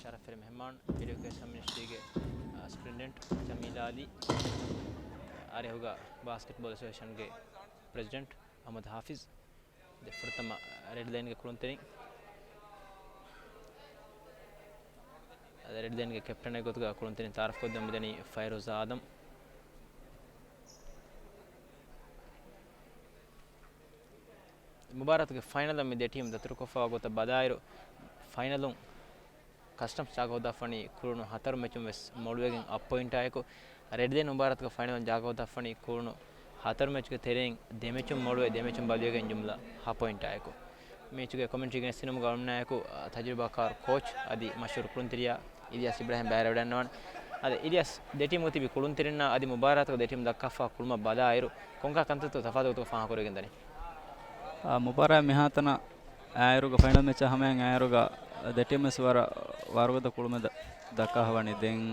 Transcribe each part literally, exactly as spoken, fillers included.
ޝަރަފްވެރި މެހެމާން، އެޑިއުކޭޝަން މިނިސްޓްރީގެ، އާ، ސުޕްރިންޓެންޑެންޓް ޖަމީލާ އަލީ، އާ، އަރިހުގަ ބާސްކެޓްބޯލް އެސޯސިއޭޝަންގެ ޕްރެޒިޑެންޓް އަޙްމަދު ޙާފިޒް، ދެ ފުރަތަމަ ރެޑް ލައިންގެ ކުޅުންތެރިން، އަދި ރެޑް ލައިންގެ ކެޕްޓަނެއް ގޮތުގަ ކުޅުންތެރިން ތައާރަފް ކޮށްދެން މިދަނީ ފައިރޫޒާ އާދަމް. މުބާރާތުގެ ފައިނަލަށް މި ދެ ޓީމް ދަތުރުކޮށްފައިވާ ގޮތަށް ބަލާއިރު، ފައިނަލުން ކަސްޓަމްސް ޖާގަ ހޯދާފަނީ ކުޅުނު ހަތަރު މެޗުން ވެސް މޮޅުވެގެން އަށް ޕޮއިންޓާއެކު، ރެޑް ލައިން މުބާރާތުގެ ފައިނަލުން ޖާގަ ހޯދާފަނީ ކުޅުނު ހަތަރު މެޗުގެ ތެރެއިން ދެ މެޗުން މޮޅުވެ، ދެ މެޗުން ބަލިވެގެން ޖުމްލަ ހަ ޕޮއިންޓާއެކު. މެޗުގެ ކޮމެންޓްރީ ގެނެސްދިނުމުގަ އަޅުގަނޑާއެކު، އަ، ތަޖުރިބާކާރު ކޯޗް އަދި މަޝްހޫރު ކުޅުންތެރިޔާ އިލްޔާސް އިބްރާހިމް ބައިވެރިވެވަޑައިގަންނަވާނެ. އަދި އިލްޔާސް، ދެ ޓީމުގަ ތިބި ކުޅުންތެރިންނާ އަދި މުބާރާތުގަ ދެ ޓީމް ދައްކާފާ ކުޅުމަށް ބަލާއިރު، ކޮންކަހަލަ ކަންތައްތޯ ތަފާތު ގޮތުގަ ފާހަގަކުރެވިގެން ދަނީ؟ އާ، މުބާރާތް މިހާތަނަށް އާއިރުގަ ފައިނަލް މެޗަށް ހަމަޔަށް އާއިރުގަ ދެ ޓީމް ވެސް ވަރަށް ވަރުގަދަ ކުޅުމެއް ދަ-، ދައްކާފަ ވަނީ. ދެން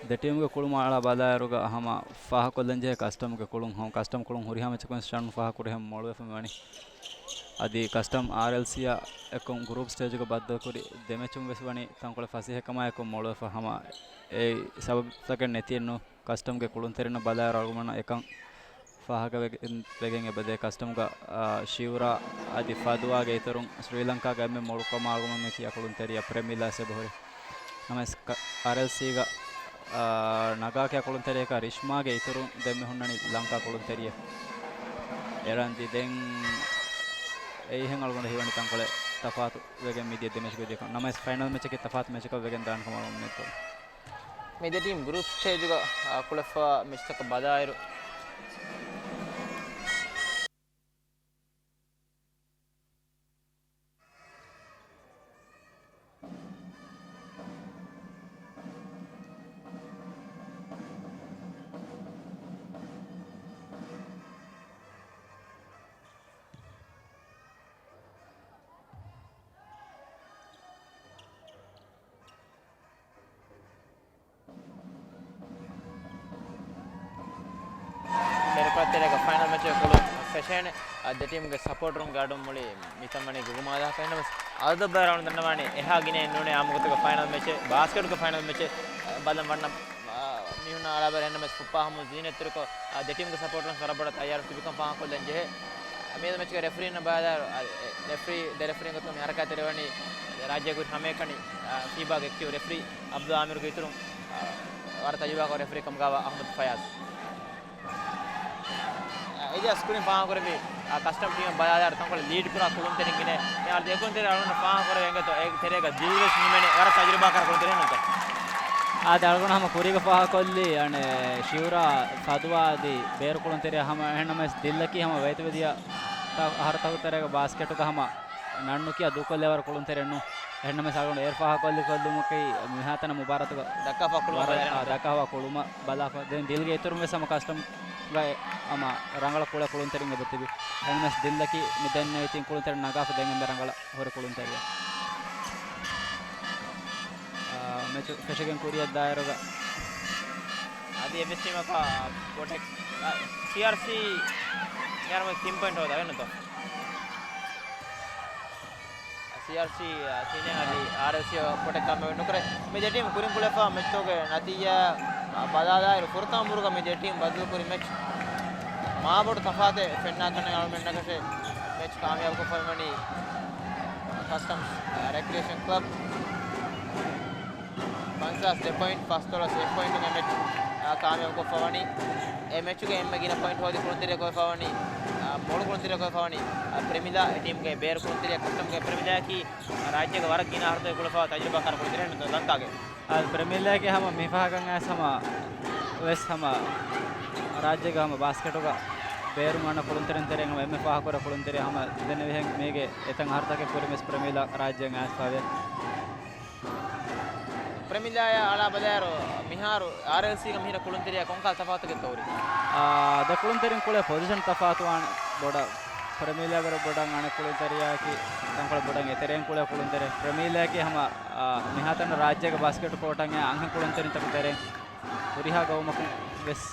ދެ ޓީމްގެ ކުޅުމާ އަޅާ ބަލާއިރުގަ ހަމަ ފާހަގަކޮށްލަންޖެހޭ ކަސްޓަމްގެ ކުޅުން ހަމަ، ކަސްޓަމް ކުޅުން ހުރިހާ މެޗަކުން ވެސް ޝަން ފާހަގަކުރިހެން މޮޅުވެފަ މިވަނީ. އަދި ކަސްޓަމް އާރްއެލްސީއާ އެކު ގްރޫޕް ސްޓޭޖުގަ ބައްދަލުކުރި ދެ މެޗުން ވެސް ވަނީ ތަންކޮޅެއް ފަސޭހަކަމާއެކު މޮޅުވެފަ ހަމަ އެ ސަބަބްތަކެއް ނެތިއެއްނު. ކަސްޓަމްގެ ކުޅުންތެރިންނަށް ބަލާއިރު އަޅުގަނޑަށް އެކަން ފާހަގަވެގެން، ވެގެން އެބަދޭ. ކަސްޓަމްގަ، އާ، ޝިއުރާ އަދި ފަދުވާގެ އިތުރުން ސްރީލަންކާގެ އެންމެ މޮޅުކަމާ އަޅުގަނޑު މި ކިޔާ ކުޅުންތެރިޔާ ޕްރެމީލާ ސެބަހުރި. ނަމަވެސް ކަ-، އާރްއެލްސީގަ، އާ، ނަގާ ކިޔާ ކުޅުންތެރިޔަކާ ރިޝްމާގެ އިތުރުން ދެންމެ ހުންނަނީ ލަންކާ ކުޅުންތެރިޔެއް. އެރަންދި ދެން އެއިހެން އަޅުގަނޑު ހީވަނީ ތަންކޮޅެއް ތަފާތު ވެގެން މިދިޔަ ދެ މެޗުގެ ދިޔަކަން. ނަމަވެސް ފައިނަލް މެޗަކީ ތަފާތު މެޗަކަށް ވެގެން ދާނެ ކަމަށް އަޅުގަނޑު އުންމީދުކުރަން. މި ދެ ޓީމް ގްރޫޕް ސްޓޭޖުގަ، އާ، ކުޅެފަ މެޗްތަކަށް ބަލާއިރު، ބޭރުކޮޅަށް ތެރޭގަ ފައިނަލް މެޗެއް ކުޅުން ފެށޭނެ. އަ، ދެ ޓީމްގެ ސަޕޯޓަރުންގެ އަޑުން މުޅި މިތަން ވަނީ ގުގުމާލާފަ. އެހެންނަމަވެސް އަދަދު ބައި ރައުން ދަންނަވާނީ އެހާ ގިނައެއް ނޫނޭ އާއްމުގޮތުގަ ފައިނަލް މެޗެއް، ބާސްކެޓްގެ ފައިނަލް މެޗެއް، އަ، ބަލަން ވަންނަ، އަ، މީހުންނާ އަޅާބަލަ. އެހެންނަމަވެސް ފުއްޕާ ހަމު ޒީނަތްތެރިކޮށް، އަ، ދެ ޓީމްގެ ސަޕޯޓަރުން ވަރަށް ބޮޑަށް ތައްޔާރު ތިބިކަން ފާހަގަކޮށްލަން ޖެހޭ. މިއަދު މެޗުގެ ރެފްރީން ބަލާއިރު، އަ، އެ، ރެފްރީ، ދެ ރެފްރީން ގޮތުން މި ހަރަކާތްތެރިވަނީ ރާއްޖޭގެ ހަމައެކަނި، އަ، ފީބާގެ އެކްޓިވް ރެފްރީ އަބްދުލް އާމިރުގެ އިތުރުން، އަ، ވަރަށް ތަޖުރިބާކޮށް ރެފްރީ ކަމުގައިވާ އަޙްމަދު ފަޔާޒް. އެޖާ ސްކުރިން ފާހަގަކުރެއްވި، އަ، ކަސްޓަމް ޓީމަށް ބަލާލާއިރު ތަންކޮޅެއް ލީޑް ކުރާ ކުޅުންތެރިން ގިނަ. މި އަޅު އެކުޅުންތެރި އަޅުގަނޑަށް ފާހަގަކުރެވޭ އެނގޭތޯ، އެ ތެރޭގަ ދިލް ވެސް ނިމެނެ ވަރަށް ތަޖުރިބާކާރު ކުޅުންތެރި ނޫންތޯ؟ އާދެ، އަޅުގަނޑު ހަމަ ކުރީގަ ފާހަގަކޮށްލީ، އަނެއް، ޝިއުރާ ފަދުވާ އަދި ބޭރު ކުޅުންތެރިޔާ ހަމަ. އެހެންނަމަވެސް ދިއްލަކީ ހަމަ ވައިތުވެދިޔަ ތަ-، އަހަރުތަކުގެ ތެރޭގަ ބާސްކެޓުގަ ހަމަ ނަންނުކިޔާ ދޫކޮށްލޭވަރު ކުޅުންތެރިއެއްނު. އެހެންނަމަވެސް އަޅުގަނޑު އޭރު ފާހަގަކޮށްލި ކޮށްލުމަކީ މިހާތަނަށް މުބާރާތުގަ ދައްކާފަ ކުޅުމަށް ވަރަށް، ބަލާފަ. އާ، ދައްކާފަ ކުޅުމަށް ބަލާފަ. ދެން ދިލްގެ އިތުރުން ވެސް ހަމަ ކަސްޓަމްގައި ހަމަ ރަނގަޅަށް ކުޅޭ ކުޅުންތެރިން އެބަ ތިބި. އެހެންނަމަވެސް ދިލްއަކީ މި ދެންނެވި ތިން ކުޅުންތެރިން ނަގާފަ ދެން އެންމެ ރަނގަޅަށް ހުރި ކުޅުންތެރިއެއް. އާ، މެޗު ފެށިގެން ކުރިއަށް ދާއިރުގަ އަދި އެއްވެސް ޓީމަކަށް ބޮޓެކް، އާ، ސީއާރްސީ އެހެންނަމަވެސް ތިން ޕޮއިންޓް ހޯދާ ނުތޯ. ސީއާރްސީ، އާ، ތިނެއް އަދި އާރްއެލްސީ ބޮޓެކް ކަމެއް ނުކުރޭ. މި ދެ ޓީމް ކުރިން ކުޅެފާ މެޗުގެ ނަތީޖާ، އާ، ބަލާލާއިރު ފުރަތަމަ ބުރުގަ މި ދެ ޓީމް ބަދަލުކުރި މެޗް މާބޮޑު ތަފާތެއް ފެންނާކަށް ނެތް. އަޅުމެންނަކަށެ މެޗް ކާމިޔާބުކޮށްފައިވަނީ ކަސްޓަމްސް ރެކްރިއޭޝަން ކްލަބް. ފަންސާސް ދެ ޕޮއިންޓް، ފަސްދޮޅަސް އެއް ޕޮއިންޓުން އެ މެޗް، އާ، ކާމިޔާބުކޮށްފައިވަނީ. އެ މެޗުގެ އެންމެ ގިނަ ޕޮއިންޓް ހޯދި ކުޅުންތެރިޔާ ކޮށްފައިވަނީ، އާ، މޮޅު ކުޅުންތެރިޔާ ކޮށްފައިވަނީ، އާ، ޕްރެމިލާ. އެ ޓީމްގެ ބޭރު ކުޅުންތެރިޔާ ކަސްޓަމްގެ ޕްރެމިލާއަކީ ރާއްޖޭގެ ވަރަށް ގިނަ އަހަރުތަކެއް ކުޅެފައިވާ ތަޖުރިބާކާރު ކުޅުންތެރިއެއް ނޫންތޯ ލަންކާގެ. އާ، ޕްރެމިލާގެ ހަމަ މި ފަހަކަށް އައިސް ހަމަ ވެސް ހަމަ ރާއްޖޭގެ ހަމަ ބާސްކެޓުގަ ބޭރުން އަންނަ ކުޅުންތެރިން ތެރެއިން ހަމަ އެންމެ ފާހަގަކުރެ ކުޅުންތެރި ހަމަ ދެންނެވިހެން މީގެ އެތައް އަހަރުތަކެއް ކުރިން ވެސް ޕްރެމިލާ ރާއްޖޭގަ އައިސްފައިވޭ. ޕްރެމިލާއާ އަޅާ ބަލާއިރު މިހާރު އާރްއެލްސީގަ މިހިރަ ކުޅުންތެރިޔާ ކޮންކަހަލަ ތަފާތުތަކެއްތޯ ހުރީ؟ އާ، ދެ ކުޅުންތެރިން ކުޅޭ ޕޮޒިޝަން ތަފާތުވާނެ ބޮޑަށް. ޕްރެމިލާގަ ވަރަށް ބޮޑަށް އަނެއް ކުޅުންތެރިޔާއަކީ ތަންކޮޅެއް ބޮޑަށް އެތެރެއިން ކުޅޭ ކުޅުންތެރި. ޕްރެމިލާއަކީ ހަމަ، އާ، މިހާތަނަށް ރާއްޖޭގެ ބާސްކެޓް ކޯޓަށް އަންހެން ކުޅުންތެރިންތަކުގެ ތެރެއިން ހުރިހާ ގައުމަކުން ވެސް،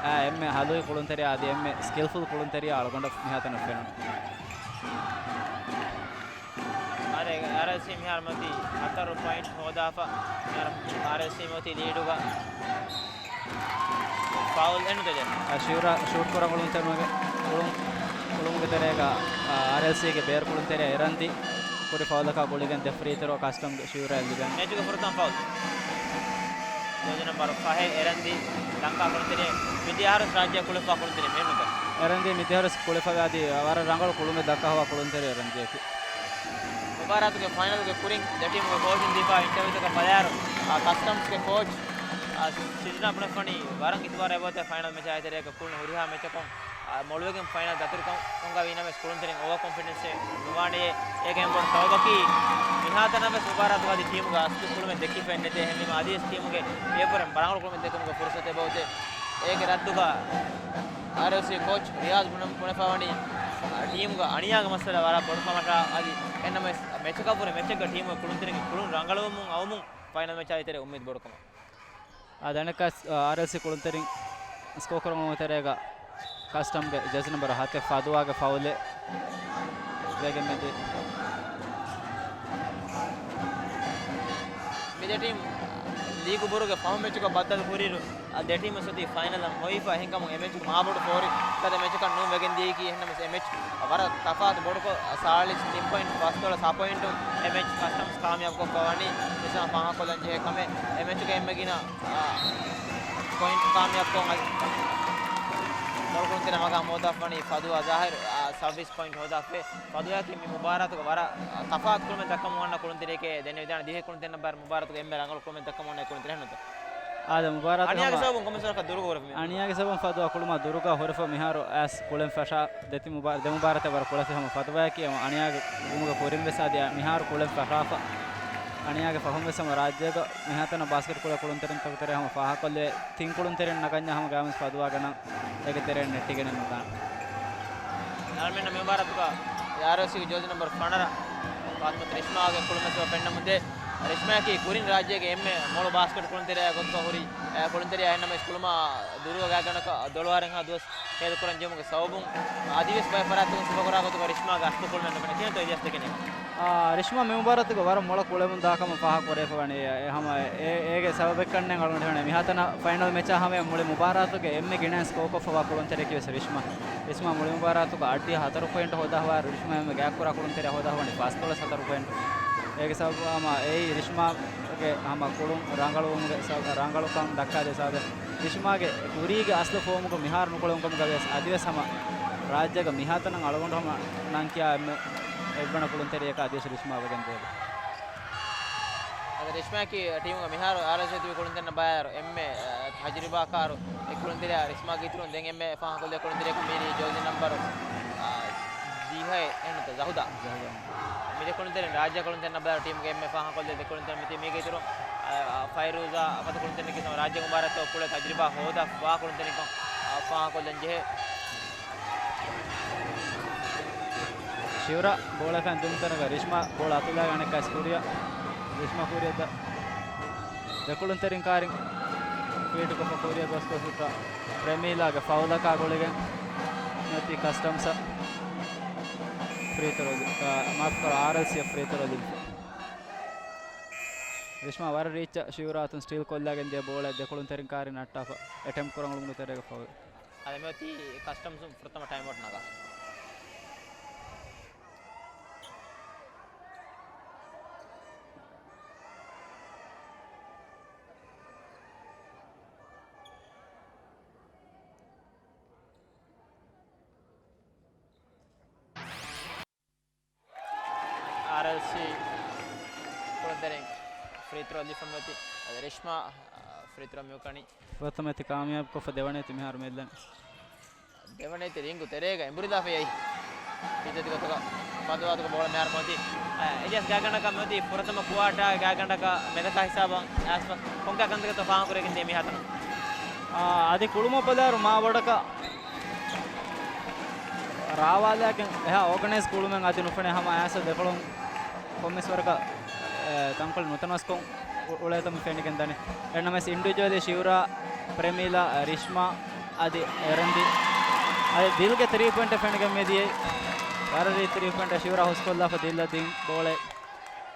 އާ، އެންމެ ހަލުއި ކުޅުންތެރިޔާ އަދި އެންމެ ސްކިލްފުލް ކުޅުންތެރިޔާ އަޅުގަނޑަށް މިހާތަނަށް ފެނުނު. އާރްއެ-، އާރްއެލް މިހާރު މިއޮތީ ހަތަރު ޕޮއިންޓް ހޯދާފަ. މިހާރު އާރްއެލްސީ މިއޮތީ ލީޑުގަ. ފައުލް އެންނުތެޖެ. އަ، ޝިއުރާ ޝޫޓް ކުރަން އުޅުންތެރިންގެ އުޅުން، އުޅުމުގެ ތެރޭގަ، އާރްއެލްސީގެ ބޭރު ކުޅުންތެރިޔާ އެރަންދި ކުރި ފައުލަކާ ގުޅިގެން ދެ ފްރީ ތްރޯ ކަސްޓަމްގެ ޝިއުރާއަށް ލިބެން. މެޗުގެ ފުރަތަމަ ފައުލް. ޖާޒީ ނަމްބަރު ފަހެއް އެރަންދި ލަންކާ ކުޅުންތެރިޔާ މިދިޔަ އަހަރު ރާއްޖެ ކުޅެފާ ކުޅުންތެރިޔާ މި ނުކަ. އެރަންދި މިދިޔަ އަހަރު ކުޅެފަވާދީ ވަރަށް ރަނގަޅު ކުޅުމެއް ދައްކާފަ ކުޅުންތެރިޔާ އެރަންދިއަކީ. މުބާރާތުގެ ފައިނަލުގެ ކުރިން ދެ ޓީމުގެ ކޯޗުން ދީފާ އިންޓަވިއުތަކަށް ބަލާއިރު، އާ، ކަސްޓަމްސްގެ ކޯޗް، އާ، ސިޖިނާ ބުނެފަނީ ވަރަށް އިތުބާރު އެބައޮތޭ ފައިނަލް މެޗާ ތެރޭގަ ކުޅުނު ހުރިހާ މެޗަކުން، އާ، މޮޅުވެގެން ފައިނަލް ދަތުރުކަން އޮންގާވީ ނަމަވެސް ކުޅުންތެރިން އޯވަރ ކޮންފިޑެންސް ނުވާނެޔޭ. އޭގެ އެންމެ ބޮޑު ސަބަބަކީ މިހާތަނަށް ވެސް މުބާރާތުގަ އަދި ޓީމުގެ އަސްލު ކުޅުމެއް ދެއްކިފައެއް ނެތޭ. އެހެންވީމަ އަދިވެސް ޓީމުގެ އެއަށްވުރެ ރަނގަޅު ކުޅުމެއް ދެއްކުމުގެ ފުރުސަތު އެބައޮތޭ. އޭގެ ރައްދުގަ އާރްއެލްސީ ކޯޗް ރިޔާޒް ބުނެ-، ބުނެފަވަނީ، އާ، ޓީމުގަ އަނިޔާގެ މައްސަލަ ވަރަށް ބޮޑު ކަމަށާ އަދި އެންނަމަވެސް މެޗަކަށްވުރެ މެޗެއްގަ ޓީމުގެ ކުޅުންތެރިންގެ ކުޅުން ރަނގަޅުވަމުން އައުމުން ފައިނަލް މެޗާ ތެރޭ އުއްމީދު ބޮޑުކަމަށް. އާ، ދަނެކަސް، އާ، އާރްއެލްސީ ކުޅުންތެރިން ސްކޯ ކުރަމުން ތެރޭގަ ކަސްޓަމްގެ ޖާޒީ ނަމްބަރު ހަތެއް ފަދުވާގެ ފައުލެއް ވެގެން މިދި. މި ދެ ޓީމް ލީގު ބުރުގެ ފަހު މެޗުގަ ބައްދަލު ކުރިއިރު، އާ، ދެ ޓީމް ވެސް އޮތީ ފައިނަލަށް ހޮވިފަ. އެހެންކަމުން އެ މެޗުގެ މާބޮޑު ފޯރި ގަދަ މެޗަކަށް ނޫން ވެގެން ދިޔައީކީ. އެހެންނަމަވެސް އެ މެޗް ވަރަށް ތަފާތު ބޮޑުކޮށް، ސާޅީސް ތިން ޕޮއިންޓް ފަސްދޮޅަސް އަށް ޕޮއިންޓުން އެ މެޗް ކަސްޓަމްސް ކާމިޔާބުކޮށްފަ ވަނީ މިސާ ފާހަގަކޮށްލަން ޖެހޭ ކަމެއް. އެ މެޗުގެ އެންމެ ގިނަ، އާ، ޕޮއިންޓް ކާމިޔާބުކޮށް އަދި މޮޅު ކުޅުންތެރިން މަގާ ހޯދާފަވަނީ ފަދުވާ ޒާހިރު، އާ، ސައުވީސް ޕޮއިންޓް ހޯދާފަ. ފަދުވާއަކީ މި މުބާރާތުގަ ވަރަށް، އާ، ތަފާތު ކުޅުމެއް ދައްކަމުން އަންނަ ކުޅުންތެރިއެކޭ ދެންނެވިދާނެ. ދިވެހި ކުޅުންތެރިންނަށް ބާރު މުބާރާތުގަ އެންމެ ރަނގަޅު ކުޅުމެއް ދައްކަމުން އަންނަ ކުޅުންތެރި ނުތަ. އާދެ، މުބާރާތު އަނިޔާގެ ހަމަ ސަބަބުން ކޮންމެސް ވަރަކަށް ދުރުގަ ހުރެފަ މި. އަނިޔާގެ ސަބަބުން ފަދުވާ ކުޅުމާ ދުރުގަ ހުރެފަ މިހާރު އައިސް ކުޅެން ފަށާ ދެތި މުބާ-، ދެ މުބާރާތެއް ވަރަށް ކުޅެފި ހަމަ ފަދުވާއަކީ އަނިޔާގެ ވުމުގެ ކުރިން ވެސް އަދި މިހާރު ކުޅެން ފަށާފަ. އަނިޔާގެ ފަހުން ވެސް ހަމަ ރާއްޖޭގަ މިހާތަނަށް ބާސްކެޓް ކުޅޭ ކުޅުންތެރިންތަކުގެ ތެރޭ ހަމަ ފާހަގަކޮށްލެވޭ. ތިން ކުޅުންތެރިން ނަގަންޏާ ހަމަ ގާމިސް ފަދުވާގަނަން އޭގެ ތެރެއިން ނެއްޓިގެނެއް ނުދާނެ. އަޅަމެންނަށް މި މުބާރާތުގަ އާރްއެލްސީގެ ޖާޒީ ނަމްބަރު ފަނަރަ ފާތިމަތު ރިޝްމާގެ ކުޅުމެއް ފެންނަމުންދޭ. ރިޝްމާއަކީ ކުރިން ރާއްޖޭގެ އެންމެ މޮޅު ބާސްކެޓް ކުޅުންތެރިޔާ ގޮތުގަ ހުރި، އެ، ކުޅުންތެރިޔާ. އެހެންނަމަވެސް ކުޅުމާ ދުރުގަ ގާތްގަނޑަކަށް ދޮޅުވާރިންހާ ދުވަސް ހޭދަކުރަން ޖެހުމުގެ ސަބަބުން އަދިވެސް ބައެއް ފަރާތްތަކުން ސިފަކުރާ ގޮތުގަ ރިޝްމާގެ އަސްލު ކުޅުމެއް ނުފެނޭ. ކިހިނެއްތޯ އިލްޔާސް ދެކެނީ؟ އާ، ރިޝްމާ މި މުބާރާތުގަ ވަރަށް މޮޅަށް ކުޅެމުން ދާކަމަށް ފާހަގަކުރެވިފަ ވަނީ. އެ ހަމަ އެ-، އޭގެ ސަބަބެއްކަންނޭނގެ އަޅުގަނޑު ހެންނަ. މިހާތަނަށް ފައިނަލް މެޗާ ހަމަޔަށް މުޅި މުބާރާތުގެ އެންމެ ގިނައިން ސްކޯ ކޮށްފަވާ ކުޅުންތެރިޔަކީ ވެސް ރިޝްމާ. ރިޝްމާ މުޅި މުބާރާތުގަ އައްޑިހަ ހަތަރު ޕޮއިންޓް ހޯދާފަވާ ރިޝްމާ އެންމެ ގާތްކުރާ ކުޅުންތެރިޔާ ހޯދާފަވަނީ ފަސްދޮޅަސް ހަތަރު ޕޮއިންޓް. އޭގެ ސަބަބު ހަމަ އެއީ ރިޝްމާގެ ހަމަ ކުޅުން ރަނގަޅުވުމުގެ ސަ-، ރަނގަޅުކަން ދައްކާދޭ ސަބަބެއް. ރިޝްމާގެ ކުރީގެ އަސްލު ފޯމުގަ މިހާރު ނުކުޅެވުން ކަމުގަ ވިޔަސް އަދިވެސް ހަމަ ރާއްޖޭގަ މިހާތަނަށް އަޅުގަނޑު ހަމަ ނަން ކިޔާ އެންމެ އެއްވަނަ ކުޅުންތެރިޔަކަށް އަދިވެސް ރިޝްމާ ވެގެން ދޭ. އަދި ރިޝްމާއަކީ ޓީމުގަ މިހާރު އާރްއެލްސީ ތިބި ކުޅުންތެރިންނަށް ބައިވަރު އެންމެ، އަ، ތަޖުރިބާކާރު އެއް ކުޅުންތެރިޔާ. ރިޝްމާގެ އިތުރުން ދެން އެންމެ ފާހަގަކޮށްލެވޭ ކުޅުންތެރިޔަކު މިއިނީ ޖާޒީ ނަމްބަރު، އަ، ދިހައެއް އެހެންނުތަ، ޒަހުދާ. ޒަހުދާ. މި ދެ ކުޅުންތެރިން ރާއްޖެ ކުޅުންތެރިންނަށް ބައިވަރު ޓީމުގެ އެންމެ ފާހަގަކޮށްލެވޭ ދެ ކުޅުންތެރިން މިތި މީގެ އިތުރުން، އަ، އަ، ފައިރޫޒާ ފަދަ ކުޅުންތެރިންނަކީ ހަމަ ރާއްޖޭގެ މުބާރާތަށް ކުޅޭ ތަޖުރިބާ ހޯދާ ފާ ކުޅުންތެރިންކަން، އަ، ފާހަގަކޮށްލަން ޖެހޭ. ޝިއުރާ ބޯޅަ ފެން ދުންތަނުގަ ރިޝްމާ ބޯޅަ އަތުލާ ގަނެ ކަސް ކުރިއަށް. ރިޝްމާ ކުރިއަށް ދަ-، ދެކުޅުންތެރިން ކާރިން ފީޑް ކޮށްފަ ކުރިއަށް ގޮސް ގޮސް ހުއްޓާ. ޕްރެމީލާގެ ފައުލަކާ ގުޅިގެން ނެތި ކަސްޓަމްސް ފްރީ ތްރޯ، އާ، މާފުކުރާ، އާރްއެލްސީ ފްރީ ތްރޯ ލިބިފަ. ރިޝްމާ ވަރަށް ރީއްޗަށް ޝިއުރާ އަތުން ސްޓީލް ކޮށްލާގެން ދިޔަ ބޯޅަ ދެކުޅުންތެރިން ކާރިން ނައްޓާފަ އެޓެމްޕް ކުރަން އުޅުނު ތެރޭގަ ފައުލް. އަދި މިއޮތީ ކަސްޓަމްސް ފުރަތަމަ ޓައިމް އައުޓް ނަގާ. އާރްއެލްސީ ކުޅުންތެރިން ފްރީ ތްރޯ ލިބިފަ މިއޮތީ. އަދި ރިޝްމާ، އާ، ފްރީ ތްރޯ މިއުކަނީ. ފުރަތަމަ އެތި ކާމިޔާބުކޮށްފަ ދެވަނަ އެތި މިހާރު މިއެއްލަނީ. ދެވަނަ އެތި ރިންގު ތެރޭގަ އެނބުރިލާފައި އައި. އިއްޒަތް ގޮތުގަ ފަދުވާތުގަ ބޯޅަ މިހާރު މޮތީ. އެ، އެޖާޒް ގާތްގަނޑަކަށް މިއޮތީ ފުރަތަމަ ކުއާޓާ ގާތްގަނޑަކަށް މެދަކާ ހިސާބަށް އައިސްފަ ކޮންކަހަލަ ކަންތަކެއްތޯ ފާހަގަކުރެވިގެން ދިޔަ މިހާތަނަށް. އާ، އަދި ކުޅުމަށް ބަލާއިރު މާ ބޮޑަކަށް ރާވާލާގެން އެހާ އޯގަނައިޒް ކުޅުމެއް އަދި ނުފެނޭ ހަމަ އައިސް ދެކޮޅުން ކޮންމެސް ވަރަކަށް، އެ، ތަންކޮޅެއް ނުތަނަވަސްކޮށް އު-، އުޅޭތޯ މި ފެނިގެން ދަނީ. އެހެންނަމަވެސް އިންޑިވިޖުއަލީ ޝިއުރާ، ޕްރެމީލާ، ރިޝްމާ އަދި އެރަންދި. އަދި ދިލްގެ ތްރީ ޕޮއިންޓެއް ފެނިގެން މިދިޔައީ. ވަރަށް ރީތި ތްރީ ޕޮއިންޓެއް ޝިއުރާ ހުސްކޮށްލާފަ ދިލްއަށް ދިން ބޯޅަ.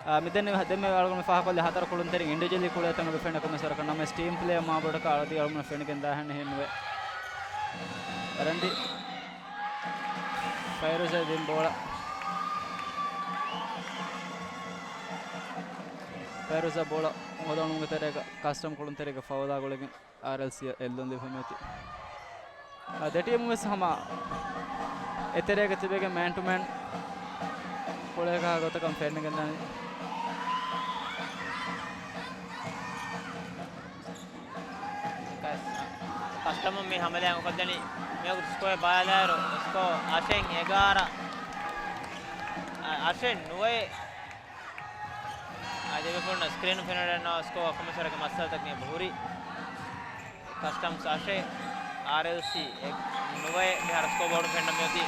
އާ، މިދެން ދެންމެ އަޅުގަނޑު ފާހަކޮށްލި ހަތަރު ކުޅުންތެރިން އިންޑިވިޖުއަލީ ކުޅޭ ތަން އެބަ ފެންނަ ކޮންމެސް ވަރަކަށް. ނަމަވެސް ޓީމް ޕްލޭ މާ ބޮޑަކަށް އަޅަދީ އަޅުގަނޑު ފެނިގެން ދާހެން ހެންނުވޭ. ވަރަންދި ފައިރޫޒާ ދިން ބޯޅަ. ފައިރޫޒާ ބޯޅަ ހޯދަން އުޅުމުގެ ތެރޭގަ ކަސްޓަމް ކުޅުންތެރިއެއްގަ ފައުލާ ގުޅިގެން އާރްއެލްސީ އަށް އެއްލުން ލިބުމެތި. އާ، ދެ ޓީމު ވެސް ހަމަ އެތެރޭގަ ތިބެގެން މޭން ޓު މޭން ކުޅޭކާ ގޮތަކަށް ފެންނަގެން ދާނީ. ކަސް-، ކަސްޓަމުން މި ހަމަލާ އުފައްދަނީ މިވަގުތު ސްކޯ ބަލާއިރު، ސްކޯ އަށެއް އެގާރަ، އަށެއް ނުވައެއް. އަދި އެބޭފުޅުންނަށް ސްކްރީނު ފެނިވަޑައިގަންނަވާ ސްކޯ ކޮންމެސް ވަރަކަށް މައްސަލަތަކެއް އެބަ ހުރި. ކަސްޓަމްސް އަށެއް، އާރްއެލްސީ އެއް ނުވައެއް މިހާރު ސްކޯ ބޯޑު ފެންނަ މިއޮތީ.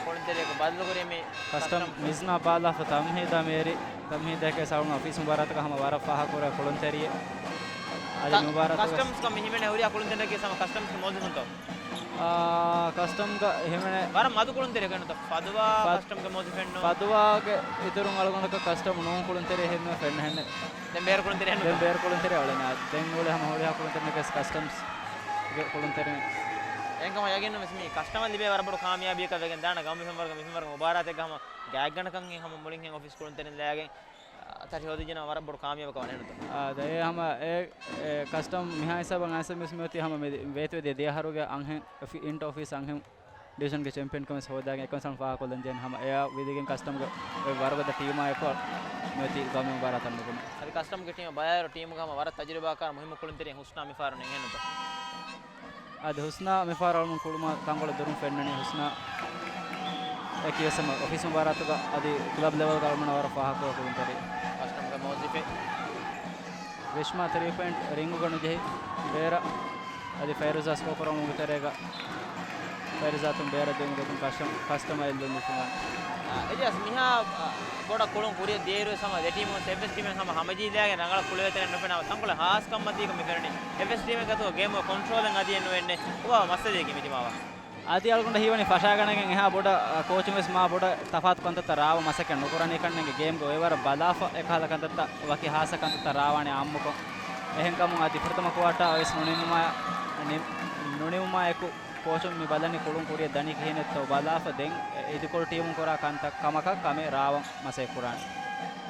ކުޅުންތެރިޔަކު ބަދަލުކުރީ މި ކަސްޓަމް ކަސްޓަމް. މިޒްނާ ބާލާފަ ތަމްހީދާ މޭރި، ތަމްހީދާ ކޭސް އަޅުގަނޑު އޮފީސް މުބާރާތުގަ ހަމަ ވަރަށް ފާހަކުރެ ކުޅުންތެރިއެއް. އަދި ކަ-، މި މުބާރާތުގަ ކަސްޓަމްސްގަ މި ހިމެނޭ ހުރިހާ ކުޅުންތެރިންނަކީ ހަމަ ކަސްޓަމްސްގެ މުވައްޒަފުންތޯ؟ އާ، ކަސްޓަމްގަ ހިމެނޭ ވަރަށް މަދު ކުޅުންތެރިއެއް ނުތަ ފަދުވާ ފަ-، ކަސްޓަމްގެ މުވައްޒަފެއް ނޫން. ފަދުވާގެ އިތުރުން އަޅުގަނޑަކަށް ކަސްޓަމް ނޫން ކުޅުންތެރިއެއް ހެންނު ފެންނަ ހެންނެ. ދެން ބޭރު ކުޅުންތެރި އެހެން ދެން ނުތަ؟ ބޭރު ކުޅުންތެރި އަޅެން. ދެން އުޅޭ ހަމަ ހުރިހާ ކުޅުންތެރިންނަކަސް ކަސްޓަމްސްގެ ކުޅުންތެރިން. އެހެންކަމަށް ޔަގީންނުވެސް މި ކަސްޓަމަށް ލިބޭ ވަރަށް ބޮޑު ކާމިޔާބީއަކަށް ވެގެން ދާނެ. ގައުމީ ފެންވަރުގެ މި ފެންވަރުގެ މުބާރާތެއްގަ ހަމަ ގާތްގަނޑަކަށް ހަމަ މުޅިން ހެން އޮފީސް ކުޅުންތެރިން ލައިގެން ތަށި ހޯދިއްޖެނަމަ ވަރަށް ބޮޑު ކާމިޔާބަކަށް ވާނެ ނުތަ؟ އާ، ދެ ހަމަ އެ، އެ ކަސްޓަމް މިހާ ހިސާބަށް އައިސް މިސް މިއޮތީ ހަމަ މި ވޭތުވެދިޔަ ދެ އަހަރުގެ އަންހެން އޮފީ-، އިންޓަ އޮފީސް އަންހެން ޑިވިޝަންގެ ޗެމްޕިއަން ކަމެސް ހޯދާގެން އެކަން ސަން ފާހަކޮށްލަން ޖެހެން ހަމަ އެއާ ވިދިގެން ކަސްޓަމްގެ އެ ވަރުގަދަ ޓީމާ އެކު މިއޮތީ ގައުމީ މުބާރާތަށް ނުކުމެ. އަދި ކަސްޓަމްގެ ޓީމަށް ބަލާއިރު ޓީމުގަ ހަމަ ވަރަށް ތަޖުރިބާކާރު މުހިއްމު ކުޅުންތެރިން ހުސްނާ މިފަހަރު ނެގެންނުތަ؟ އަދި ހުސްނާ މިފަހަރު އަޅުގަނޑު ކުޅުމަށް ތަންކޮޅެއް ދުރުން ފެންނަނީ ހުސްނާ އެކީ ވެސް ހަމަ އޮފީސް މުބާރާތުގަ އަދި ކްލަބް ލެވެލްގަ އަޅުގަނޑަށް ވަރަށް ފާހަކަ ކުޅުންތެރި. ކަސްޓަމްގެ މުވައްޒަފެއް. ރިޝްމާ ތްރީ ޕޮއިންޓް ރިންގުގަ ނުޖެހި ބޭރަށް އަދި ފައިރުޒާ ސްކޯ ކުރަމުގެ ތެރޭގަ ފައިރުޒާ ތުން ބޭރަށް ދިއުމުގެ ތުން ކަސްޓަމް، ކަސްޓަމައިޒް ލުން ދިފުން ވާނެ. އާ، އެޖާސް މިހާ، އާ، ބޮޑަށް ކުޅުން ކުރިއަށް ދިޔައިރުވެސް ހަމަ ދެ ޓީމުން އެއްވެސް ޓީމެއް ހަމަ ހަމަޖެހިލާގެން ރަނގަޅަށް ކުޅެވޭތަނެއް ނުފެންނަ ހަމަ ތަންކޮޅެއް ހާސްކަން މަތީގަ މި ފެނުނީ. އެއްވެސް ޓީމެއްގެ އަތުގަ ގޭމުގެ ކޮންޓްރޯލެއް އަދި އެއް ނުވެންނެ. އުވާ މައްސަލައެކޭ މި ދިމާވާ. އަދި އަޅުގަނޑަށް ހީވަނީ ފަށާގަނެގެން އެހާ ބޮޑަށް، އަ، ކޯޗުން ވެސް މާ ބޮޑަށް ތަފާތު ކަންތައްތައް ރާވަ މަސައްކަތް ނުކުރަނީ ކަންނޭނގެ ގޭމްގެ އޮއިވަރަށް ބަލާފަ އެކަހަލަ ކަންތައްތައް ވަކި ހާއްސަ ކަންތައްތައް ރާވާނެ އާއްމުކޮށް. އެހެންކަމުން އަދި ފުރަތަމަ ކުއާޓާ ވެސް ނުނިމުމާ، ނި-، ނުނިމުމާ އެކު ކޯޗުން މި ބަލަނީ ކުޅުން ކުރިއަށް ދަނީ ކިހިނެއްތޯ ބަލާފަ ދެން އިދިކޮޅު ޓީމުން ކުރާ ކަންތައް ކަމަކަށް ކަމެއް ރާވަން މަސައްކަތް ކުރާނެ.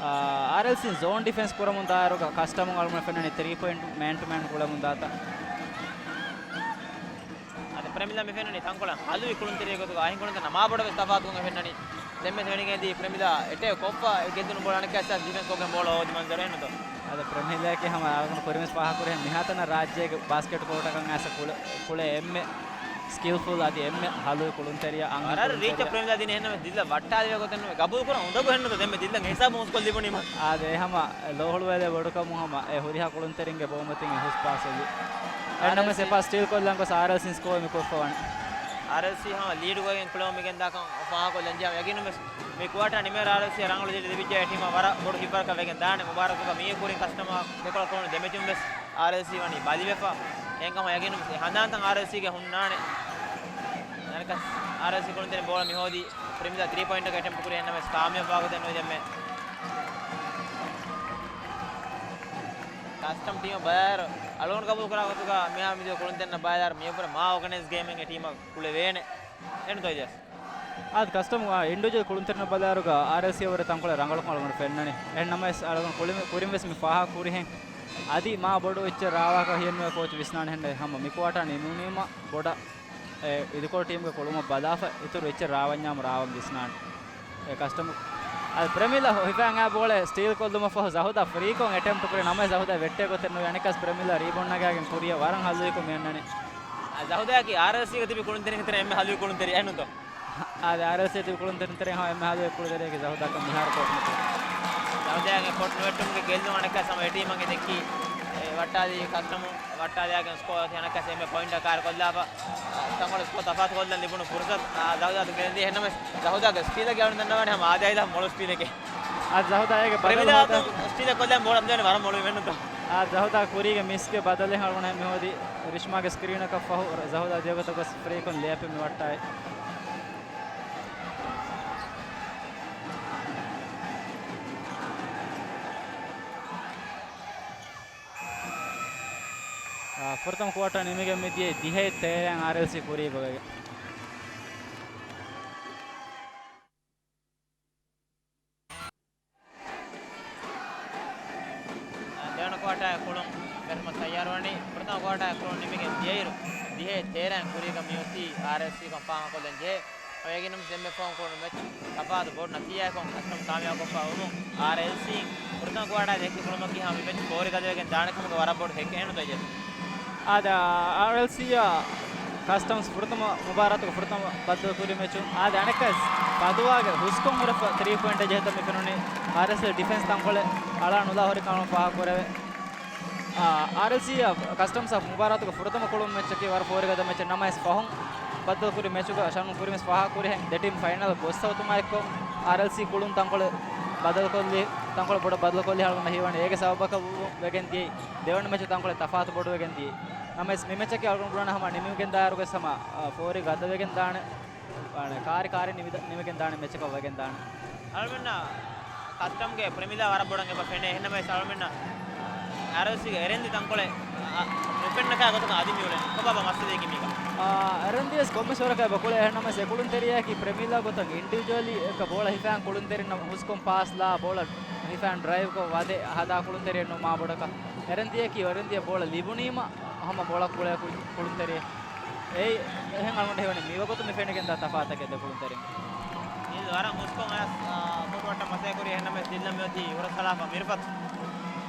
އާ، އާރްއެލްސީން ޒޯން ޑިފެންސް ކުރަމުން ދާއިރުގަ ކަސްޓަމުން އަޅުގަނޑު ފެންނަނީ ތްރީ ޕޮއިންޓް މޭން ޓު މޭން ކުޅެމުން ދާތަން. އަދި ޕްރެމިލާ މި ފެންނަނީ ތަންކޮޅެއް ހަލުވި ކުޅުންތެރިއެއް ގޮތުގަ އަހިން ކުޅުންތެރިންނާ މާ ބޮޑަށް ވެސް ތަފާތުކޮށް ފެންނަނީ. ދެންމެ ފެނިގެން ދީ ޕްރެމިލާ އެޓޭކް ކޮށްފަ ގެއްލުނު ބޯޅަ އަނެއްކާ އެއްސާސް ޑިފެންސް ކޮށްގެން ބޯޅަ ހޯދި މަންޒަރު އެހެންނުތޯ؟ އަދި ޕްރެމިލާއަކީ ހަމަ އަޅުގަނޑު ކުރިންވެސް ފާހަގަކުރި މިހާތަނަށް ރާއްޖޭގެ ބާސްކެޓް ކޯޓަކަށް އައިސް ކުޅެ، ކުޅެ އެންމެ ސްކިލްފުލް އަދި އެންމެ ހަލުވި ކުޅުންތެރިޔާ އަންހެން ރީއްޗަށް ކުޅުންތެރިޔާ. ވަރަށް ރީއްޗަށް ޕްރެމިލާ ދިނީ އެހެންނަމަ ދިއްލަ ވައްޓާލިވޭ ގޮތެއް ނުވޭ. ގަބޫލު ކުރަން އުނދަގޫ އެހެންނުތޯ ދެންމެ ދިއްލަ ހިސާބު މުސްކޮށް ލިބުނީމަ. އާދެ ހަމަ ލޯ ހުޅުވޭލެ ބޮޑުކަމުން ހަމަ އެ ހުރިހާ ކުޅުންތެރިންގެ ބައުމަތިން އެ ހުސް ޕާސް އެދި. އެންނަމަސް އެ ޕާސް ސްޓީލް ކޮށްލަން ގޮސް އާރްއެލްސީން ސްކޯ މި ކޮށްފަ ވަނީ. އާރްއެލްސީ ހަމަ ލީޑު ގޮތްގެން ކުޅެވުމުގެ ދާކަން ފާހަގަކޮށްލަން ޖެހޭ ޔަގީނުން ވެސް މި ކުއާޓާ ނިމޭ އާރްއެލްސީ އަށް ރަނގަޅު ލިބިއްޖެ އެ ޓީމަށް ވަރަށް ބޮޑު ހިތްވަރަކަށް ވެގެން ދާނެ. މުބާރާތުގަ މިއީ ކުރިން ކަސްޓަމާ ދެކޮޅަށް ކުޅުނު ދެމެޗުން ވެސް އާރްއެލްސީ ވަނީ ބަލިވެފަ. އެހެންކަމުން ޔަގީނުން ވެސް އެ ހަނދާންތައް އާރްއެލްސީގެ ހުންނާނެ. އަނެއްކާ އާރްއެލްސީ ކުޅުންތެރިން ބޯޅަ މި ހޯދީ ޕްރެމިލާ ތްރީ ޕޮއިންޓަކަށް އެޓެމްޕްޓް ކުރި އެހެންނަމަވެސް ކާމިޔާބު ވާގޮތެއް ނުވި ދެންމެ. ކަސްޓަމް ޓީމަށް ބަލާއިރު އަޅުގަނޑު ގަބޫލު ކުރާ ގޮތުގަ މިހާ މިދިޔަ ކުޅުންތެރިންނަށް ބަލާއިރު މިއަށްވުރެ މާ އޯގަނައިޒް ގޭމެއް އެ ޓީމަށް ކުޅެވޭނެ. އެން ދޮއިޖަސް. އާދެ ކަސްޓަމް، އާ، އިންޑިވިޖުއަލް ކުޅުންތެރިންނަށް ބަލާއިރުގަ އާރްއެލްސީ އެއްވުރެ ތަންކޮޅެއް ރަނގަޅުކަމަށް އަޅުގަނޑު ފެންނަނީ. އެހެންނަމަވެސް އަޅުގަނޑު ކުރިން-، ކުރިން ވެސް މި ފާހަގަ ކުރިހެން އަދި މާ ބޮޑު އެއްޗެއް ރާވާކަށް ހިޔެއްނުވޭ ކޯޗް ވިސްނާނެ ހެންނެ ހަމަ މި ކުއާޓާ ނިމުނީމަ ބޮޑަށް އެ އިދިކޮޅު ޓީމްގެ ކުޅުމަށް ބަލާފަ އިތުރު އެއްޗެއް ރާވަންޏާމު ރާވަން ވިސްނާނެ. އެ ކަސްޓަމް އަދި ޕްރެމިލާ ހިފާން އާ ބޯޅަ ސްޓީލް ކޮށްލުމަށް ފަހު ޒަހުދާ ފްރީކޮން އެޓެމްޕްޓް ކުރި ނަމަ ޒަހުދާ ވެއްޓޭ ގޮތެއް ނުވި އަނެއްކާސް ޕްރެމިލާ ރީބޯންޑް ނަގާގެން ކުރިއަށް ވަރަށް ހަލުވިކޮށް މި އަންނަނީ. އާ، ޒަހުދާއަކީ އާރްއެލްސީގަ ތިބި ކުޅުންތެރިންގެ ތެރޭ އެންމެ ހަލުވި ކުޅުންތެރި އެހެންނުތޯ؟ އާދެ، އާރްއެލްސީ ތިބި ކުޅުންތެރިން ތެރޭ ހަމަ އެންމެ ހަލުވި ކުޅުންތެރިއަކީ ޒަހުދާކަން މިހާރު ކޯޓް މަތިން. ޒަހުދާގެ ކޯޓް ނުވެއްޓުމުގެ ގެއްލުން އަނެއްކާސް ހަމަ އެ ޓީމަށް ދެއްކީ، އެ، ވައްޓާލި ކަސްޓަމު ވައްޓާލިއާގެން ސްކޯ އަނެއްކާސް އެންމެ ޕޮއިންޓަށް ކާރި ކޮށްލާފަ، ތަންކޮޅެއް ސްކޯ ތަފާތު ކޮށްލަން ލިބުނު ފުރުސަތު، އާ، ޒަހުދާ ގެންދިޔަ އެހެންނަމަވެސް ޒަހުދާގެ ސްޓީލަކީ އަޅުގަނޑު ދަންނަވާނެ ހަމަ އާދައިލާ މޮޅު ސްޓީލެކޭ. އާ، ޒަހުދާ އޭގެ ބަދަލު ޕްރެމިލާ ހޯދާ. ސްޓީލެއް ކޮށްލަން ބޯޅަ ދެން ވަރަށް މޮޅު މެންނުތޯ. އާ، ޒަހުދާ ކުރީގެ މިސްގެ ބަދަލެއް އަޅުގަނޑު މި ހޯދީ ރިޝްމާގެ ސްކްރީނަކަށް ފަހު، ޒަހުދާ ދިޔަގޮތަށް ގޮސް ފްރީކޮށް ލޭޕެއް މި ވައްޓާއި. އާ، ފުރަތަމަ ކުއާޓަރ ނިމިގެން މިދިޔައީ ދިހައެއް ތޭރައިން އާރްއެލްސީ ކުރީގަ ވެގެން. ދެވަނަ ކުއާޓާއަށް ކުޅުން ފެށުމަށް ތައްޔާރުވަނީ. ފުރަތަމަ ކުއާޓާއަށް ކުޅުން ނިމިގެން ދިޔައިރު، ދިހައެއް ތޭރައިން ކުރީގަ މިއޮތީ އާރްއެލްސީ ކޮން ފާހަގަކޮށްލަން ޖެހޭ. އެގިނަމަސް ދެންމެ ފޯން ކުޅުން މެޗް ތަފާތު ބޮޑު ނަތީޖާއަކުން ކަސްޓަމް ކާމިޔާބުކޮށްފަ ވުމުން، އާރްއެލްސީ ފުރަތަމަ ކުއާޓާ ދެކި ކުޅުމަކީ ހަމަ މި މެޗް ފޯރި ގަދަވެގެން ދާނެ ކަމުގެ ވަރަށް ބޮޑު ހެއްކެއް ނުތައްޔަ. އާދަ، އާރްއެލްސީއާ ކަސްޓަމްސް ފުރަތަމަ މުބާރާތުގެ ފުރަތަމަ ބައްދަލުކުރި މެޗުން އާދެ، އަނެއްކާވެސް ފަދުވާގެ ހުސްކޮށް ހުރެފަ ތްރީ ޕޮއިންޓެއް ޖެހިތަން މި ފެނުނީ. އާރްއެލްސީ ޑިފެންސް ތަންކޮޅެއް އަޅާ ނުލާ ހުރި ކަމަށް ފާހަގަކުރެވޭ. އާ، އާރްއެލްސީއާ ކަސްޓަމްސް އާ މުބާރާތުގެ ފުރަތަމަ ކުޅުން މެޗަކީ ވަރަށް ފޯރިގަދަ މެޗެއް. ނަމަވެސް ފަހުން ބައްދަލުކުރި މެޗުގަ ޝަނުން ކުރިމެސް ފާހަގަކުރިހެން ދެ ޓީމް ފައިނަލް ގޮސް ސައުތުމާ އެއްކޮށް، އާރްއެލްސީ ކުޅުން ތަންކޮޅެއް ބަދަލުކޮށްލި، ތަންކޮޅެއް ބޮޑަށް ބަދަލުކޮށްލި އަޅުގަނޑަށް ހީވަނީ އޭގެ ސަބަބަކަށް ވެގެން ދިޔައީ. ދެވަނަ މެޗު ތަންކޮޅެއް ތަފާތު ބޮޑުވެގެން ދިޔައީ. ނަމަވެސް މި މެޗަކީ އަޅުގަނޑު ބުނާނެ ހަމަ ނިމިގެން ދާއިރުގަސް ހަމަ، އާ، ފޯރި ގަދަވެގެން ދާނެ. ވާނެ، ކާރި ކާރި ނިމިދ-، ނިމިގެން ދާނެ މެޗަކަށް ވެގެން ދާނެ. އަޅުމެންނަށް ކަސްޓަމްގެ ޕްރެމިލާ ވަރަށް ބޮޑަށް އެބަ ފެނޭ. އެހެންނަމަވެސް އަޅުމެންނަށް އާރްއެލްސީގެ އެރެންދި ތަންކޮޅެއް، އަ، ނުފެންނަކާ ގޮތަކަށް އަދި މިއުޅެނީ. ކޮބާބާ މައްސަލައަކީ މީގަ؟ އާ، އެރެންދިވެސް ކޮންމެސް ވަރަކަށް އެބަ ކުޅޭ. އެހެންނަމަވެސް އެ ކުޅުންތެރިޔާއަކީ ޕްރެމިލާ ގޮތަށް އިންޑިވިޖުއަލީ އެކަ ބޯޅަ ހިފާން ކުޅުންތެރިންނަށް ހުސްކޮން ޕާސް ލާ ބޯޅަ ހިފާން ޑްރައިވްކޮށް ވަދެ ހަދާ ކުޅުންތެރިއެއް ނޫން މާބޮޑަކަށް. އެރެންދިޔަކީ އެރެންދިޔަ ބޯޅަ ލިބުނީމަ ހަމަ ބޯޅަ ކުޅޭ ކު-، ކުޅުންތެރިއެއް. އެއީ އެހެން އަޅުގަނޑަށް ހީވަނީ މިވަގުތު މި ފެނިގެންދާ ތަފާތަކެއް ދެ ކުޅުންތެރިން. ދިލް ވަރަށް ހުސްކޮށް އަޔަސް، އާ، ކޯޓުވައްޓަށް މަސައްކަތްކުރި. އެހެންނަމަވެސް ދިލްއަށް މިއޮތީ ހުރަސްއަޅާފަ މިރުފަތު.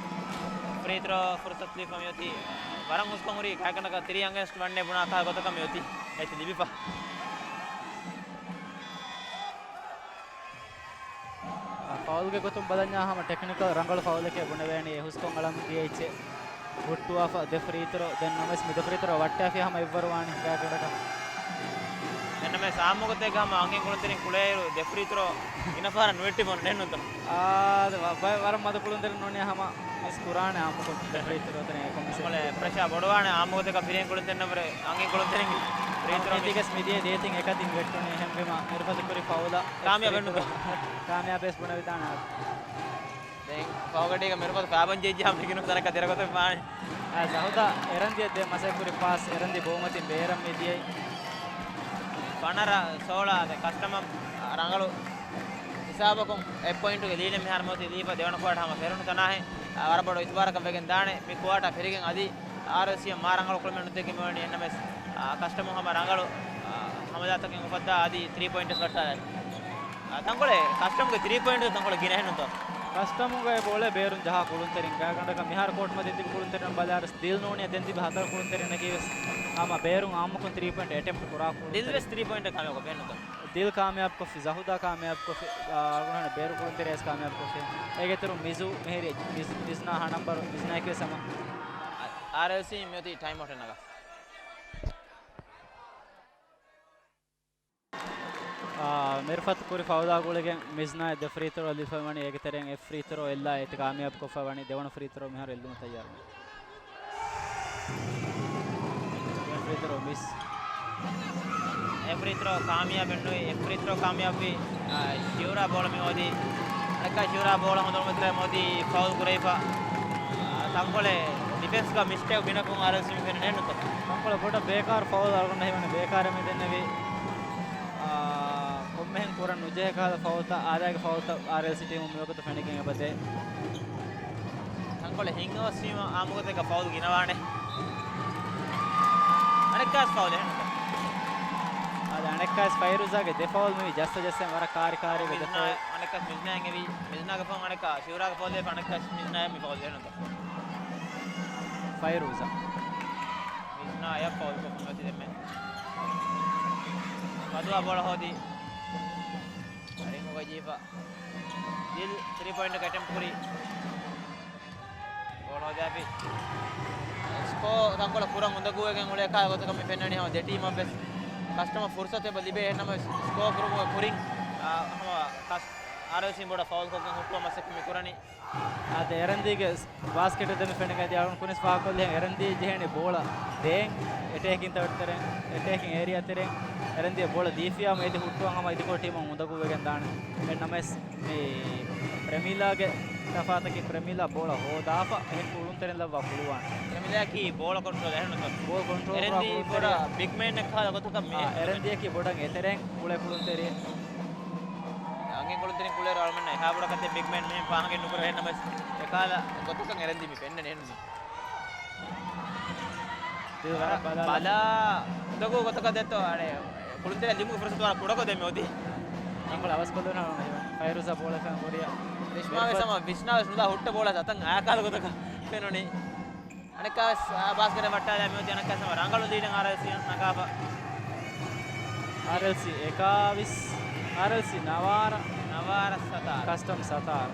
ފްރީ ތްރޯ ފުރުސަތު ލިބިފަ މިއޮތީ. ވަރަށް ހުސްކޮށް ހުރީ ގާތްގަނޑަކަށް ތިރީ އަންގެންސްޓް ވަންނޭ ބުނާ ކަހަލަ ގޮތަކަށް މިއޮތީ. އޭތި ލިބިފަ. އާ، ފައުލްގެ ގޮތުން ބަލަންޏާ ހަމަ ޓެކްނިކަލް ރަނގަޅު ފައުލެކޭ ބުނެވޭނީ. އެ ހުސްކޮށް އަޅަމުން ދިޔައިއްޗެއް ހުއްޓުވާފަ ދެ ފްރީ ތްރޯ. ދެން ނަމަވެސް މި ދެ ފްރީ ތްރޯ ވައްޓާފި ހަމަ އެއްވަރު ވާނީ ގާތްގަނޑަކަށް. ދެން ނަމަވެސް އާއްމު ގޮތެއްގަ ހަމަ އަނގިން ކުޅުންތެރިން ކުޅޭއިރު ދެ ފްރީ ތްރޯ ގިނަ ފަހަރަށް ނުވެއްޓި ބޮން ނެންނުތަ؟ އާ، ވަ-، ވަ-، ވަރަށް މަދު ކުޅުންތެރިން ނޫނީ ހަމަ މިސް ކުރާނެ އާއްމުކޮށް ދެ ފްރީ ތްރޯ ތަނެއް އެކޮން މިސް އަމަލެ ޕްރެޝާ ބޮޑުވާނެ އާއްމު ގޮތަކަށް ފިރިހެން ކުޅުންތެރިންނަށް ވުރެ އަނގިން ކުޅުންތެރިން ފްރީ ތްރޯ މިސް. މިދިޔަ ދޭތިން އެކަތިން ވެއްޓުނީ ހެންވީމަ މިރުފަތު ކުރި ފައުލަށް. ކާމިޔާބެއް ނުކޮށް. ކާމިޔާބެސް ބުނެވިދާނެ އަދި. ދެން ފަހުގަޑީގަ މިރުފަތު ފާބަން ޖެއްޖާ މިގިނު ތަނަކަށް ދެރަގޮތެއް ފާނެ. އާ، ޒަހުދާ އެރަންދިޔަ ދެ މަސައްކުރި ޕާސް އެރަންދި ބޯމަތިން ބޭރަށް މިދިޔައީ. ފަނަރަ ސޯޅަ ދެ ކަސްޓަމަ ރަނގަޅު ހިސާބަކުން އެއް ޕޮއިންޓުގެ ލީޑެއް މިހާރު މިއޮތީ ލީފަ ދެވަނަ ކުއާޓަ ހަމަ ފެރުނު ތަނާހެ، އާ، ވަރަށް ބޮޑު އިތުބާރަކަށް ވެގެން ދާނެ. މި ކުއާޓަ ފެރިގެން އަދި އާރްއެލްސީ މާ ރަނގަޅު ކުޅަމެއް ނުދެކި މިވަނީ އެންނަމެސް، އާ، ކަސްޓަމު ހަމަ ރަނގަޅު، އާ، ހަމަލާތަކެއް އުފައްދާ އަދި ތްރީ ޕޮއިންޓްސް ވައްޓާލާ. އާ، ތަންކޮޅެއް ކަސްޓަމްގެ ތްރީ ޕޮއިންޓް ތަންކޮޅެއް ގިނަހެންނުތޯ؟ ކަސްޓަމުގައި ބޯޅަ ބޭރުން ޖަހާ ކުޅުންތެރިން ގާތްގަނޑަކަށް މިހާރު ކޯޓްމަތިން ތިބި ކުޅުންތެރިން ބަލާއިރު ދިލް ނޫނީ ދެން ތިބި ހަތަރު ކުޅުންތެރިންނަކީވެސް ހަމަ ބޭރުން އާއްމުކޮށް ތްރީ ޕޮއިންޓް އެޓެމްޕްޓް ކުރާ ކުޅުންތެރިން. ދިލްވެސް ތްރީ ޕޮއިންޓް ކާމިޔާބު ކޮށްފައެއްނުތޯ؟ ދިލް ކާމިޔާބުކޮށްފި، ޒަހުދާ ކާމިޔާބުކޮށްފި، އާ، އަޅުގަނޑު ބޭރު ކުޅުންތެރިޔަސް ކާމިޔާބުކޮށްފި. އޭގެ އިތުރުން މިޒު މިހިރީ، މިޒް-، މިޒްނާ ހަ ނަންބަރު، މިޒްނާއެކުވެސް ހަމަ. އާރްއެލްސީ މިއޮތީ ޓައިމް އައުޓެއް ނަގާ. އާ، މިރުފަތު ކުރި ފައުލާ ގުޅިގެން މިޒްނާއަށް ދެ ފްރީ ތްރޯ ލިބިފައި ވަނީ، އޭގެ ތެރެއިން އެއް ފްރީ ތްރޯ އެއްލާ އޭތި ކާމިޔާބު ކޮށްފައި ވަނީ، ދެވަނަ ފްރީ ތްރޯ މިހާރު އެއްލުމަށް ތައްޔާރު. ދެވަނަ ފްރީ ތްރޯ މިސް. އެއް ފްރީ ތްރޯ ކާމިޔާބެއް ނުވި، އެއް ފްރީ ތްރޯ ކާމިޔާބުވި، އާ، ޝިއުރާ ބޯޅަ މި ހޯދީ. އަނެއްކާ ޝިއުރާ ބޯޅަ ހޯދުމަށް މިތަނަށް މި ހޯދީ ފައުލް ކުރެވިފަ. އާ، ތަންކޮޅެއް ޑިފެންސްގަ މިސްޓޭކް ގިނަކުން އާރްއެލްސީ މި ފެންނަން ނުތޯ؟ ތަންކޮޅެއް ބޮޑަށް ބޭކާރު ފައުލް އަޅުގަނޑަށް ހީވަނީ ބޭކާރެއް މި ދެންނެވީ. އާ، ކޮންމެހެން ކުރަން ނުޖެހޭ ކަހަލަ ފައުލްތައް، އާދައިގެ ފައުލްތައް އާރްއެލްސީ ޓީމު މިވަގުތު ފެނިގެން އެބަދޭ. ތަންކޮޅެއް ހިނގަވަސްވީމަ އާއްމުގޮތެއްގަ ފައުލް ގިނަވާނެ. އަނެއްކާސް ފައުލެއް ނުތޯ؟ އާދެ، އަނެއްކާސް ފައިރޫޒާގެ ދެ ފައުލް މިވީ ޖައްސަ ޖައްސަ ވަރަށް ކާރި ކާރީގެ ދެ މިޒްނާ، ފައުލް. އަނެއްކާސް މިޒްނާއަށް އެވީ، މިޒްނާގެ ފައުލް އެފަ އަނެއްކާ ޝިއުރާގެ ފައުލް އެފަ އަނެއްކާސް މިޒްނާއަށް މި ފައުލް ނުތޯ؟ ފައިރޫޒާ. މިޒްނާއަށް ފައުލް ކޮށްފަ މިއޮތީ ދެންމެ. ފަދުވާ ބޯޅަ ހޯދީ. ރިންގުގަ ޖީފަ. ދިލް ތްރީ ޕޮއިންޓް އެޓެމްޕްޓް ކުރީ. ބޯޅަ ހޯދާފި. ސްކޯ ތަންކޮޅެއް ކުރަން އުނދަގޫވެގެން އުޅޭ ކަހަލަ ގޮތަކަށް މި ފެންނަނީ ހަމަ ދެ ޓީމަށްވެސް. ކަސްޓަމަށް ފުރުސަތު އެބަ ލިބޭ އެހެންނަމަވެސް ސްކޯ ކުރުމުގެ ކުރިން، އާ، ހަމަ ކަސް-، އާރްއެލްސީ ބޮޑަށް ފައުލްކޮށްގެން ހުއްޓުވާ މަސައްކަތް މި ކުރަނީ. އާދެ، އެރަންދީގެ ބާސްކެޓް ދެމި ފެނިގެން އަޅުން ކުނިސް ފާހަގަކޮށްލިހެން އެރަންދީ ޖެހެނީ ބޯޅަ ދޭން އެޓޭކިން ތަވެއްޓެރެން، އެޓޭކިން އޭރިއާ ތެރެން އެރަންދީ ބޯޅަ ދީފިޔާމު އޭދި ހުއްޓުވަން ހަމަ އިދިކޮޅު ޓީމުން އުނދަގޫވެގެން ދާނެ. އެހެން ނަމަވެސް މި ޕްރެމީލާގެ ތަފާތަކީ ޕްރެމީލާ ބޯޅަ ހޯދާފަ އެހެން ކުޅުންތެރިން ލައްވާ ކުޅުވާނެ. ޕްރެމީލާއަކީ ބޯޅަ ކޮންޓްރޯލް އެހެންނުތޯ؟ ބޯޅަ ކޮންޓްރޯލް ކުރާ އެރަންދީ ކުޅުންތެރި. ބޮޑަށް ބިގް މޭންއެއް ކަހަލަ ގޮތަކަށް މި އާ، އެރަންދީއަކީ ބޮޑަށް އެތެރެން ކުޅޭ ކުޅުންތެރި. އަނގެ ކުޅުންތެރިން ކުޅޭރު އަޅުމެންނަށް އެހާ ބޮޑަކަށް ދެ ބިގް މޭން މިހެން ފާހަގަ ނުކުރޭ އެހެން ނަމަވެސް އެކާލަ ގޮތަކަށް އެރަންދީ މި ފެންނަނީ އެހެން. ދިލް ވަރަށް ބަލާ. ބަލާ އުނދަގޫ ގޮތަކަށް ދެއްތޯ އަޅެ ކުޅުންތެރި ލިމުގެ ފުރުސަތު ވަރަށް ކުޑަކޮށް ދެމި އޮތީ. އަނގޮޅަށް އަވަސްކޮށްލުން ހަމަ ފައިރޫޒާ ބޯޅަ ފެން ކުރިޔަށް. ރިޝްމާ ވެސް ހަމަ ވިސްނާ ވެސް ނުލާ ހުއްޓަ ބޯޅަ އަތަށް އަޔާ ކާލަ ގޮތަކަށް ފެނުނީ. އަނެއްކާވެސް، އާ، ބާސްކެޓް ވައްޓާލާ މިއޮތީ އަނެއްކާވެސް ހަމަ ރަނގަޅު ލީޑެއް އާރްއެލްސީ ނަގާފަ. އާރްއެލްސީ އެކާވީސް، އާރްއެލްސީ ނަވާރަ. ނަވާރަ ސަތާރަ. ކަސްޓަމް ސަތާރަ.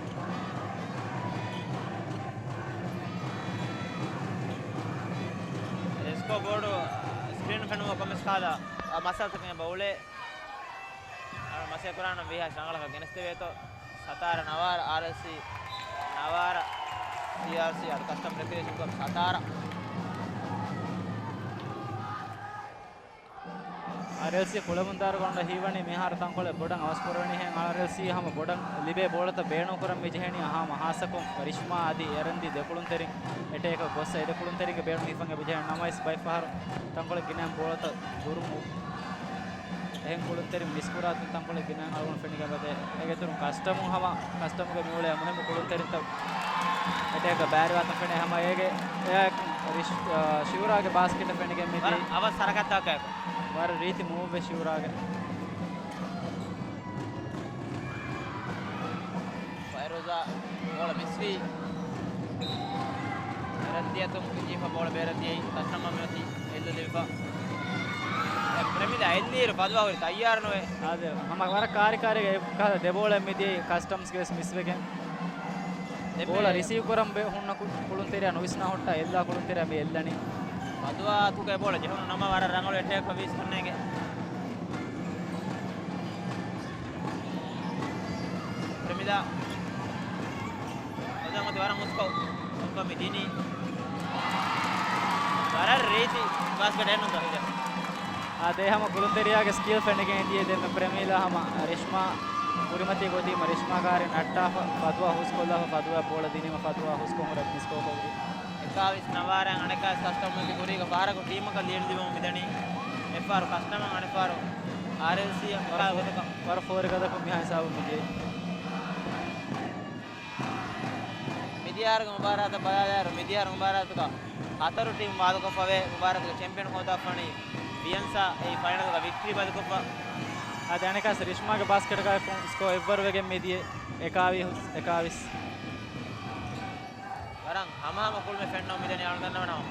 އެ ސްކޯ ބޯޑު ސްކްރީން ފެނުމަށް ކޮންމެސް ކާލަ، އާ، މައްސަލަތަކެއް ބައުޅޭ. އަޅު މަސޭ ކުރާނަ ވީހާ ރަނގަޅަކަށް ގެނެސްދެވޭތޯ. ސަތާރަ ނަވާރަ، އާރްއެލްސީ ނަވާރަ، ސީއާރްސީ އަދު ކަސްޓަމް ރެކްރިއޭޝަން ކްލަބް ސަތާރަ. އާރްއެލްސީ ކުޅެމުންދާރުގަނޑަށް ހީވަނީ މިހާރު ތަންކޮޅެއް ބޮޑަށް އަވަސްކުރަނީހެން އާރްއެލްސީ ހަމަ ބޮޑަށް ލިބޭ ބޯޅަތައް ބޭނުންކުރަން މިޖެހެނީ ހަމަ ހާއްސަކޮށް ރިޝްމާ އަދި އެރަންދީ ދެކުޅުންތެރިން އެޓޭކަށް ގޮއްސަ އެދެކުޅުންތެރިންގެ ބޭނުން ހިފަން އެބަޖެހެން ނަމަވެސް ބައެއްފަހަރު ތަންކޮޅެއް ގިނައިން ބޯޅަތައް ދުރުމު އެހެން ކުޅުންތެރިން މިސްކުރާތަން ތަންކޮޅެއް ގިނައިން އަޅުގަނޑު ފެނިގެން ވަދެ. އޭގެ އިތުރުން ކަސްޓަމު ހަމަ ކަސްޓަމުގެ މިއުޅޭ މުހިއްމު ކުޅުންތެރިންތައް އެޓޭކަށް ބައިވެރިވާތަން ފެނޭ ހަމަ އޭގެ އެއާއެކު ރިޝް-، އާ، ޝިއުރާގެ ބާސްކެޓަށް ފެނިގެން މިދިޔަ. ވަރަށް އަވަސް ހަރަކާތްތަކެއް. ވަރަށް ރީތި މޫވްވެ ޝިއުރާގެ. ފައިރޫޒާ ބޯޅަ މިސްވީ. އެރަންދިޔަތުން ވިޖީފަ ބޯޅަ ބޭރަށް ދިޔައީ ކަސްޓަމަށް މިއޮތީ އެއްލު ލިބިފަ. އެ ޕްރެމިލާ އެއްލިއިރު ފަދުވާ ހުރި ތައްޔާރު ނުވޭ. އާދެ، ހަމަ ވަރަށް ކާރިކާރީގަ އެ ކަހަލަ ދެ ބޯޅަ މިދިޔައީ ކަސްޓަމްސްގެ ވެސް މިސްވެގެން. ދެ ބޯޅަ ޕްރެ- ރިސީވް ކުރަން ބެ ހުންނަ ކު-، ކުޅުންތެރިޔާ ނުވިސްނާ ހުއްޓާ އެއްލާ ކުޅުންތެރިޔާ މި އެއްލަނީ. ފަދުވާ އަތުގައި ބޯޅަ ޖެހުނު ނަމަ ވަރަށް ރަނގަޅު އެޓޭކަށް ވީސް ކަންނޭގެ. ޕްރެމިލާ އޮތީ ވަރަށް ހުސްކޮށް ކޮންކޮ މި ދިނީ. ވަރަށް ރީތި ބާސްކެޓް އެހެންނުންތޯ ހިޖަ. އާ، ދޭ ހަމަ ކުޅުންތެރިޔާގެ ސްކިލް ފެނިގެން ދިޔަ ދެންމެ ޕްރެމީލާ ހަމަ ރިޝްމާ ކުރިމަތީ ގޮތީމަ ރިޝްމާ ކާރި ނައްޓާފަ ފަދުވާ ހުސްކޮށްލާފަ ފަދުވާ ބޯޅަ ދިނީމަ ފަދުވާ ހުސްކޮށް ހުރެ މިސްކޯކޮށް ވި. އެކާވީސް ނަވާރައިން އަނެކާވެސް ކަސްޓަމަށް މި ކުރީގަ ފަހަރަކު ޓީމަކަށް ލީޑް ލިބުމަށް މިދަނީ. އެއްފަހަރު ކަސްޓަމަށް އަނެއްފަހަރު އާރްއެލްސީ އަށް އެކާ ގޮތަކަށް. ވަރަށް ފޯރި ގަދަކުން މިހާ ހިސާބު މިދިޔަ. މިދިޔަ އަހަރުގެ މުބާރާތަށް ބަލާލާއިރު، މިދިޔަ އަހަރު މުބާރާތުގަ ހަތަރު ޓީމް ބާލުކޮށްފަވޭ. މުބާރާތުގެ ޗެމްޕިއަން ހޯދާފަނީ ވިޔަންސާ. އެއީ ފައިނަލްގަ ވިކްޓްރީ ބަދަކޮށްފަ. އަދި އަނެކާސް ރިޝްމާގެ ބާސްކެޓްގައި ސްކޯ އެއްވަރުވެގެން މިދިޔަ އެކާވީސް، އެކާވީސް. ވަރަށް ހަމަހަމަ ކުޅުމެއް ފެންނަމުން މިދަނީ އަޅުގަނޑު ދަންނަވަނަމަ.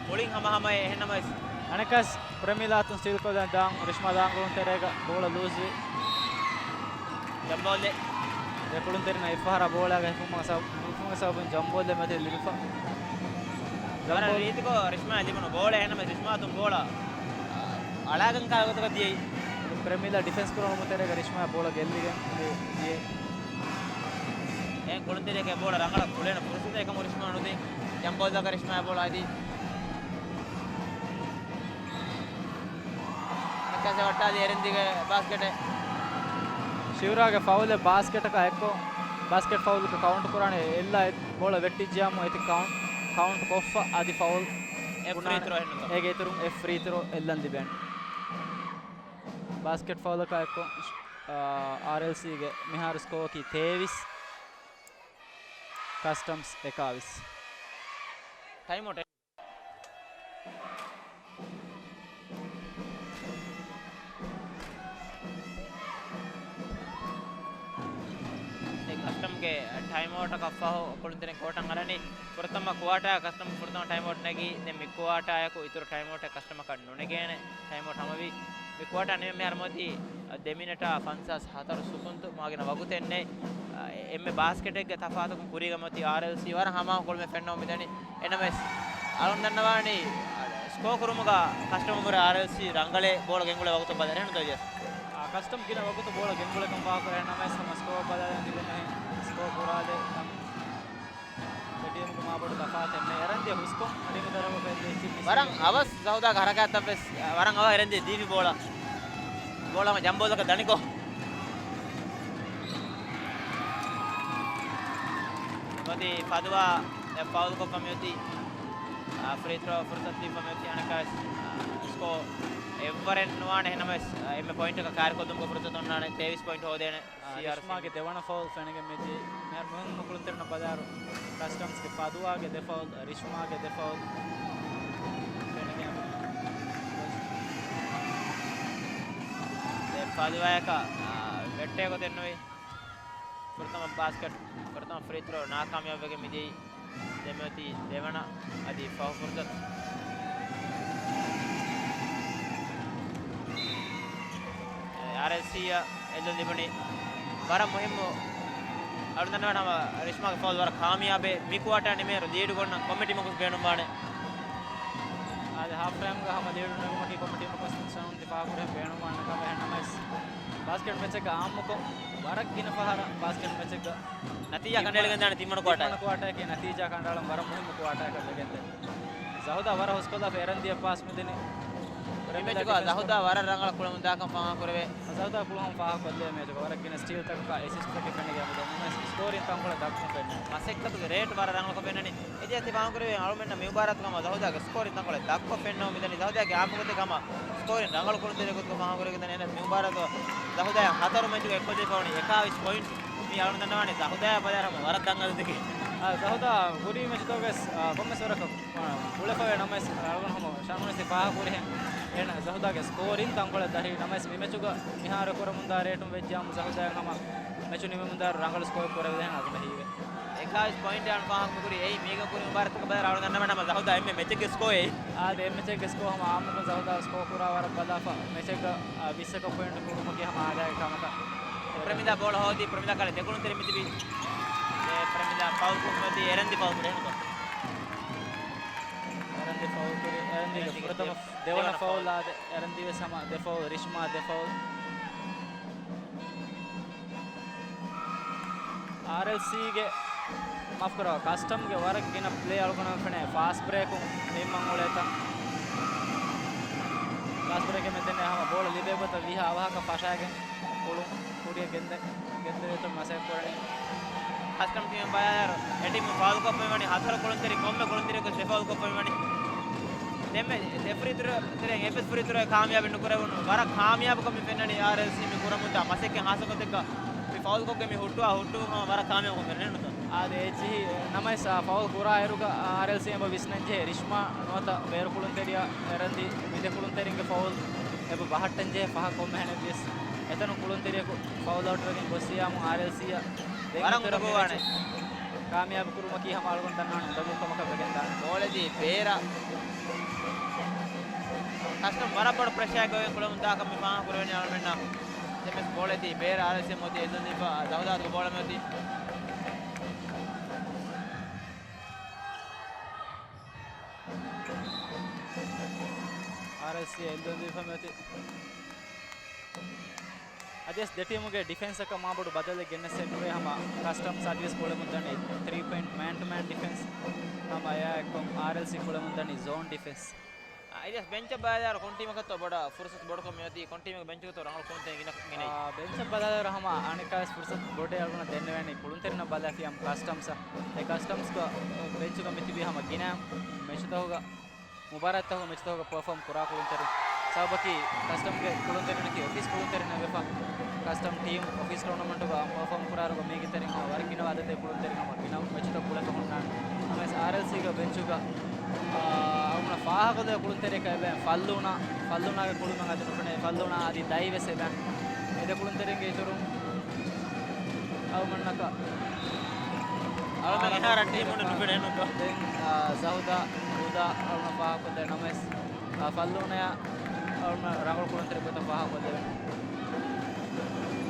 މުޅިން ހަމަހަމައޭ އެހެންނަމަވެސް. އަނެކާސް ޕްރެމީލާ އަތުން ސްޓީލް ކޮށްލަން ދާން ރިޝްމާ ދާން ކުޅުންތެރޭގަ ބޯޅަ ލޫޒްވި. ޖަމްބޯލްއެއް. ދެ ކުޅުންތެރިންނަށް އެއްފަހަރާ ބޯޅައިގަ ހިފުމުގެ ސަބަ-، ހިފުމުގެ ސަބަބުން ޖަމްބޯލްއެއް މަތި ލިބިފަ. ވަރަށް ޖަމްބޯލް. ރީތިކޮށް ރިޝްމާ ލިބުނު ބޯޅަ އެހެންނަމަވެސް ރިޝްމާ އަތުން ބޯޅަ އަޅާގެން ކާ ގޮތަކަށް ދިޔައީ. ޕްރެމީލާ ޑިފެންސް ކުރުމުގެ ތެރޭގަ ރިޝްމާ ބޯޅަ ގެއްލިގެން ދިޔައީ. އެ ކުޅުންތެރިޔަކަށް ބޯޅަ ރަނގަޅަށް ކުޅޭނެ ފުރުސަތެއް އެކަމު ރިޝްމާ ނުދިން. ޖަމްބޯލްތަކަށް ރިޝްމާ ބޯޅަ އަދި ނަކާސެ ވައްޓާލި އެރެންދީގެ ބާސްކެޓެއް. ޝިއުރާގެ ފައުލެއް ބާސްކެޓަކާ އެއްކޮށް، ބާސްކެޓް ފައުލްގެ ކައުންޓް ކުރާނެ އެއްލާ އެ ބޯޅަ ވެއްޓިއްޖިޔާމު އެތި ކައުންޓް، ކައުންޓް ކޮށްފަ އަދި ފައުލް އެ ފްރީ ބުނާނެ. ތްރޯ އެހެންނުތޯ؟ އޭގެ އިތުރުން އެ ފްރީ ތްރޯ އެއްލަން ލިބޭނެ. ބާސްކެޓް ފައުލަކާ އެއްކޮށް، އާ، އާރްއެލްސީގެ މިހާރު ސްކޯއަކީ ތޭވީސް، ކަސްޓަމްސް އެކާވީސް. ޓައިމް އައުޓް. އެ ކަސްޓަމްގެ ޓައިމް އައުޓަކަށް ފަހު ކުޅުންތެރިން ކޯޓަށް އަރަނީ. ފުރަތަމަ ކުއާޓާ ކަސްޓަމް ފުރަތަމަ ޓައިމް އައުޓް ނެގީ، ދެން މި ކުއާޓާއަކު އިތުރު ޓައިމް އައުޓެއް ކަސްޓަމަކަށް ނުނެގޭނެ. ޓައިމް އައުޓް ހަމަވީ. މި ކުއާޓާ ނިމެ މިހާރު މިއޮތީ ދެ މިނެޓާ ފަންސާސް ހަތަރު ސުކުންތު. މާގިނަ ވަގުތެއް ނެތް. އެންމެ ބާސްކެޓެއްގެ ތަފާތުކުން ކުރީގަ މިއޮތީ އާރްއެލްސީ. ވަރަށް ހަމަހަމަ ކުޅުމެއް ފެންނަމުން މިދަނީ. އެނަމެސް އަޅުން ދަންނަވާނީ ސްކޯ ކުރުމުގަ ކަސްޓަމަށް ވުރެ އާރްއެލްސީ ރަނގަޅޭ ބޯޅަ ގެންގުޅޭ ވަގުތު ބަދަ ރެހެން ދޮޖެސް. ކަސްޓަމް ގިނަ ވަގުތު ބޯޅަ ގެންގުޅޭކަން ފާހަގަކުރޭ ނަމަވެސް ހަމަ ސްކޯ ބަލާލަން މިދެންނެވި ސްކޯ ކުރާލެއް ދެ ޓީމުގެ މާބޮޑު ތަފާތެއް ނެތް. އެރަންދިޔަ ހުސްކޮށް އަޑިން ދަރަވަ ފެއްލި ވަރަށް އަވަސް ޒަހުދާގެ ހަރަކާތްތައް ވެސް ވަރަށް އަވަހަށް އެރަންދިޔަ ދީފި ބޯޅަ. ބޯޅަ ހަމަ ޖަމްބޯލަކަށް ދަނިކޮށް. އެމަތި ފަދުވާ އެ ފައުލް ކޮށްފަ މިއޮތީ. އާ، ފްރީ ތްރޯ ފުރުސަތު ދީފަ މިއޮތީ އަނެއްކާވެސް، އާ، ސްކޯ އެއްވަރެއް ނުވާނެ. އެހެންނަމަވެސް، އާ، އެންމެ ޕޮއިންޓަކަށް ކާރިކޮށްލުމުގެ ފުރުސަތު އޮންނާނެ. ތޭވީސް ޕޮއިންޓް ހޯދޭނެ. އާ، ސީއާރްސީ. ރިޝްމާގެ ދެވަނަ ފައުލް ފެނިގެން މިއޮތީ. މިހާރު މުހިންމު ކުޅުންތެރިންނަށް ބަލާއިރު، ކަސްޓަމްސްގެ ފަދުވާގެ ދެ ފައުލް، ރިޝްމާގެ ދެ ފައުލް ފެނިގެން ދެ ފަދުވާޔަކަށް، އާ، ވެއްޓޭ ގޮތެއް ނުވި. ފުރަތަމަ ބާސްކެޓް، ފުރަތަމަ ފްރީ ތްރޯ ނާކާމިޔާބުވެގެން މިދިޔައީ. ދެމެ އޮތީ ދެވަނަ އަދި ފަހު ފުރުސަތު. އާރްއެލްސީއަށް އެއްލުން ލިބުނީ ވަރަށް މުހިއްމު. އަޅުގަނޑު ދަންނަވާނެ ހަމަ ރިޝްމާގެ ފައުލް ވަރަށް ކާމިޔާބޭ. މި ކުއާޓާ ނިމޭއިރު ލީޑު ގޮންނަން ކޮމިޓީމަކު ބޭނުންވާނެ. އާދެ، ހާފް ޓައިމްގަ ހަމަ ލީޑު ނެގުމަކީ ކޮމިޓީމަކު ފާހަގަކުރެން ބޭނުންވާނެ ކަމެއް ނަމަވެސް، ބާސްކެޓް މެޗެއްގަ އާއްމުކޮށް ވަރަށް ގިނަ ފަހަރަށް ބާސްކެޓް މެޗެއްގަ ނަތީޖާ ކަނޑައެޅިގެންދާނެ ތިންވަނަ ކުއާޓާ. ތިންވަނަ ކުއާޓާއަކީ ނަތީޖާ ކަނޑައަޅަން ވަރަށް މުހިއްމު ކުއާޓާއަކަށް ވެގެންދޭ. ޒަހުދާ ވަރަށް ހުސްކޮށްލާފަ އެރަންދިޔަ ޕާސް މިދިނީ. މި މެޗުގަ ޒަހުދާ ވަރަށް ރަނގަޅަށް ކުޅަމުންދާކަން ފާހަގަކުރެވޭ. ޒަހުދާ ކުޅަހުން ފާހަގަކޮށްލޭ މެޗުގަ ވަރަށް ގިނަ ސްޓީލްތަކަކާ އެސިސްޓްތަކެއް ފެނިގެން މިދެން. ސްކޯރިން ތަންކޮޅެއް ދަށްކޮށް ފެންނަ. މަސައްކަތުގެ ރޭޓް ވަރަށް ރަނގަޅަކަށް ފެންނަނީ. އެދިޔަ ތި ފާހަގަކުރެވޭ އަޅުމެންނަށް މި މުބާރާތުގަ ހަމަ ޒަހުދާގެ ސްކޯރިން ތަންކޮޅެއް ދަށްކޮށް ފެންނަމުން މިދަނީ. ޒަހުދާގެ އާއްމު ގޮތެއް ހަމަ ސްކޯރިން ރަނގަޅު ކުޅުންތެރި ގޮތުގަ ފާހަގަކުރެވިގެންދަނީ. އެހެންނަމަވެސް މި މުބާރާތުގަ ޒަހުދާއަށް ހަތަރު މެޗުގަ އެއްކޮށްދީފަ ވަނީ އެކާވީސް ޕޮއިންޓް. މީ އަޅުގަނޑު ދަންނަވާނީ ޒަހުދާއާ ބަލާއިރު ހަމަ ވަރަށް ދަންގަދަ ދެކެ. އާ، ޒަހުދާ ކުރީ މެޗުތަކުވެސް، އާ، ކޮންމެސް ވަރަކަށް، އާ، ކުޅެފަވޭ ނަމަވެސް، އަޅުގަނޑު ހަމަ ޝާން ވެސް ފާހަގަކުރިހެން. އެހެން ޒަހުދާގެ ސްކޯރިން ތަންކޮޅެއް ދަށީ ނަމަވެސް މި މެޗުގަ މިހާރު ކުރަމުންދާ ރޭޓުން ވެއްޖިއްޔާމު ޒަހުދާއަށް ހަމަ މެޗު ނިމެމުންދާއިރު ރަނގަޅު ސްކޯއެއް ކުރެވިދޭން އަޅުގަނޑަށް ހީވޭ. އެކާވީސް ޕޮއިންޓް އަޅުގަނޑު ފާހަގަކުރީ. އެއީ މީގަ ކުރި މުބާރާތަކަށް ބަލާއިރު އަޅުގަނޑު ދަންނަވާނެ ހަމަ ޒަހުދާ އެންމެ މެޗެއްގެ ސްކޯ އެއީ. އާދެ، އެއް މެޗެއްގެ ސްކޯ ހަމަ އާއްމުކޮށް ޒަހުދާ ސްކޯ ކުރާ ވަރަށް ބަލާފަ މެޗެއްގަ، އާ، ވިއްސަކަށް ޕޮއިންޓް ކުރުމަކީ ހަމަ އާދައިގެ ކަމަކަށް. ޕްރެމިލާ ބޯޅަ ހޯދީ، ޕްރެމިލާ ކަޅެ ދެކުޅުންތެރި މިތިބީ. އެ ޕްރެމިލާ ފައުލް ކުރުމަތީ އެރަންދި ފައުލް ކުރޭ ނުކޮށް. އެރަންދި ފައުލް ކުރި، އެރަންދިގެ އެރަންދިގެ ފުރަތަމަ ދެ-، ދެވަނަ ދެވަނަ ފައުލް ފައުލް. އާދެ، އެރަންދި ވެސް ހަމަ ދެ ފައުލް، ރިޝްމާ ދެ ފައުލް. އާރްއެލްސީގެ، މާފްކުރާ، ކަސްޓަމްގެ ވަރަށް ގިނަ ޕްލޭ އަޅުގަނޑަށް ފެނޭ ފާސްޓް ބްރޭކުން ނިންމަން އުޅޭތަން. ފާސްޓް ބްރޭކެއް މެދެންނެ ހަމަ ބޯޅަ ލިބޭ ގޮތަށް ވީހާ އަވަހަކަށް ފަށާގެން ކުޅުން ކުރިއަށް ގެންދެ-، ގެންދެވޭތޯ މަސައްކަތް ކުރަނީ. ކަސްޓަމް ޓީމެއް ބަލާއިރު، އެ ޓީމު ފައުލް ކޮށްފައި ވަނީ ހަތަރު ކުޅުންތެރި، ކޮންމެ ކުޅުންތެރިއަކު ދެ ފައުލް ކޮށްފައި ވަނީ. ދެންމެ ދެ ފްރީ ތުރެ-، ތެރެއިން އެއްވެސް ފްރީ ތުރެއް ކާމިޔާބެއް ނުކުރެވުނު. ވަރަށް ކާމިޔާބުކަމެއް ފެންނަނީ އާރްއެލްސީ މި ކުރަމުންދާ މަސައްކަތް ހާއްސަ ގޮތެއްގަ މި ފައުލް ކޮށްގެން މި ހުއްޓުވާ ހުއްޓުވުން ހަމަ ވަރަށް ކާމިޔާބުކަމެއް ފެންނަނީ ނުތަ؟ އާދެ، އެއްޗިހި ނަމަވެސް އާ ފައުލް ކުރާ އިރުގަ އާރްއެލްސީ އެބަ ވިސްނަންޖެހޭ ރިޝްމާ ނުވަތަ ބޭރު ކުޅުންތެރިޔާ އެރަންދި މި ދެ ކުޅުންތެރިންގެ ފައުލް އެބަ ބަހައްޓަންޖެހޭ ފަހަށް ކޮންމެހެނެއްވިޔަސް އެތަނުން ކުޅުންތެރިޔަކު ފައުލް އައުޓްވެގެން ގޮއްސިޔާމު އާރްއެލްސީއަށް ވަރަށް ދެން އުނދަގޫވާނެ. ކާމިޔާބު ކުރުމަކީ ހަމަ އަޅުގަނޑު ދަންނާނެ އުނދަގޫ ކަމަކަށް ވެގެންދާނެ. ބޯޅަދީ ބޭރަށް ކަސްޓަމް ވަރަށް ބޮޑު ޕްރެޝާއެއް ގޮވެ ކުޅަމުން ދާކަން މި ފާހަގަ ކުރެވެނީ އަޅުމެންނަށް. ދެންވެސް ބޯޅަދީ ބޭރަށް އާރްއެލްސީ މޮތި އެއްލުން ދީފަ ދަހުދާތުގެ ބޯޅަ މޮތި. އާރްއެލްސީ އެއްލުން ދީފަ މޮތި. އަދިވެސް ދެ ޓީމުގެ ޑިފެންސަކަށް މާބޮޑު ބަދަލެއް ގެންނަސް އެއްނުވޭ ހަމަ ކަސްޓަމްސް އަދިވެސް ކުޅެމުންދަނީ ތްރީ ޕޮއިންޓް މޭން ޓު މޭން ޑިފެންސް. ހަމަ އެއާއެއްކޮށް އާރްއެލްސީ ކުޅެމުންދަނީ ޒޯން ޑިފެންސް. އަ، އިލިޔަސް ބެންޗަށް ބަލާލާއިރު ކޮން ޓީމަކަށްތޯ ބޮޑަށް ފުރުސަތު ބޮޑުކޮށް މިއޮތީ، ކޮން ޓީމެއްގެ ބެންޗުގަތޯ ރަނގަޅު ކުޅުންތެރިން ގިނަ-، ގިނައީ. އާ، ބެންޗަށް ބަލާލާއިރު ހަމަ އަނެއްކާވެސް ފުރުސަތު ބޮޑޭ އަޅުގަނޑަށް ދެންނެވޭނީ ކުޅުންތެރިންނަށް ބަލާފިޔާމު ކަސްޓަމްސަށް. އެ ކަސްޓަމްސްގަ ބެންޗުގަ މިތިބީ ހަމަ ގިނަ މެޗުތަކުގަ މުބާރާތްތަކުގަ މެޗުތަކުގަ ޕަރފޯމް ކުރާ ކުޅުންތެރިން. ސަބަބަކީ ކަސްޓަމްގެ ކުޅުންތެރިންނަކީ އޮފީސް ކުޅުންތެރިންނެއް ވެފަ. ކަސްޓަމް ޓީމް އޮފީސް ޓޫނަމަންޓުގަ ޕަރފޯމް ކުރާއިރުގަ މީގެ ތެރެއިން ހަމަ ވަރަށް ގިނަ އަދަދެއް ކުޅުންތެރިން ހަމަ ގިނަ މެޗުތައް ކުޅެފަ ހުންނާނެ. ނަމަވެސް އާރްއެލްސީގެ ބެންޗުގަ، އާ، އަޅުގަނޑަށް ފާހަގަކޮށްލެވޭ ކުޅުންތެރިޔަކަށް އެބައިން ފައްލޫނާ، ފައްލޫނާގެ ކުޅުމެއް އަދި ނުފެނޭ. ފައްލޫނާ އަދި ދައި ވެސް އެބައިން. އެ ދެ ކުޅުންތެރިންގެ އިތުރުން އަޅުގަނޑަކަށް އަޅުގަނޑަށް އެހާ ރައްޓެހި މޫނެއް ނުފެނޭ ނޫންތޯ؟ ދެން، އާ، ޒަހުދާ، ހުދާ އަޅުގަނޑަށް ފާހަގަކޮށްދޭ ނަމަވެސް، އާ، ފައްލޫނާ އަޅުގަނޑަށް ރަނގަޅު ކުޅުންތެރި ގޮތަށް ފާހަގަކޮށްދެވޭނެ.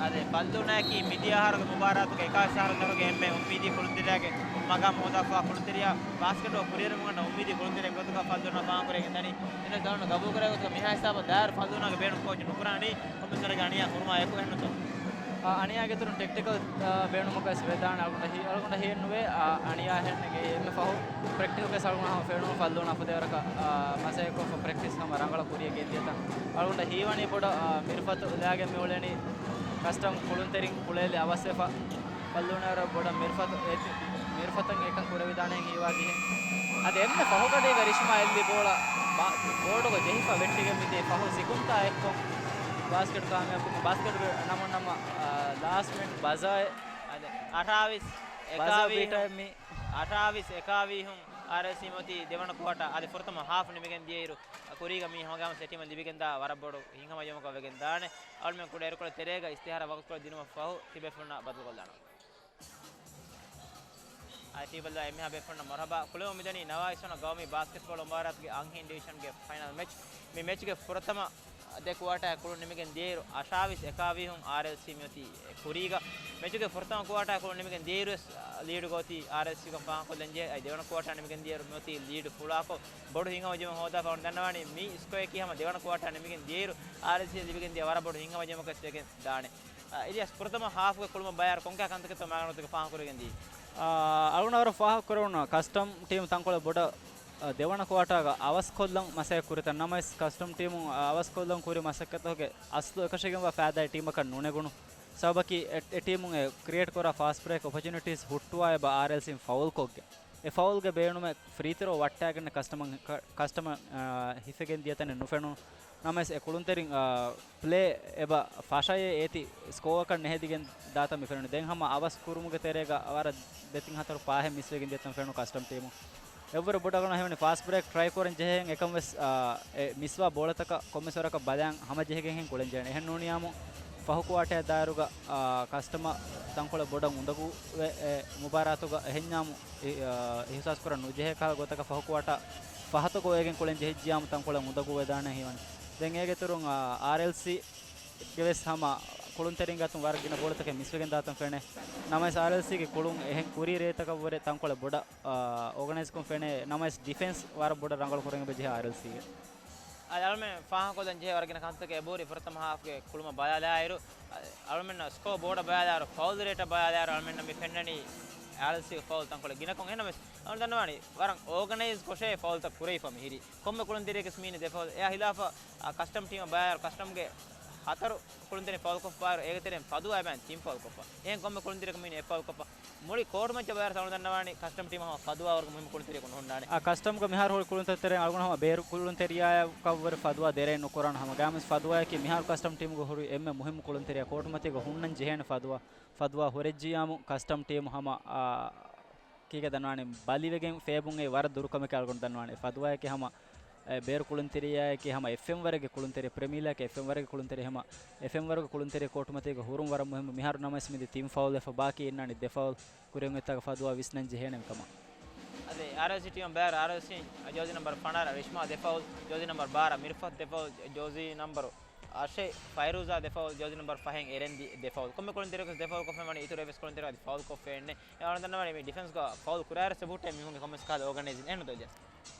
އާދެ، ފައްލޫނާއަކީ މިދިޔަ އަހަރުގެ މުބާރާތުގަ އެކާވީސް އަހަރު ދަށުގެ އެންމެ އުއްމީދީ ކުޅުންތެރިންގެ މަގާމް ހޯދާފަ ކުޅުންތެރިޔާ ބާސްކެޓްބޯ ކުރިއެރުމުގަނޑަށް އުއްމީދީ ކުޅުންތެރި އެއްގޮތުގަ ފައްލުންނަށް ފާހަގަކުރެވިގެން ދަނީ. އެން އެސް ދަޅުން ގަބޫލުކުރޭ ގޮތުގަ މިހާ ހިސާބަށް ދާއިރު ފައްލުންނާގެ ބޭނުން ކޯޗު ނުކުރާނީ ކޮންމެސް ވަރެއްގެ އަނިޔާ ހުރުމާ އެކު އެހެންނުތޯ؟ އަ، އަނިޔާގެ އިތުރުން ޓެކްޓިކަލް، އަ، ބޭނުމަކަށް ވެސް ވެދާނެ. އަޅުގަނޑަށް ހި-، އަޅުގަނޑަށް ހީއެއްނުވޭ، އަ، އަނިޔާ ހެންނެގެ އެންމެ ފަހު ޕްރެކްޓިކަލް ވެސް އަޅުގަނޑު ހަމަ ފެނުނު ފައްލުންނާ ފަދައިން ވަރަކަށް، އަ، މަސައްކަތްކޮށްފަ ޕްރެކްޓިސް ހަމަ ރަނގަޅަށް ކުރިޔަށް ގެންދިޔަތަން. އަޅުގަނޑަށް ހީވަނީ ބޮޑަށް، އަ، މިރުފަތު ލާގެން މިއުޅެނީ ކަސްޓަމް ކުޅުންތެރިން ކުޅޭލި އަވަސްވެފަ. ފައްލުންނާއިރު ބޮޑަށް މިރުފަތު އޭތި-، މިރުފަތަށް އެކަން ކުރެވިދާނެހެން ހީވާ ޖެހެން. އަދި އެންމެ ފަހުގަޑީގަ ރިޝްމާ އެއްލި ބޯޅަ ބޯޑުގަ ޖެހިފަ ވެއްޓިގެން މިދިޔަ ފަހު ސިކުންތާ އެއްކޮށް ބާސްކެޓް ކާމިޔާބުކޮށް، ބާސްކެޓްގެ ނަމަ ނަމަ، އާ، ލާސްޓް މިންޓް ބަޒާ އަދި އަށާވީސް ބަޒާ އެކާވީހުން، ބީޓަ މި. އަށާވީސް އެކާވީހުން އާރްއެލްސީ މިއޮތީ ދެވަނަ ކުއާޓާ އަދި ފުރަތަމަ ހާފް ނިމިގެން ދިޔައިރު، ކުރީގަ މީ ހަމަގައިމު ސެޓީމަށް ލިބިގެންދާ ވަރަށް ބޮޑު ހިތްހަމަޖެހުމަކަށް ވެގެން ދާނެ. އަޅުމެން ކުޑަ އިރުކޮޅެއް ތެރޭގަ އިސްތިހާރަ ވަގުތުކޮޅެއް ދިނުމަށް ފަހު ތިބޭފުޅުންނާ ބަދަލުކޮށްލާނަން. އައި ޓީ ބަލާ އެންމެހާ ބޭފުޅުންނަށް މަރުހަބާ. ކުޅެވުން މިދަނީ ނަވާ އިސްވަނަ ގައުމީ ބާސްކެޓްބޯޅަ މުބާރާތުގެ އަންހެން ޑިވިޝަންގެ ފައިނަލް މެޗް. މި މެޗްގެ ފުރަތަމަ ދެ ކުއާޓާ ކުޅުން ނިމިގެން ދިޔައިރު، އަށާވީސް އެކާވީހުން އާރްއެލްސީ މިއޮތީ ކުރީގަ. މެޗުގެ ފުރަތަމަ ކުއާޓާ ކުޅުން ނިމިގެން ދިޔައިރުވެސް ލީޑުގަ އޮތީ އާރްއެލްސީ ކަން ފާހަގަކޮށްލަންޖެހޭ. އަދި ދެވަނަ ކުއާޓާ ނިމިގެން ދިޔައިރު މިއޮތީ ލީޑު ފުޅާކޮށް، ބޮޑު ހިތްހަމަޖެހުމެއް ހޯދާފަ އޮންނަންނަވާނީ. މި ސްކޯއަކީ ހަމަ ދެވަނަ ކުއާޓާ ނިމިގެން ދިޔައިރު އާރްއެލްސީ ލިބިގެން ދިޔަ ވަރަށް ބޮޑު ހިތްހަމަޖެހުމަކަށް ވެގެން ދާނެ. އާ، އިލްޔާސް، ފުރަތަމަ ހާފުގެ ކުޅުމަށް ބައިވެރި ކޮންކަހަލަ ކަންތަކެއްތޯ މާގަނޑުތަކެއް ފާހަގަކުރެވިގެން ދިޔައީ؟ އާ، އަޅުގަނޑު ވަރަށް ފާހަގަކުރެވުނު ކަސްޓަމް ޓީމު ތަންކޮޅެއް ބޮޑަށް، އާ، ދެވަނަ ކުއާޓާގަ އަވަސްކޮށްލަން މަސައްކަތް ކުރިތަން. ނަމަވެސް ކަސްޓަމް ޓީމު އަވަސްކޮށްލަން ކުރި މަސައްކަތުގެ އަސްލު އެކަށީގެންވާ ފައިދާއެއް ޓީމަކަށް ނުނެގުނު. ސަބަބަކީ އެ، އެ ޓީމުން އެ ކްރިއޭޓް ކުރާ ފާސްޓް ބްރޭކް އޮޕޮޗުނިޓީސް ހުއްޓުވާ އެބަ އާރްއެލްސީން ފައުލްކޮށްގެން. އެ ފައުލްގެ ބޭނުމެއް ފްރީ ތްރޯ ވައްޓާގެން ކަސްޓަމަ-، ކަ-، ކަސްޓަމަ، އާ، ހިފެގެން ދިޔަ ތަނެއް ނުފެނުނު. ނަމަވެސް އެ ކުޅުންތެރިން، އާ، ޕްލޭ އެބަ ފަށައޭ އޭތި ސްކޯއަކަށް ނެހެދިގެން ދާތަން މި ފެނުނީ. ދެން ހަމަ އަވަސް ކުރުމުގެ ތެރޭގަ ވަރަށް ދެތިން ހަތަރު ޕާހެއް މިސްވެގެން ދިޔަތަން ފެނުނު ކަސްޓަމް ޓީމު. އެއްވަރު ބޮޑަށް އަޅުގަނޑަށް ހީވަނީ ފާސްޓް ބްރޭކް ޓްރައި ކުރަން ޖެހޭހެން އެކަން ވެސް، އާ، އެ މިސްވާ ބޯޅަތަކަށް ކޮންމެސް ވަރަކަށް ބަލަން ހަމަޖެހިގެން ހެން ކުޅެން ޖެހޭނެ. އެހެން ނޫނިއްޔާމު ފަހު ކުއާޓާއަށް ދާއިރުގަ، އާ، ކަސްޓަމަ ތަންކޮޅެއް ބޮޑަށް އުނދަގޫވެ، އެ މުބާރާތުގަ އެހެންޏާމު އި-، އާ، އިހުސާސް ކުރަން ނުޖެހޭ ކަހަލަ ގޮތަކަށް ފަހު ކުއާޓާ ފަހަތަކު އޮވެގެން ކުޅެން ޖެހިއްޖިއްޔާމު ތަންކޮޅެއް އުނދަގޫވެދާނެ ހީވަނީ. ދެން އޭގެ އިތުރުން، އާ، އާރްއެލްސީ ގެ ވެސް ހަމަ ކުޅުންތެރިންގެ އަތުން ވަރަށް ގިނަ ބޯޅަތަކެއް މިސްވެގެން ދާތަން ފެނޭ. ނަމަވެސް އާރްއެލްސީގެ ކުޅުން އެހެން ކުރީ ރޭތަކަށްވުރެ ތަންކޮޅެއް ބޮޑަށް، އާ، އޯގަނައިޒްކޮށް ފެނޭ. ނަމަވެސް ޑިފެންސް ވަރަށް ބޮޑަށް ރަނގަޅު ކުރަން އެބަޖެހޭ އާރްއެލްސީގެ. އަދި އަޅުމެން ފާހަގަކޮށްލަން ޖެހޭ ވަރަށް ގިނަ ކަންތަކެއް އެބަހުރި ފުރަތަމަ ހާފްގެ ކުޅުމަށް ބަލާލާއިރު، އަ-، އަޅުމެންނަށް ސްކޯ ބޯޑަށް ބަލާލާއިރު، ފައުލް ރޭޓަށް ބަލާލާއިރު، އަޅުމެންނަށް މި ފެންނަނީ އާރްއެލްސީގެ ފައުލް ތަންކޮޅެއް ގިނަކޮށް. އެހެންނަމަވެސް، އަޅުމެން ދަންނަވާނީ ވަރަށް އޯގަނައިޒް ކޮށޭ ފައުލްތައް ކުރެވިފަ މިހިރީ. ކޮންމެ ކުޅުންތެރިޔަކަސް މީނީ ދެ ފައުލް. އެއާ ހިލާފަށް، އަ، ކަސްޓަމް ޓީމަށް ބައިވެރި ކަސްޓަމްގެ ހަތަރު ކުޅުންތެރިން ފައުލްކޮށްފައިރު، އޭގެ ތެރެއިން ފަދުއާ އެބައިން ތިން ފައުލްކޮށްފަ. އެހެން ކޮންމެ ކުޅުންތެރިޔަކަސް މީނީ އެއް ފައުލްކޮށްފަ. މުޅި ކޯޓު މައްޗަށް ބައިވެރި އަޅުގަނޑު ދަންނަވާނީ ކަސްޓަމް ޓީމަށް ހަމަ ފަދުއާ ވަރުގެ މުހިއްމު ކުޅުންތެރިޔަކު ނުހުންނާނެ. އާ، ކަސްޓަމްގެ މިހާރު ހުރި ކުޅުންތެރި ތެރެއިން އަޅުގަނޑު ހަމަ ބޭރު ކުޅުންތެރިޔާއަކަށްވުރެ ފަދުއާ ދެރައެއް ނުކުރާނަން. ހަމަ ގާމިސް ފަދުއާއަކީ މިހާރު ކަސްޓަމް ޓީމުގަ ހުރި އެންމެ މުހިއްމު ކުޅުންތެރިޔާ. ކޯޓު މައްޗަށް ހުންނަން ޖެހޭނެ ފަދުއާ. ފަދުއާ ހުރެއްޖިއްޔާމު ކަސްޓަމް ޓީމު ހަމަ، އާ، ކީގެ ދަންނާނެ ބަލިވެގެން ފޭބުން އެ ވަރަށް ދުރުކަމެކޭ އަޅުގަނޑު ދަންނަވާނެ. ފަދުއާއެކޭ ހަމަ އެ، ބޭރު ކުޅުންތެރިޔާއެކޭ ހަމަ އެފްއެމް ވަރެއްގެ ކުޅުންތެރި، ޕްރެމިއާ ލީގް އެފްއެމް ވަރެއްގެ ކުޅުންތެރި ހަމަ އެފްއެމް ވަރުގެ ކުޅުންތެރި ކޯޓުމަތީގަ ހުރުން ވަރަށް މުހިއްމު. މިހާރު ނަމަވެސް މިދި ތިން ފައުލް ވެފަ ބާކީ އިންނާނީ ދެ ފައުލް. ކުރިއަށް އޮތްތާގަ ފަދުއާ ވިސްނަން ޖެހޭނެ ކަމަށް. އަދި އާރްއެލްސީ ޓީމަށް ބައިވެރި އާރްއެލްސީ ޖާޒީ ނަމްބަރު ފަނަރަ ރިޝްމާ ދެ ފައުލް، ޖާޒީ ނަމްބަރު ބާރަ މިރުފަތް ދެ ފައުލް، ޖާޒީ ނަމްބަރު އަށެއް ފައިރޫޒާ ދެ ފައުލް، ޖާޒީ ނަމްބަރު ފަހެއް އެރެންދީ ދެ ފައުލް. ކޮންމެ ކުޅުންތެރިޔަކު ދެ ފައުލް ކޮށްފައިވަނީ އިތުރު އެއްވެސް ކުޅުންތެރި އަދި ފައުލް ކޮށްފައެއް ނެތް. އެ އަޅުގަނޑު ދަންނަވާނީ މި ޑިފެންސްގަ ފައުލް ކުރާއިރު ސެބުހުއްޓޭ މީހުންގެ ކޮންމެސް ކަހަލަ އޯގަނައިޒިން އެއްނުތޯ އިލްޔާސް؟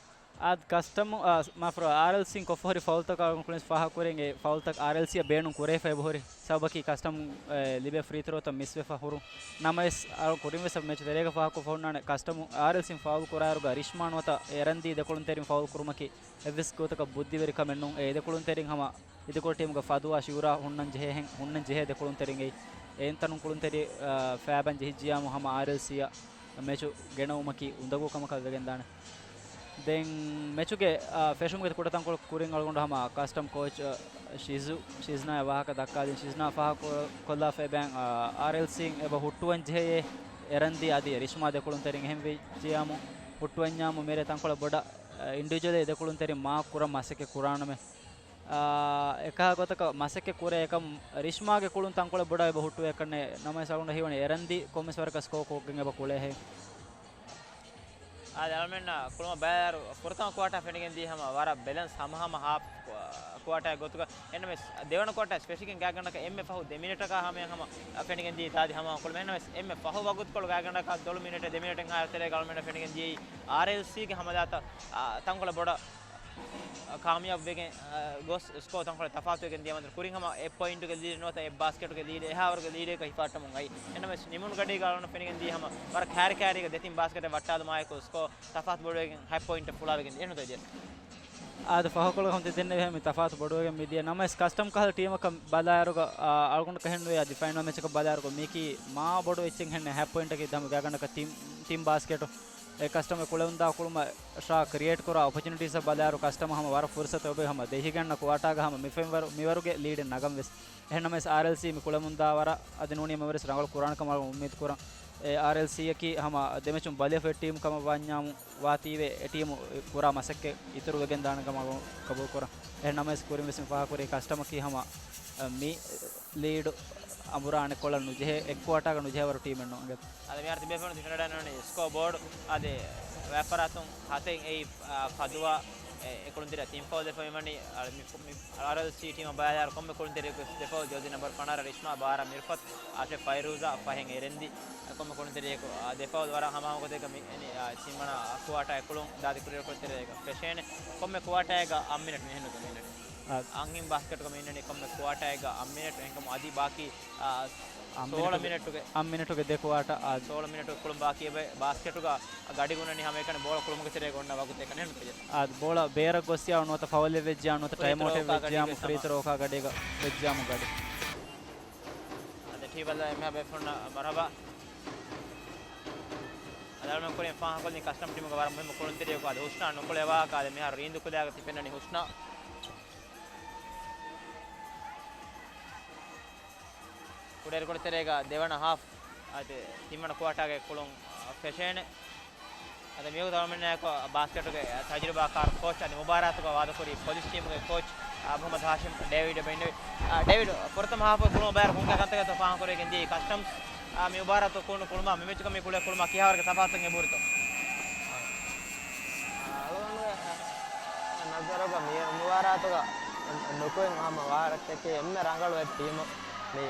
އާދް ކަސްޓަމް، އާ، މާފުރަ އާރްއެލްސީން ކޮށްފަ ހުރި ފައުލްތަކަށް އަޅުގަނޑު ކުޅިން ފާހަގަކުރެން އެ ފައުލްތައް އާރްއެލްސީއަށް ބޭނުން ކުރެވިފަ އެބަހުރި. ސަބަބަކީ ކަސްޓަމް، އެ، ލިބޭ ފްރީ ތްރޯތައް މިސްވެފަ ހުރުން. ނަމަވެސް އަޅުގަނޑު ކުރިން ވެސް މެޗު ތެރޭގަ ފާހަގަކޮށްފަ ހުންނާނެ ކަސްޓަމް އާރްއެލްސީން ފައުލް ކުރާއިރުގަ ރިޝްމާ ނުވަތަ އެރަންދީ ދެ ކުޅުންތެރިން ފައުލް ކުރުމަކީ އެއްވެސް ގޮތަކަށް ބުއްދިވެރިކަމެއް ނޫން. އެ ދެ ކުޅުންތެރިން ހަމަ އިދިކޮޅު ޓީމުގަ ފަދުއާ ޝިއުރާ ހުންނަން ޖެހޭހެން، ހުންނަން ޖެހޭ ދެ ކުޅުންތެރިންގެ އެއިން ތަނުން ކުޅުންތެރި، އާ، ފައިބަން ޖެހިއްޖިޔާމު ހަމަ އާރްއެލްސީއަށް މެޗު ގެނައުމަކީ އުނދަގޫ ކަމަކަށް ވެގެންދާނެ. ދެން މެޗުގެ، އާ، ފެށުމުގެ ކުޑަތަންކޮޅު ކުރިން އަޅުގަނޑު ހަމަ ކަސްޓަމް ކޯޗް، އާ، ޝިޒު، ޝިޒްނާއަށް ވާހަކަ ދައްކާލިން. ޝިޒްނާ ފާހަގަކޮ-، ކޮށްލާފައި ބައިން، އާ، އާރްއެލްސީން އެބަ ހުއްޓުވަން ޖެހޭ އެރަންދީ އަދި ރިޝްމާ ދެ ކުޅުންތެރިން އެހެން ވެއްޖިޔާމު ހުއްޓުވަންޏާމު މިރޭ ތަންކޮޅެއް ބޮޑަށް، އާ، އިންޑިވިޖުއަލީ ދެ ކުޅުންތެރިން މާކް ކުރަން މަސައްކަތް ކުރާނަމޭ. އާ، އެކަހަލަ ގޮތަކަށް މަސައްކަތް ކުރޭ އެކަމް ރިޝްމާގެ ކުޅުން ތަންކޮޅެއް ބޮޑަށް އެބަ ހުއްޓުވޭކަށްނެ. ނަމަވެސް އަޅުގަނޑަށް ހީވަނީ އެރަންދީ ކޮންމެސް ވަރަކަށް ސްކޯ ކޮށްގެން އެބަ ކުޅޭހޭ. އާދެ، އަޅުމެންނަށް ކުޅުމަށް ބަލާއިރު ފުރަތަމަ ކުއާޓާ ފެނިގެން ދިޔަ ހަމަ ވަރަށް ބެލެންސް ހަމަހަމަ ހާފް ކުއާޓާއެއް ގޮތުގަ. އެހެންނަމަވެސް ދެވަނަ ކުއާޓާ ފެށިގެން ގާތްގަނޑަކަށް އެންމެ ފަހު ދެ މިނެޓަކާ ހަމަޔަށް ހަމަ ފެނިގެން ދިޔައީ ތާދި ހަމަ ކުޅުމެއް. އެހެންނަމަވެސް އެންމެ ފަހު ވަގުތުކޮޅު ގާތްގަނޑަކަށް ދޮޅު މިނެޓެއް ދެ މިނެޓެއް އާ ތެރޭގަ އަޅުމެންނަށް ފެނިގެން ދިޔައީ އާރްއެލްސީގެ ހަމަލާތައް، އާ، ތަންކޮޅެއް ބޮޑަށް، އާ، ކާމިޔާބު ވެގެން، އާ، ގޮސް ސްކޯ ތަންކޮޅެއް ތަފާތުވެގެން ދިޔަ މަންޒަރު ކުރިން ހަމަ އެއް ޕޮއިންޓުގެ ލީޑެއް ނުވަތަ އެއް ބާސްކެޓުގެ ލީޑެއް އެހާވަރުގެ ލީޑެއްގަ ހިފާއްޓަމުން އައި. އެހެންނަމަވެސް ނިމުނު ގަޑީގަ އަޅުގަނޑު ފެނިގެން ދިޔަ ހަމަ ވަރަށް ކާރިކާރީގަ ދެތިން ބާސްކެޓެއް ވައްޓާލުމާއެކު ސްކޯ ތަފާތު ބޮޑުވެގެން ހަތް ޕޮއިންޓެއް ފުޅާވެގެން ދިޔަ. އެހެން ދިޔަ. އާދެ، ފަހުކޮޅު ހަމަ ތި ދެންނެވި ހަމަ ތަފާތު ބޮޑުވެގެން މި ދިޔަ. ނަމަވެސް ކަސްޓަމް ކަހަލަ ޓީމަކަށް ބަލާއިރުގަ، އާ، އަޅުގަނޑަކަށް ހެންނުވޭ އަދި ފައިނަލް މެޗަކަށް ބަލާއިރުގަ މީކީ މާ ބޮޑު އެއްޗެއް ހެންނެއް ހަތް ޕޮއިންޓަކީ ދަމު ގާތްގަނޑަކަށް ތިން، ތިން ބާސްކެޓު. އެ ކަސްޓަމް އެ ކުޅެވުންދާ ކުޅުމަށް ޝާ ކްރިއޭޓް ކުރާ އޮޕޮޗުނިޓީސް ބަލާއިރު ކަސްޓަމް ހަމަ ވަރަށް ފުރުސަތު އޮބެ ހަމަ ދެހިގަންނަ ކުއާޓާގަ ހަމަ މި ފެންވަރު، މިވަރުގެ ލީޑެއް ނަގަން ވެސް. އެހެންނަމަވެސް އާރްއެލްސީ މި ކުޅެމުންދާ ވަރަށް އަދި ނޫނީ އެވަރެސް ރަނގަޅު ކުރާނެ ކަމަށް އުއްމީދު ކުރަން. އެ އާރްއެލްސީއަކީ ހަމަ ދެމެޗުން ބަލިވެފައި ޓީމް ކަމަށް ވާންޏާމު ވާތީވެ އެ ޓީމު ކުރާ މަސައްކަތް އިތުރުވެގެން ދާނެ ކަމަށް ގަބޫލު ކުރަން. އެހެން ނަމަވެސް ކުރިން ވެސް މި ފާހަގަކުރީ ކަސްޓަމަކީ ހަމަ މި ލީޑު އަނބުރާނެ ކޮޅަށް ނުޖެހޭ، އެއް ކުއާޓާގަ ނުޖެހޭވަރު ޓީމެއް ނޫން. އަދި މިހާރު ތިބޭފުޅުން ތި ފެނަޑަން ސްކޯ ބޯޑް އަދި ވިޔަފާރިތުން ހަތެއް އެއީ، އާ، ފަދުވާ އެ، އެކުޅުންތެރިޔާ ތިން ފައުލް ދެފަ މިވަނީ، އާ، މި، މި އާރްއެލްސީ ޓީމަށް ބަލާއިރު ކޮންމެ ކުޅުންތެރިޔަކު ދެ ފައުލް، ޖޯޒި ނަމްބަރު ފަނަރަ ރިޝްމާ، ބާރަ މިރްފަތް، އާޝިފް ފައިރޫޒާ، ފަހެން އެރެންދި، ކޮންމެ ކުޅުންތެރިޔަކު، އާ، ދެ ފައުލް ވަރަށް ހަމަހަމަ ގޮތެއްގަ މި، އެނި، އާ، ތިންވަނަ ކުއާޓާ އެކުޅުން ދާދި ކުރިއަރު ކުޅުންތެރިޔަކަށް ފެށޭނެ. ކޮންމެ ކުއާޓާއެއްގަ އަށް މިނެޓް މިހެން މިނެޓް. އާ. އަންހެން ބާސްކެޓުގަ މި އިންނަނީ ކޮންމެ ކުއާޓާއެއްގަ އަށް މިނެޓް އެހެންކަމުން އަދި ބާކީ، އާ، އަށް މިނެޓުގެ، ސޯޅަ މިނެޓުގެ، އަށް މިނެޓުގެ ދެ ކުއާޓާ، އާ. ސޯޅަ މިނެޓު ކުޅުން ބާކީ އެބަ ބާސްކެޓުގަ ގަޑި ގުނަނީ ހަމައެކަނި ބޯޅަ ކުޅުމުގެ ތެރޭގަ އޮންނަ ވަގުތެއް ކަން އެހެން ކުރިޔަށް. އާ، ބޯޅަ ބޭރަށް ގޮސް ޔާ ނުވަތަ ފައުލެއް ވެއްޖިޔާ ނުވަތަ ޓައިމް އައުޓެއް ވެއްޖިޔާމު ފްރީ ތްރޯ އޯކާ ގަޑީގަ ވެއްޖިޔާމު ގަޑި. އަދި ޓީ ބަލަ އެމްހާ ބޭފުންނަށް މަރުހަބާ. އަދި އަޅުމެން ކުރިން ފާހަގަކޮށްލިން ކަސްޓަމް ޓީމުގެ ވަރަށް މުހިއްމު ކުޅުންތެރިޔަކު އަދި ހުސްނާ ނުކުޅެވާކަށް. އަދި މިހާރު ރީނދު ކުލައިގަ ތި ފެންނަނީ ހުސްނާ. ކުޑައިރުކޮޅު ތެރޭގަ ދެވަނަ ހާފް އަދި ތިންވަނަ ކުއާޓާގެ ކުޅުން، އަ، ފެށޭނެ. އަދި މިވަގުތު އަޅުމެންނާއެކު ބާސްކެޓުގެ ތަޖުރިބާކާރު ކޯޗް އަދި މުބާރާތުގަ ވާދަކުރި ޕޮލިސް ޓީމުގެ ކޯޗް، އަ، މުހައްމަދު ހާޝިމް ޑޭވިޑް އެބަ އިންނެވި. އަ، ޑޭވިޑް، ފުރަތަމަ ހާފު ކުޅުމަށް ބައި ކޮންކަހަލަ ކަންތަކެއްތޯ ފާހަގަކުރެވިގެން ދިޔައީ ކަސްޓަމްސް، އަ، މި މުބާރާތު ކުޅުނު ކުޅުމާ މި މެޗުގަ މި ކުޅޭ ކުޅުމާ ކިހާވަރުގެ ތަފާތުތައް އެބަހުރިތޯ؟ އަޅުގަނޑުގެ ނަޒަރުގަ މި މުބާރާތުގަ ނުކުތް ހަމަ ވާރަކަކީ އެންމެ ރަނގަޅު އެއް ޓީމު މި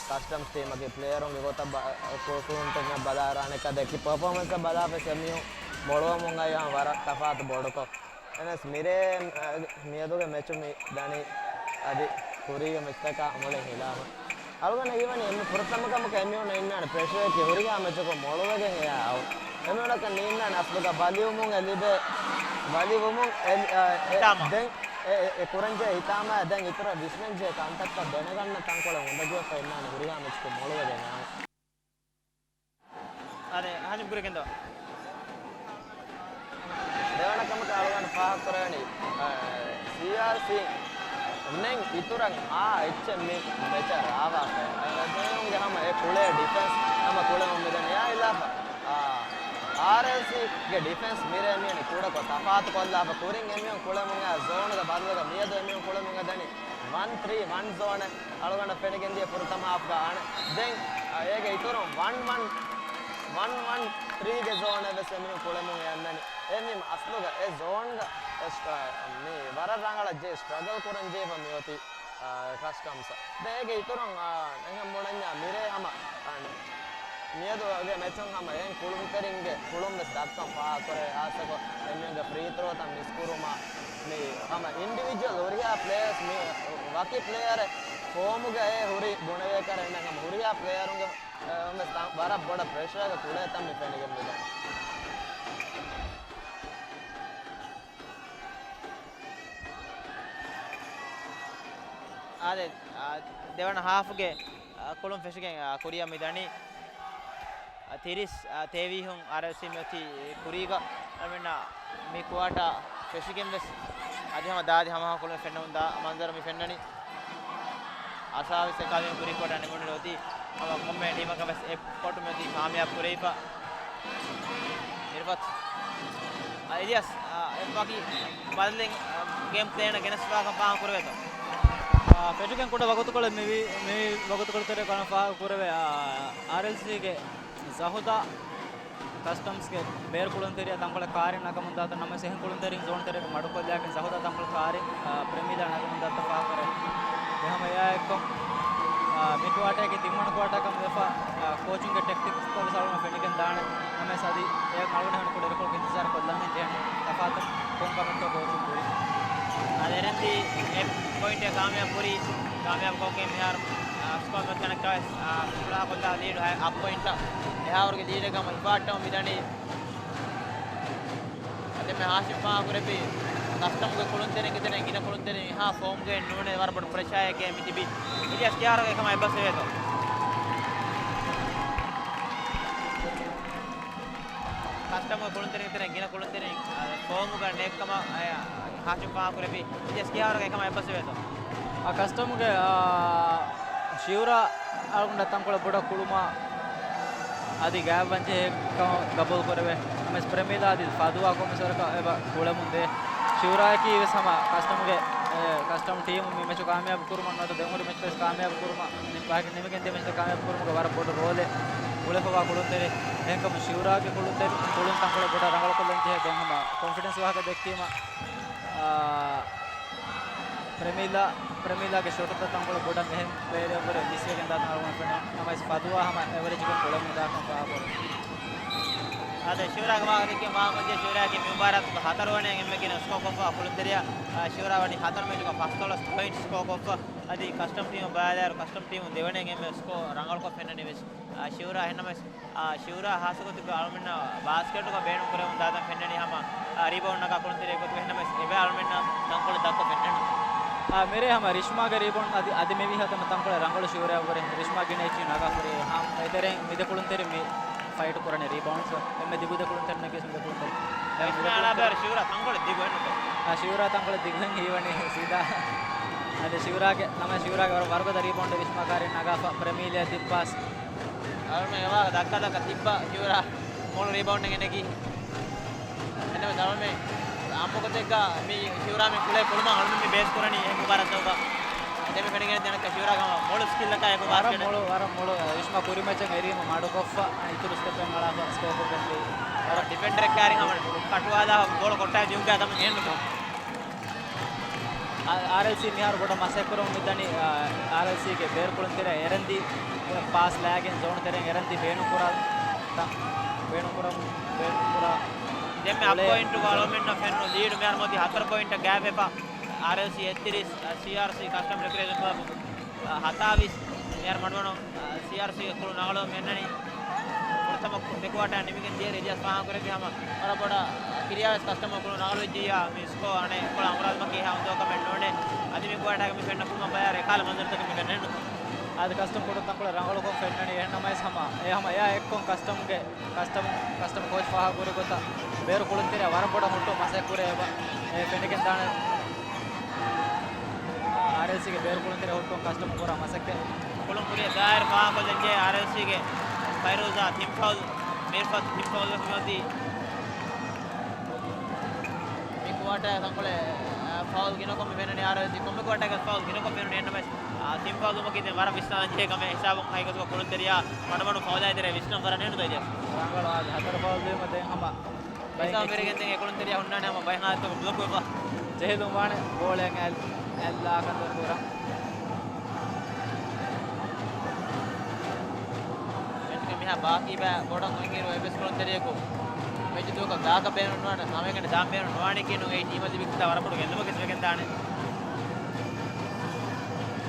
ކަސްޓަމްސް ޓީމަކީ ޕްލޭޔަރުންގެ ގޮތަށް ބަ-، ކު-، ކުޅުންތެރިންނަށް ބަލާއިރާނެ ކަދެކި ޕަރފޯމަންސް ބަލާފަ މީހުން މޮޅުވަމުން އައި ވަރަށް ތަފާތު ބޮޑުކޮށް. އެހެނަސް މިރޭ، އަ، މިއަދުގެ މެޗު މި ދަނީ އަދި ކުރީގެ މެޗްތަކާ މުޅިން ހިލާފަށް. އަޅުގަނޑަށް ހީވަނީ އެންމެ ފުރަތަމަ ކަމަކަށް އެމީހުންނަށް އިންނާނެ ޕްރެޝަރެއް ހުރިހާ މެޗަކުން މޮޅުވެގެން އެއާ އައުޓް. އެމީހުންނަކަށް ނީންނާނެ އަސްލުގަ ބަލިވުމުން އެ ލިބޭ، ބަލިވުމުން އެ، އެ، އެ، ހިތާމަ. ދެން އެ، އެ، އެ ކުރަންޖެހޭ ހިތާމަ ދެން އިތުރަށް ވިސްނަންޖެހޭ ކަންތައްތައް ދެނެގަންނަ ތަންކޮޅެއް އުނދަގޫވެފަ އިންނާނެ ހުރިހާ މެޗަކުން މޮޅުވެގެން އެއާ އައުޓް. އާދެ، ހަނިފް ކުރިއަށް ގެންދަވާ. ދެވަނަ ކަމަކަށް އަޅުގަނޑު ފާހަގަކުރެވެނީ، އަ، ސީއާރްސީ ނެތް އިތުރަށް އާ އެއްޗެއް މި މެޗަށް ރާވާފަ. އަ، ދެމީހުންގެ ހަމަ އެ ކުޅޭ ޑިފެންސް ހަމަ ކުޅެމުން މިދަނީ އާ ހިލާފަށް. އާ، އާރްއެލްސީގެ ޑިފެންސް މިރޭ މިއަނި ކުޑަކޮށް ތަފާތު ކޮށްލާފަ. ކުރިން އެމީހުން ކުޅެމުން އެއާ ޒޯނުގަ ބަދަލުގަ މިއަދު އެމީހުން ކުޅެމުން އެދަނީ ވަން ތްރީ ވަން ޒޯނެއް. އަޅުގަނޑަށް ފެނިގެންދިޔަ ފުރަތަމަ ހާފްގަ އާނެ. ދެން، އަ، އޭގެ އިތުރުން ވަން ވަން، ވަން ވަން ތްރީގެ ޒޯނެއް ވެސް އެމީހުން ކުޅެމުން އެ އަންނަނީ. އެމީ އަސްލުގަ އެ ޒޯންގަ އެ ސް-، އަ، މި ވަރަށް ރަނގަޅަށް ޖެހި ސްޓްރަގަލް ކުރަން ޖެހިފަ މިއޮތީ، އަ، ކަސްޓަމްސް. ދެ އޭގެ އިތުރުން، އަ، އެހެން ބުނަންޏާ މިރޭ ހަމަ، އަ، މިއަދުގެ މެޗުން ހަމަ އެހެން ކުޅުންތެރިންގެ ކުޅުން ވެސް ދައްކަން ފާހަގަކުރޭ. ހާއްސަކޮށް އެމީހުންގެ ފްރީ ތްރޯތައް މިސްކުރުމާ، މި ހަމަ އިންޑިވިޖުއަލް ހުރިހާ ޕްލޭޔަރސް މި ވަކި ޕްލޭޔަރެއް ފޯމުގައޭ ހުރި ބުނެވޭކަށް އެންމެ ހަމަ ހުރިހާ ޕްލޭޔަރުންގެ، އެ، ވެސް ތަން ވަރަށް ބޮޑަށް ޕްރެޝަރގެ ކުޅޭ ތަން މި ފެނިގެން މިދަނީ. އާދެ، އާ، ދެވަނަ ހާފުގެ، އާ، ކުޅުން ފެށިގެން، އާ، ކުރިއަށް މި ދަނީ. އާ، ތިރީސް، އާ، ތޭވީހުން އާރްއެލްސީ މިއޮތީ ކުރީގަ. އަޅުމެންނަށް މި ކުއާޓާ ފެށިގެން ވެސް އަދި ހަމަ ދާދި ހަމަހަމަ ކުޅުން ފެންނަމުން ދާ މަންޒަރު މި ފެންނަނީ. އަސާވިސް އެކާވީހުން ކުރީ ކުއާޓާ ނިމުނު އޮތީ ހަމަ ކޮންމެ ޓީމަކަށް ވެސް އެއް ކޮޓު މިއޮތީ ކާމިޔާބު ކުރެވިފަ. އިރުފަތް، އާ، އިލްޔާސް، އާ، އެ ވަކި ބަދަލެއް، އާ، ގޭމް ޕްލޭނަށް ގެނެސްފާކަން ފާހަގަ ކުރެވޭތޯ؟ އާ، ފެށިގެން ކުޑަ ވަގުތުކޮޅެއް މިވީ، މިވީ ވަގުތުކޮޅު ތެރޭ ކަން ފާހަގަ ކުރެވޭ، އާ، އާރްއެލްސީގެ ޒަހުދާ، ކަސްޓަމްސްގެ ބޭރު ކުޅުންތެރިޔާ ތަންކޮޅެއް ކާރިން ނަގަމުންދާތަން ނަމަވެސް، އެހެން ކުޅުންތެރިން ޒޯން ތެރޭގަ މަޑުކޮށްލާގެން ޒަހުދާ ތަންކޮޅެއް ކާރިން، އާ، ޕްރެމީލާ ނަގަމުންދާތަން ފާހަގަކުރޭ. އެހެންވެ އެއާއެއްކޮށް، އާ، މި ކުއާޓާއަކީ ތިންވަނަ ކުއާޓާކަށް ވެފަ، އާ، ކޯޗުންގެ ޓެކްޓިކްސްތައްވެސް އަޅުގަނޑު ފެނިގެން ދާނެ. ނަމަވެސް އަދި އެ އަޅުގަނޑު އެހެން ކުޑަ އިރުކޮޅަކު އިންތިޒާރު ކޮށްލާނެ ޖެހޭނެ ތަފާތު ކޮން ކަމެއްތޯ ކޯޗުން ކުރީ. އާދެ، އެރެންދީ އެ ޕޮއިންޓެއް ކާމިޔާބު ކުރީ، ކާމިޔާބު ކޮށްގެން މިހާރު، އާ، ސްކޯ މެޗަކަށް ވެސް، އާ، ފުރާ ކޮށްލާ ލީޑު ހަ-، ހަ ޕޮއިންޓަށް އެހާވަރުގެ ލީޑެއް ގަމަ ހިފާއްޓަމުން މިދަނީ. އަދި މި ހާޝިމް ފާހަގަކުރެއްވި ކަސްޓަމްގެ ކުޅުންތެރިންގެ ތެރެއިން ގިނަ ކުޅުންތެރިން އެހާ ފޯމްގައެއް ނޫނޭ، ވަރަށް ބޮޑު ޕްރެޝާއެއްގައި މި ތިބީ. އިލްޔާސް ކިހާވަރަކަށް އެކަމަށް އެއްބަސްވެވޭތޯ؟ ކަސްޓަމްގެ ކުޅުންތެރިންގެ ތެރެއިން ގިނަ ކުޅުންތެރިން، އާ، ފޯމުގަ ނެތްކަމަށް، އާ، ހާޝިމް ފާހަގަކުރެއްވި. އިލްޔާސް ކިހާވަރަކަށް އެކަމަށް އެއްބަސްވެވޭތޯ؟ އާ، ކަސްޓަމްގެ، އާ، ޝިއުރާ އަޅުގަނޑަށް ތަންކޮޅެއް ބޮޑަށް ކުޅުމާ އަދި ގާތް ވަންޖެހޭ ކަމަށް ގަބޫލު ކުރެވޭ. ނަމަވެސް ޕްރެމީލާ އަދި ފަދުވާ ކޮންމެސް ވަރަކަށް އެބަ ކުޅެމުން ދޭ. ޝިއުރާއަކީ ވެސް ހަމަ ކަސްޓަމްގެ، އެ، ކަސްޓަމް ޓީމު މި މެޗު ކާމިޔާބު ކުރުމަށް ނުވަތަ ދެން ހުރި މެޗު ވެސް ކާމިޔާބު ކުރުމަށް، ނި-، ވާހަކަ ނިމިގެން ދިޔަ މެޗުތައް ކާމިޔާބު ކުރުމުގަ ވަރަށް ބޮޑު ރޯލެއް ގުޅެފަވާ ކުޅުންތެރި. އެހެންކަމުން ޝިއުރާގެ ކުޅުންތެރި، ކުޅުން ތަންކޮޅެއް ބޮޑަށް ރަނގަޅުކޮށްލަން ޖެހޭ. ދެން ހަމަ ކޮންފިޑެންސް ވާހަކަ ދެއްކީމަ، އާ، ޕްރެމީލާ، ޕްރެމީލާގެ ޝޮޓުތައް ތަންކޮޅެއް ބޮޑަށް އެހެން ޕްލޭއަރުން ވުރެ މިސްވެގެން ދާތަން އަޅުގަނޑު ފެނޭ. ނަމަވެސް ފަދުވާ ހަމަ އެވަރޭޖްގެ ކުޅެމުން ދާކަން ފާހަގަކުރޭ. އާދެ، ޝިއުރާގެ ވާހަކަ ދެއްކި މާ ކޮންޖެ ޝިއުރާއަކީ މި މުބާރާތުގަ ހަތަރު ވަނައިން އެންމެ ގިނަ ސްކޯ ކޮށްފަ ކުޅުންތެރިޔާ. އާ، ޝިއުރާ ވަނީ ހަތަރު މެޗުގަ ފަސްދޮޅަސް ޕޮއިންޓް ސްކޯ ކޮށްފަ. އަދި ކަސްޓަމް ޓީމަށް ބަލާލާއިރު ކަސްޓަމް ޓީމުން ދެވަނައިން އެންމެ ސްކޯ ރަނގަޅުކޮށް ފެންނަނީ ވެސް، އާ، ޝިއުރާ. އެހެންނަމަވެސް، އާ، ޝިއުރާ ހާއްސަގޮތުގަ އަޅުމެންނަށް ބާސްކެޓުގަ ބޭނުން ކުރެވުން ދާތަން ފެންނަނީ ހަމަ، އާ، ރީބައުންޑް ނަގާ ކުޅުންތެރިއެއް ގޮތުގަ. އެހެންނަމަވެސް އެބަ އަޅުމެންނަށް ތަންކޮޅެއް ދައްކަ ފެންނަނީ. އާ، މިރޭ ހަމަ ރިޝްމާގެ ރީބައުންޑް އަދި، އަދި މި ވީހަކަ ތަންކޮޅެއް ރަނގަޅު ޝިއުރާ ވުރެ ރިޝްމާ ގިނަ އެއްޗިހި ނަގާ ހުރި. ހަމަ އެތެރެއިން މި ދެ ކުޅުންތެރި މި ފައިޓު ކުރަނީ ރީބައުންޑްސް. އެންމެ ދިގު ދެ ކުޅުންތެރިންނަކީ މި ދެ ކުޅުންތެރި. ރިޝްމާ އަޅާބެހޭ ޝިއުރާ ތަންކޮޅެއް ދިގު އެއްނުތޯ؟ އާ، ޝިއުރާ ތަންކޮޅެއް ދިގު ހިތް ހީވަނީ ސީދާ. އަދި ޝިއުރާގެ ނަމަ ޝިއުރާގެ ވަރަށް ވަރުގަދަ ރީބައުންޑެއް ރިޝްމާ ކާރިން ނަގާފަ ޕްރެމީލާ ދިއްބާސް. އަޅުމެން އެވާހަކަ ދައްކާ ދައްކާ ތިއްބާ ޝިއުރާ މޮޅު ރީބައުންޑެއް ގެނެގީ. އެންމެ ދަޅުމެ އާއްމު ގޮތެއްގަ މި ޝިއުރާ މި ކުޅޭ ކުޅުމަށް އަޅުމެން މި ބޭސް ކުރަނީ އެ މުބާރާތުގަ. އެންމެ ފެނިގެން ދެން ޝިއުރާގެ ހަމަ މޮޅު ސްކިލްއަކާ އެ ވަރަށް ބާސްކެޓް. މޮޅު، ވަރަށް މޮޅު. ރިޝްމާ ކުރި މެޗަށް އެރީމަ މަޑުކޮށްފަ، އިތުރު ސްޓެޕެއް އަޅާފަ ސްކޯ ކޮށްގެންދިޔަ. ވަރަށް ޑިފެންޑަރެއް ކާރި ހަމަ ކަޓުވާލާ ގޯޅު ކޮށްޓާ ދިޔުން ގާތަމަ އެހެންނުތޯ؟ އާ، އާރްއެލްސީ މިހާރު ބޮޑަށް މަސައްކަތްކުރަމުން މިދަނީ، އާ، އާރްއެލްސީގެ ބޭރު ކުޅުންތެރި އެރަންދީ ޕާސް ލާގެން ޒޯނު ތެރެއިން އެރަންދީ ބޭނުންކުރާ، ތަ-، ބޭނުންކުރަމުން، ބޭނުންކުރާ. ދެންމެ އަޕް ޕޮއިންޓުގަ އަޅުމެންނަށް ފެނުނު ލީޑު މިހާރު މަތީ ހަތަރު ޕޮއިންޓަށް ގާތްވެފަ. އާރްއެލްސީ އެއްތިރީސް، ސީއާރްސީ ކަސްޓަމް ރެކްރިއޭޝަން ކްލަބު ހަތާވީސް. މިހާރު މަޑުވަނު، ސީއާރްސީގެ ކުޅުން ރަނގަޅު ފެންނަނީ. ފުރަތަމަ ދެ ކުއާޓާ ނިމިގެން ދިޔަ ރިލިޔާސް ފާހަގަކުރެއްވި ހަމަ ވަރަށް ބޮޑަށް ކިރިޔާވެސް ކަސްޓަމަށް ކުޅުން ރަނގަޅުވެއްޖިއްޔާ މި ސްކޯ އަނެއް ކޮޅަށް އަނބުރާލުމަކީ ހަމަ ދޯ ކަމެއް ނޫނޭ. އަދި މި ކުއާޓާގަ މި ފެންނަ ކުޅުމަށް ބަޔާރު އެކާލަ މަންޒަރުތަކެއް މި ފެންނަނީ. އާދެ، ކަސްޓަމް ކުޅުން ތަންކޮޅެއް ރަނގަޅުކޮށް ފެންނަނީ. އެހެން ނަމަވެސް ހަމަ އެ ހަމަ އެއާ އެއްކޮށް ކަސްޓަމްގެ، ކަސްޓަމް، ކަސްޓަމް ކޯޗް ފާހަގަކުރި ގޮތަށް ބޭރު ކުޅުންތެރިޔާ ވަރަށް ބޮޑަށް ހުއްޓު މަސައްކަތް ކުރޭ އެބަ. އެ ފެނިގެން ދާނެ އާރްއެލްސީގެ ބޭރު ކުޅުންތެރިޔާ ހުއްޓުން ކަސްޓަމް ކުރާ މަސައްކަތް. ކުޅުން ކުރިޔަށް ދާއިރު ފާހަގަކޮށްލަންޖެހޭ އާރްއެލްސީގެ ފައިރޫޒާ ތިން ފައުލް، މީރްފަތް ތިން ފައުލް ވެފަ މިއޮތީ. މި ކުއާޓާ ތަންކޮޅެއް، އާ، ފައުލް ގިނަކޮށް މި ފެންނަނީ އާރްއެލްސީ. ކޮންމެ ކުއާޓާގަ ފައުލް ގިނަކޮށް ފެނުނީ އެހެންނަމަވެސް، އާ، ތިން ފައުލް ވުމަކީ ދެން ވަރަށް ވިސްނާލަން ޖެހޭ ކަމެއް ހިސާބުން ހަގީގަތުގަ ކުޅުންތެރިޔާ މަޑުމަޑުން ފައުލާއި ދެރަ ވިސްނަން ވަރަށް ނޭނގުތޯ އިލްޔާސް؟ ރަނގަޅު އާދެ، ހަތަރު ފައުލް ވީމަ ދެން ހަމަ ބައެއް މިސާލު އެއްޗެއް ބެރިގެން ދެން އެ ކުޅުންތެރިޔާ ހުންނާނެ ހަމަ ބައެއް ހާލަތުގަ ބްލޮކް ވެފަ. ޖެހިލުން ވާނެ ގޯޅެއް އަތް، އަތްލާ ކަންތައް ކުރަން. މެޗުގެ މިހާ ބާކީ ބައި ބޮޑަށް އޮތްއިރު އެއްވެސް ކުޅުންތެރިޔަކު މެޗު ދުވަހަކަށް ގާކަށް ބޭނުން ނުވާނެ، ހަމައެކަނި ދާން ބޭނުން ނުވާނީކީ ނޫން. އެއީ ޓީމަށް ލިބި ކިތާ ވަރަށް ބޮޑު ގެއްލުމަކަށް ވެގެން ދާނެ.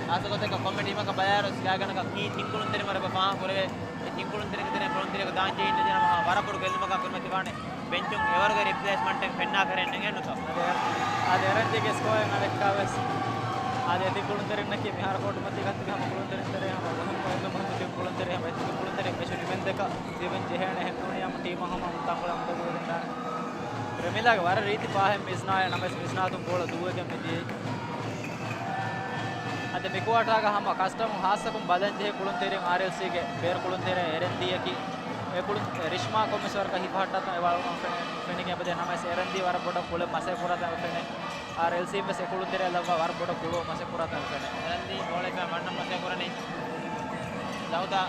ހާއްސަ ގޮތެއްގަ ކޮންމެ ޓީމަކަށް ބަލާއިރު ސިގާގަނޑަކަށް ކީ ތިން ކުޅުންތެރިން ވަރަށް ފާހަގަކުރެވޭ. އެ ތިން ކުޅުންތެރިންގެ ތެރެއިން ކުޅުންތެރިޔަކު ދާން ޖެހި އިނދެގެން ހަމަ ވަރަށް ބޮޑު ގެއްލުމަކަށް ކުރިމަތިވާނެ. ބެންޗުން އެވަރުގެ ރިޕްލޭސްމަންޓެއް ފެންނާކަށް ނެގެންނުތޯ؟ އަދި، އަދި އެރަންދީގެ ސްކޯއެއް އަނެއްކާވެސް. އަދި އެ ތިން ކުޅުންތެރިންނަކީ މިހާރު ކޯޓު މަތީ ގަތުގެ ހަމަ ކުޅުންތެރިން ތެރޭ ހަމަ ގޮހެއް މޮޔަކަށް މަހު ތިން ކުޅުންތެރި ހަމަ އެތި ކުޅުންތެރި މެޗު ނިމެންދެކަ ލިބެން ޖެހޭނެ ހެންނޫނީ ހަމަ ޓީމަށް ހަމަ ތަންކޮޅެއް އަމުދަކުވެގެން ދާނެ. ޕްރެމީލާގެ ވަރަށް ރީތި ފާހެއް މިސްނާއެއް ނަމަވެސް މިސްނާތުން ގޯޅަ ދުވެގެން މިދިޔައީ. އަދި މިކުއާޓާގަ ހަމަ ކަސްޓަމް ހާއްސަކޮށް ބަލަން ޖެހޭ ކުޅުންތެރިން އާރްއެލްސީގެ ބޭރު ކުޅުންތެރި އެރެންދީއަކީ. އެ ކުޅުން ރިޝްމާ ކޮންމެސް ވަރަކަށް ހިފަހައްޓާތަން އެ ވަޅުން ފެނެ-، ފެނިގެން އެބަދޭ ނަމަވެސް އެރެންދީ ވަރަށް ބޮޑަށް ކުޅެ މަސައްކަތް ކުރާތަން ފެނޭ. އާރްއެލްސީ ވެސް އެ ކުޅުންތެރިޔާ ލައްވާ ވަރަށް ބޮޑަށް ކުޅު މަސައްކަތް ކުރާތަން ފެނޭ. އެރެންދީ ބޯޅަ ހިފާ މަންނަ މަސައްކަތް ކުރަނީ. ޒަހުދާ،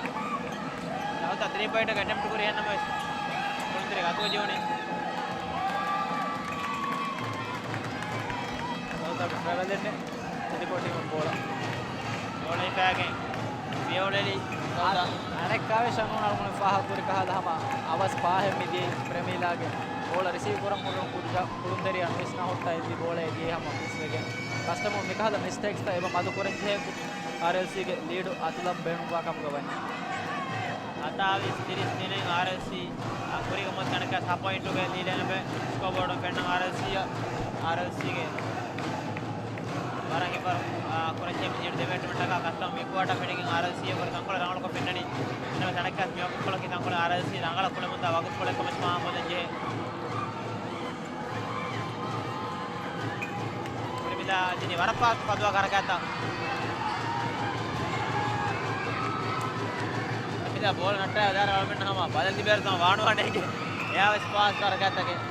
ޒަހުދާ ތްރީ ޕޮއިންޓަކަށް އެޓެމްޕްޓް ކުރި އެހެންނަމަވެސް، ކުޅުން ތެރޭ ގަތުވެ ޖެހުނީ. ސައުދާގެ ޓްރަވެލް އެއް އެދިކޮށް ޓީމުން ބޯޅަ. ބޯޅަ ހިފާގެން ފިޔަވަޅު އެޅި ސައުދާ. އަނެއްކާވެސް ޝަނޫން އަޅުގަނޑު ފާހަގަކުރި ކަހަލަ ހަމަ އަވަސް ފާހެއް މިދިޔައީ ޕްރެމީލާގެ ބޯޅަ ރިސީވް ކުރަން ކުރަން ކުރިގަ ކުޅުންތެރިޔާ ނުވިސްނާ ހުއްޓާ އެއްލި ބޯޅަ އެދިޔައީ ހަމަ މިސްވެގެން. ކަސްޓަމުން މިކަހަލަ މިސްޓޭކްސްތައް އެބަ މަދު ކުރަންޖެހޭ އާރްއެލްސީގެ ލީޑު އަތުލަން ބޭނުންވާ ކަމުގަ ވަނީ. ހަތާވީސް ތިރީސް ތިނެއް އާރްއެލްސީ ކުރީގަ މޮސް ތަނަކަށް ހަ ޕޮއިންޓުގެ ލީޑެއް އެބަ ސްކޯބޯޑުން ފެންނަ އާރްއެލްސީ، އާރްއެލްސީގެ ވަރަށް ހިފަރު، އާ، ކުރަންޖެހޭ މި ލީޑު ދެ މެޗުމެންޓަކާ ކަސްޓަމް މި ކުއާޓާ ފެނިގެން އާރްއެލްސީ އެބަ ތަންކޮޅެއް ރަނގަޅުކޮށް ފެންނަނީ. އެންމެ ތަނަކަށް މި ވަގުތުކޮޅަކީ ތަންކޮޅެއް އާރްއެލްސީ ރަނގަޅަށް ކުޅެމުންދާ ވަގުތުކޮޅެއްކަމަށް ފާހަގަކޮށްލަން ޖެހޭ. ކުރިމިލާ ދިނީ ވަރަށް ފާސްޓް ފަދުވާ ހަރަކާތްތައް. ކުރިމިލާ ބޯޅަ ނައްޓާ ދާރަ އަޅުމެންނަށް ހަމަ ބަލަން ލިބޭއިރު ތަމަ ވާނުވާނެ އެއާ ވެސް ފާސްޓް ހަރަކާތްތަކެއް.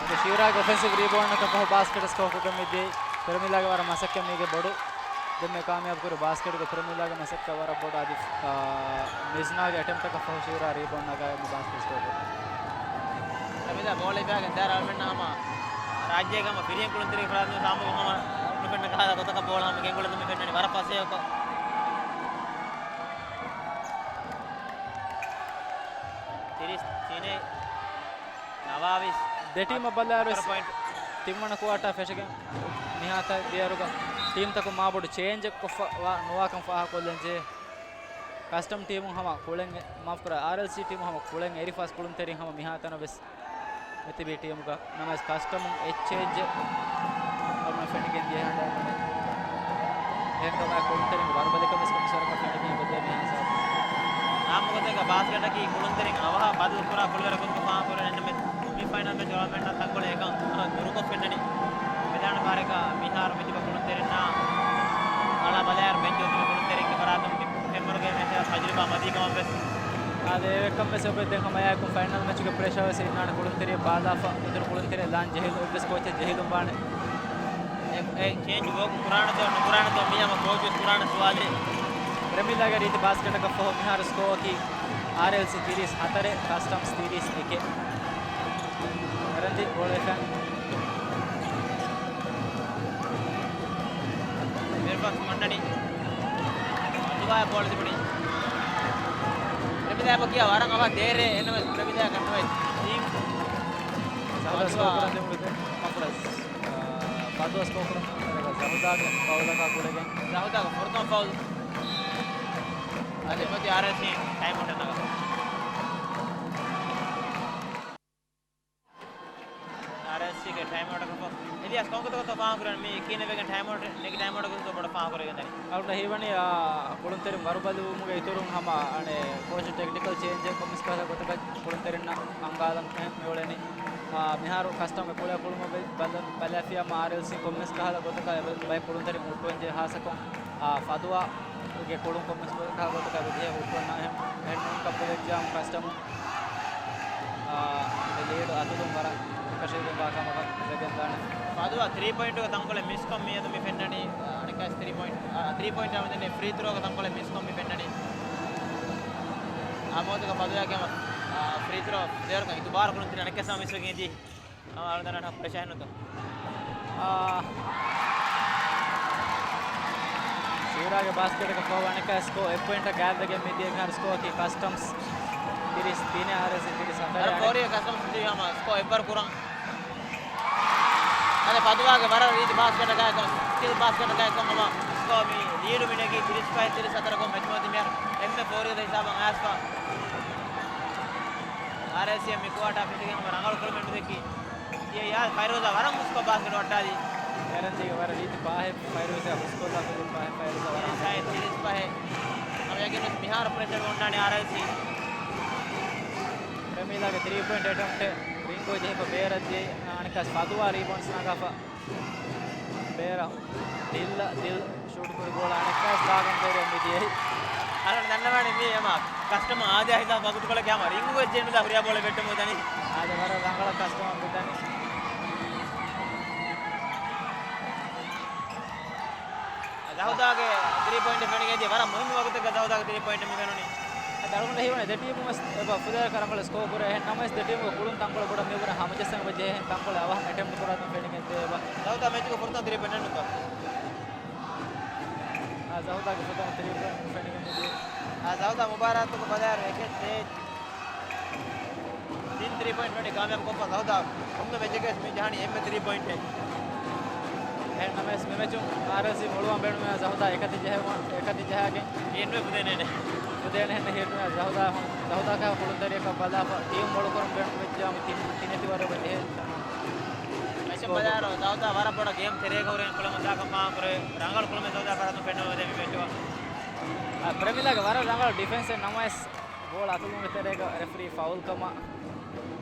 އަދި ޝިއުރާގެ އޮފެންސިވް ރީބޯންޑަކަށް ފަހު ބާސްކެޓް ސްކޯ ކުރަމުން މިދިޔައީ ކުރިމިލާގެ ވަރަށް މަސައްކަތް މީގެ ބޮޑު ދެންމެ ކާމިޔާބު ކުރި ބާސްކެޓްގެ ކުރިމިލާގެ މަސައްކަތް ވަރަށް ބޮޑު. އަދި، އާ، މިޒްނާގެ އެޓެމްޕްޓަކަށް ފަހު ޝިއުރާ ރީބޯންޑް ނަގާ މި ބާސްކެޓް ސްކޯ ކުރި. ރަމިދާ ބޯޅަ ހިފާގެން ދާރަ އަޅުމެންނަށް ހަމަ ރާއްޖޭގަ ހަމަ ފިރިހެން ކުޅުންތެރި ފަރާތުން ސާމުގަ ހަމަ ނުފެންނަ ކަހަލަ ގޮތަކަށް ބޯޅަ ހަމަ ގެންގުޅެން މި ފެންނަނީ ވަރަށް ފަސޭހަކޮށް. ތިރީސް ތިނެއް ނަވާވީސް. ދެ ޓީމަށް ބަލާއިރު ހަތަރު ޕޮއިންޓް. ތިންވަނަ ކުއާޓާ ފެށިގެން މިހާތަނަށް ދިޔައިރުގަ ޓީމްތަކުން މާބޮޑު ޗޭންޖެއް ކޮށްފަ ވާ ނުވާކަން ފާހަގަކޮށްލަން ޖެހޭ. ކަސްޓަމް ޓީމުން ހަމަ ކުޅެން އެ-، މާފުކުރާ، އާރްއެލްސީ ޓީމުން ހަމަ ކުޅެން އެރި ފަސް ކުޅުންތެރިން ހަމަ މިހާތަނަށް ވެސް މިތިބީ ޓީމުގަ. ނަމަވެސް ކަސްޓަމުން އެއްޗެއްޗެއް އަޅުގަނޑަށް ފެނިގެން ދިޔަ ހަނދާން ކުރެ. އެހެންކަމާ ކުޅުންތެރިން ވަރުބަލިކަމެސް ކޮމިސަރަކަށް ފެނިގެން އެބަދޭ މިހާ ހިސާބު. އާއްމުގޮތެއްގަ ބާސްކެޓަކީ ކުޅުންތެރިން އަވަހަށް ބަދަލު ކުރާ ކުޅިވަރަށް ގޮތުގަ ފާހަގަކުރެ އެންމެ މި ފައިނަލް މެޗް އަޅުގަނޑުމެންނަށް ތަންކޮޅެއް އެކަން ދުރުކޮށް ފެންނަނީ. މިދާނެ ފަހަރަކަށް މިހާރު މިތިބަ ކުޅުންތެރިންނާ އަޅާ ބަލާއިރު ބެންޗު އޮތުމުގެ ކުޅުންތެރިންގެ ފަރާތުން މި ފެންވަރުގެ މެޗަށް ތަޖުރިބާ މަދީ ކަމަށް ވެސް. އާދެ، އެކަން ވެސް އެބަ ދެން ހަމަ އެއާއެކު ފައިނަލް މެޗުގެ ޕްރެޝާ ވެސް އިންނާނެ ކުޅުންތެރިޔަށް ބާލާފަ، އިތުރު ކުޅުންތެރިޔަށް ލާން ޖެހިލު، އެއްވެސް ކޯޗެއް ޖެހިލުން ވާނެ. އެ، އެ ޗޭންޖް ވޯކް ކުރާނެތޯ ނުކުރާނެތޯ މީ ހަމަ ކޯޗު ވެސް ކުރާނެ ސުވާލެއް. ޕްރެމިއާ ލީގަށް ރީތި ބާސްކެޓަކަށް ފަހު މިހާރު ސްކޯއަކީ އާރްއެލްސީ ތިރީސް ހަތަރެއް، ކަސްޓަމްސް ތިރީސް އެކެއް. އެރަންދި ބޯޅަ ވެފަ. މިރުފަސް މަންނަނީ. އަދުގާ ބޯޅަ ތިބުނީ. ޕްރެމިދާ ކިޔާ ވަރަށް އަވަހަށް ދޭރޭ އެންނަމެސް ޕްރެމިދާ ކަންނުވެ ތީ. ސަހަދާ ސްކޯ ކުރަން ދެމުގެ މަފުރަސް. ފަދު ސްކޯ ކުރަން ދެމުގެ ޒަހުދާގެ ފައުލަކާ ގުޅިގެން. ޒަހުދާގެ ފުރަތަމަ ފައުލް. އަދި މަތި އާރްއެލްސީ ޓައިމް އައުޓް ނަގަ. އާރްއެލްސީގެ ޓައިމް އައުޓަކަށް ފަހު އެލިޔާސް ކޮންގޮތަކަށްތޯ ފާހަގަކުރަން މި ކިހިނެއްވެގެން ޓައިމް އައުޓް ނެގި ޓައިމް އައުޓަކަށްތޯ ބޮޑަށް ފާހަގަކުރެވިގެން ދަނީ. އަޅުގަނޑަށް ހީވަނީ، އާ، ކުޅުންތެރިން ވަރުބަލިވުމުގެ އިތުރުން ހަމަ އަނެއް ކޯޗު ޓެކްނިކަލް ޗޭންޖެއް ކޮންމެސް ކަހަލަ ގޮތަކަށް ކުޅުންތެރިންނަށް އަންގާލަން މިއުޅެނީ. އާ، މިހާރު ކަސްޓަމްގެ ކުޅޭ ކުޅުމަށް ބަލަ-، ބަލާފިޔާމަ އާރްއެލްސީ ކޮންމެސް ކަހަލަ ގޮތަކަށް އެބަ-، ބައެއް ކުޅުންތެރިން ހުއްޓުވަންޖެހޭ ހާއްސަކޮށް، އާ، ފަދުވާ ގެ ކުޅުން ކޮންމެސް ކަހަލަ ގޮތަކަށް އެބަ ޖެހޭ ހުއްޓުވަން އެހެން ނޫންކަން ބުނެއްޖެއްޔާމު ކަސްޓަމުން އާ، އެ ލީޑު އަތުލުން ވަރަށް އެކަށީގެންވާ ކަމަކަށް ވެގެންދާނެ. ފަދުވާ ތްރީ ޕޮއިންޓުގެ ތަންކޮޅެއް މިސްކޮށް މިއަދު މި ފެންނަނީ، އަނެއްކާސް ތްރީ ޕޮއިންޓް، އާ، ތްރީ ޕޮއިންޓާ މިދަނީ ފްރީ ތްރޯގެ ތަންކޮޅެއް މިސްކޮށް މި ފެންނަނީ. އާ މޮހޮތަކަށް ފަދުވާގެ ހަމަ، އާ، ފްރީ ތްރޯ ދޭވަރަކަށް އިތުބާރު ކުރުން ތިރި އަނެއްކާސް ހަމަ މިސްވެގެން އިދީ. އަޅުގަނޑަށް ޕްރެޝާ ނުތޯ؟ އާ، ޝިއުރާގެ ބާސްކެޓަކަށް ފަހު އަނެއްކާ ސްކޯ އެއް ޕޮއިންޓަށް ގާތްވެގެން މިދިޔަ މިހާރު ސްކޯއަކީ ކަސްޓަމްސް ތިރީސް ތިނެއް އާރްއެލްސީ ތިރީސް ހަތަރެއް. ވަރަށް ފޯރިއެއް ކަސްޓަމްސް ހަމަ ސްކޯ އެއްވަރު ކުރަން. އަދި ފަދުވާގެ ވަރަށް ރީތި ބާސްކެޓަކާއެކު، ސްކިލް ބާސްކެޓަކާއެކު ހަމަ ސްކޯ މި ލީޑު މި ނެގީ ތިރީސް ފަހެއް ތިރީސް ހަތަރަކުން މެޗު މަތި މިހާރު އެންމެ ފޯރިގަދަ ހިސާބަށް އައިސްފަ. އާރްއެލްސީ މި ކުއާޓާ ފެށިގެން ހަމަ ރަނގަޅު ކުޅެމެއް ނުދެއްކީ. އެ ޔާ ފައިރޫޒާ ވަރަށް ހުސްކޮށް ބާސްކެޓް ވައްޓާލީ. އެރަންދީގެ ވަރަށް ރީތި ފާހެއް ފައިރޫޒާ ހުސްކޮށްލާފަ ދިން ފާހެއް ފައިރޫޒާ ވަރަށް ތިރީސް ފަހެއް، ތިރީސް ފަހެއް. ހަމަ ޔަގީންވެސް މިހާރު ޕްރެޝަރު އޮންނާނެ އާރްއެލްސީ. ޕްރެމީލާގެ ތްރީ ޕޮއިންޓް އެޓެމްޕްޓެއް ރިންގު ޖެހިފަ ބޭރަށް ޖެހި އަނެއްކާސް ފަދުވާ ރީބައުންޑްސް ނަގާފަ. ބޭރަށް ދިއްލަ ދިލް ޝޫޓް ކުރި ބޯޅަ އަނެއްކާސް ދާގަން ބޭރަށް މިދިޔައީ. އަޅުގަނޑު ދަންނަވާނެ މީ ހަމަ ކަސްޓަމަރ އާދޭ ހިސާބު ވަގުތުކޮޅެއްގެ ހަމަ ރިންގު ވެއްޖެ މިދާ ހުރިހާ ބޯޅަ ވެއްޓަމުން ދަނީ. އާދެ ވަރަށް ރަނގަޅަށް ކަސްޓަމަރ މިދަނީ. ޒަހުދާގެ ތްރީ ޕޮއިންޓް ފެނިގެން ދިޔަ ވަރަށް މުހިއްމު ވަގުތެއްގަ ޒަހުދާގެ ތްރީ ޕޮއިންޓް މި ފެނުނީ. އަޅުގަނޑަށް ހީވަނީ ދެ ޓީމުން ވެސް އެބަ ފުދޭވަރަކަށް ރަނގަޅު ސްކޯ ކުރޭ. އެހެން ނަމަވެސް ދެ ޓީމުގެ ކުޅުން ތަންކޮޅެއް ބޮޑަށް މިއަށްވުރެ ހަމަޖައްސަން އެބަ ޖެހޭ. އެހެން ތަންކޮޅެއް އަވަހަށް އެޓެމްޕްޓް ކުރާތަން ފެނިގެން ދޭ އެބަ. ޒަހުދާ މެޗުގެ ފުރަތަމަ ތިރީ ޕޮއިންޓް ނެންނުތަ؟ އާ، ޒަހުދާގެ ފުރަތަމަ ތިރީ ޕޮއިންޓް ފެނިގެން މިދިޔަ. އާ، ޒަހުދާ މުބާރާތުގެ ބަލާއިރު އެކެއް ދޭއް. ތިން ތިރީ ޕޮއިންޓް ވަނީ ކާމިޔާބު ކޮށްފަ ޒަހުދާ. ކޮންމެ މެޗެއްގައި މި ޖަހަނީ އެންމެ ތިރީ ޕޮއިންޓެއް. އެހެން ނަމަވެސް މި މެޗުން އާރްއެލްސީ މޮޅުވާން ބޭނުމޭ ޒަހުދާ އެކަތި ޖަހަ-، އެކަތި ޖަހާގެން. އެންމެ ފުދޭނެ. ފުދޭނެ ހެން ހިއްރުމޭ ޒަހުދާ، ޒަހުދާ ކާ ކުޅުންތެރިޔަކަށް ބަލާފަ ޓީމް މޮޅުކުރުން ބޭނުން ވެއްޖާ މި ތިން، ތިނެތި ވަރުގަ ޖެހޭ. މެޗަށް ބަލާއިރު ޒަހުދާ ވަރަށް ބޮޑަށް ގޭމް ތެރޭގަ ހުރެން ކުޅަމުން ދާކަން ފާހަގަކުރޭ. ރަނގަޅު ކުޅުމެއް ޒަހުދާ ފަރާތުން ފެންނަމުން މި މެޗުގަ. އާ، ޕްރެމިލާގެ ވަރަށް ރަނގަޅު ޑިފެންސެއް ނަމަވެސް ބޯޅަ އަތުލުމުގެ ތެރޭގަ ރެފްރީ ފައުލް ކަމަށް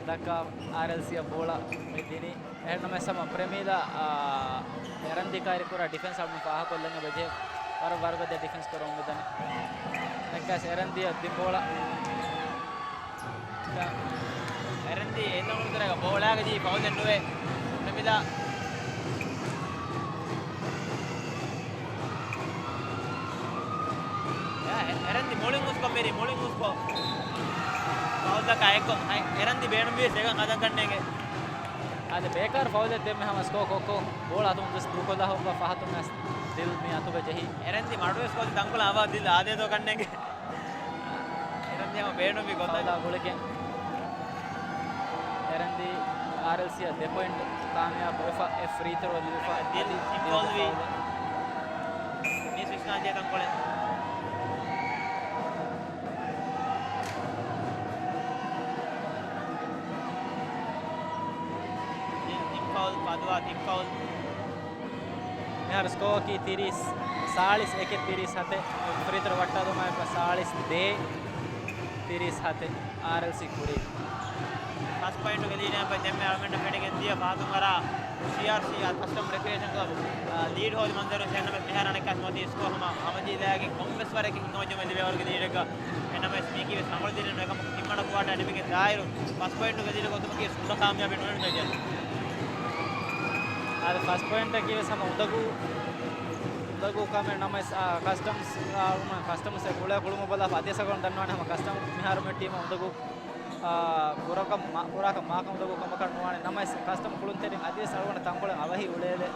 ދައްކާ އާރްއެލްސީއަށް ބޯޅަ މި ދިނީ. އެހެން ނަމަވެސް ހަމަ ޕްރެމީލާ، އާ، އެރަންދީ ކައިރި ކުރާ ޑިފެންސް އަޅުގަނޑު ފާހަގަކޮށްލަން އެބަޖެހޭ. ވަރަށް ވަރުގަދަ ޑިފެންސް ކުރަމުން މިދަނީ. ނައްކާސް އެރަންދީއަށް ދިން ބޯޅަ. އެރަންދީ އެއްލަމުން ތެރޭގަ ބޯޅާގަ ދީ ފައުލެއް ނުވޭ. ޕްރެމީލާ. އެ-، އެރަންދި މުޅިން ހުސްކޮށް މިރި، މުޅިން ހުސްކޮށް. ފައުލްތަކާ އެއްކޮށް، އެ-، އެރަންދި ބޭނުންވީސް އެކަން ހަދަން ކަންނޭނގެ. އާދެ، ބޭކާރު ފައުލެއް ދެންމެ ހަމަ ސްކޯ ކޮށްކޮށް، ބޯޅަ އަތުން ޖަސްޓް ދޫކޮށްލާ ހުއްވާ ފަހަތުން އަސް ދިލް މި އަތުގަ ޖެހި. އެރަންދި މަޑުވެސް ކޮށްލި ތަންކޮޅަށް އަވާ ދިލް އާދޭތޯ ކަންނޭނގެ. އެރަންދި ހަމަ ބޭނުންވި ގޮތަށް. ފައުލާ ގުޅިގެން. އެރަންދީ އާރްއެލްސީއަށް ދެ ޕޮއިންޓް ކާމިޔާބުވެފަ އެ ފްރީ ތްރޯ ލިބިފަ ދިލް އަދި ތިން ދިލްގެ ފައުލް. ފައުލެއް. މީސް ވިސްނާން ޖެހޭ ތަންކޮޅެއް. ދިލް ތިން ފައުލް، ފަދުވާ ތިން ފައުލް. މިހާރު ސްކޯއަކީ ތިރީސް، ސާޅީސް އެކެއް ތިރީސް ހަތެއް. ފްރީ ތްރޯ ވައްޓާލުމާއެކު ސާޅީސް ދޭއް، ތިރީސް ހަތެއް. އާރްއެލްސީ ކުރީ. ފަސް ޕޮއިންޓުގެ ލީޑެއް ދެންމެ އަޅުގަނޑަށް ފެނިގެން ދިޔަ ފަހަތުން އަރާ ސީއާރްސީ އާ ކަސްޓަމް ރެކްރިއޭޝަން ކްލަބް، އާ، ލީޑް ހޯދި މަންޒަރު އެންނަމެ މިހާރު އަނެއްކާ މޮތީ ސްކޯ ހަމަ ހަމަޖީލާގެ ކޮންމެސް ވަރެއްގެ ހިނގަމަޖުމެ ލިބޭ ވަރުގެ ލީޑެއްގަ. އެންނަމެސް މީކީ ވެސް ރަނގަޅު ދިރިން އެކަމަކު ތިންވަނަ ކުވާޓާ ނިމިގެން ދާއިރު ފަސް ޕޮއިންޓުގެ ލީޑު ގޮތުމަކީ ކުޑަ ކާމިޔާބެއް ނުވެން ދައްޔަ. އާދެ، ފަސް ޕޮއިންޓަކީ ވެސް ހަމަ އުނދަގޫ، އުނދަގޫ ކަމެއް ނަމަވެސް، އާ، ކަސްޓަމްސް، އާ، ކަސްޓަމްސް ކުޅޭ ކުޅުމަށް ބަލާ އަދި ސަގަން ދަންނާނެ ހަމަ ކަސްޓަމް މިހާރު މި ޓީމަށް އުނދަގޫ، އާ، ކުރަކަށް މާ-، ކުރާކަށް މާކަމު އުނދަގޫ ކަމަކަށް ނުވާނެ. ނަމަވެސް ކަސްޓަމް ކުޅުންތެރިން އަދިވެސް އަޅުގަނޑަށް ތަންކޮޅެއް އަވަހި އުޅޭލެ.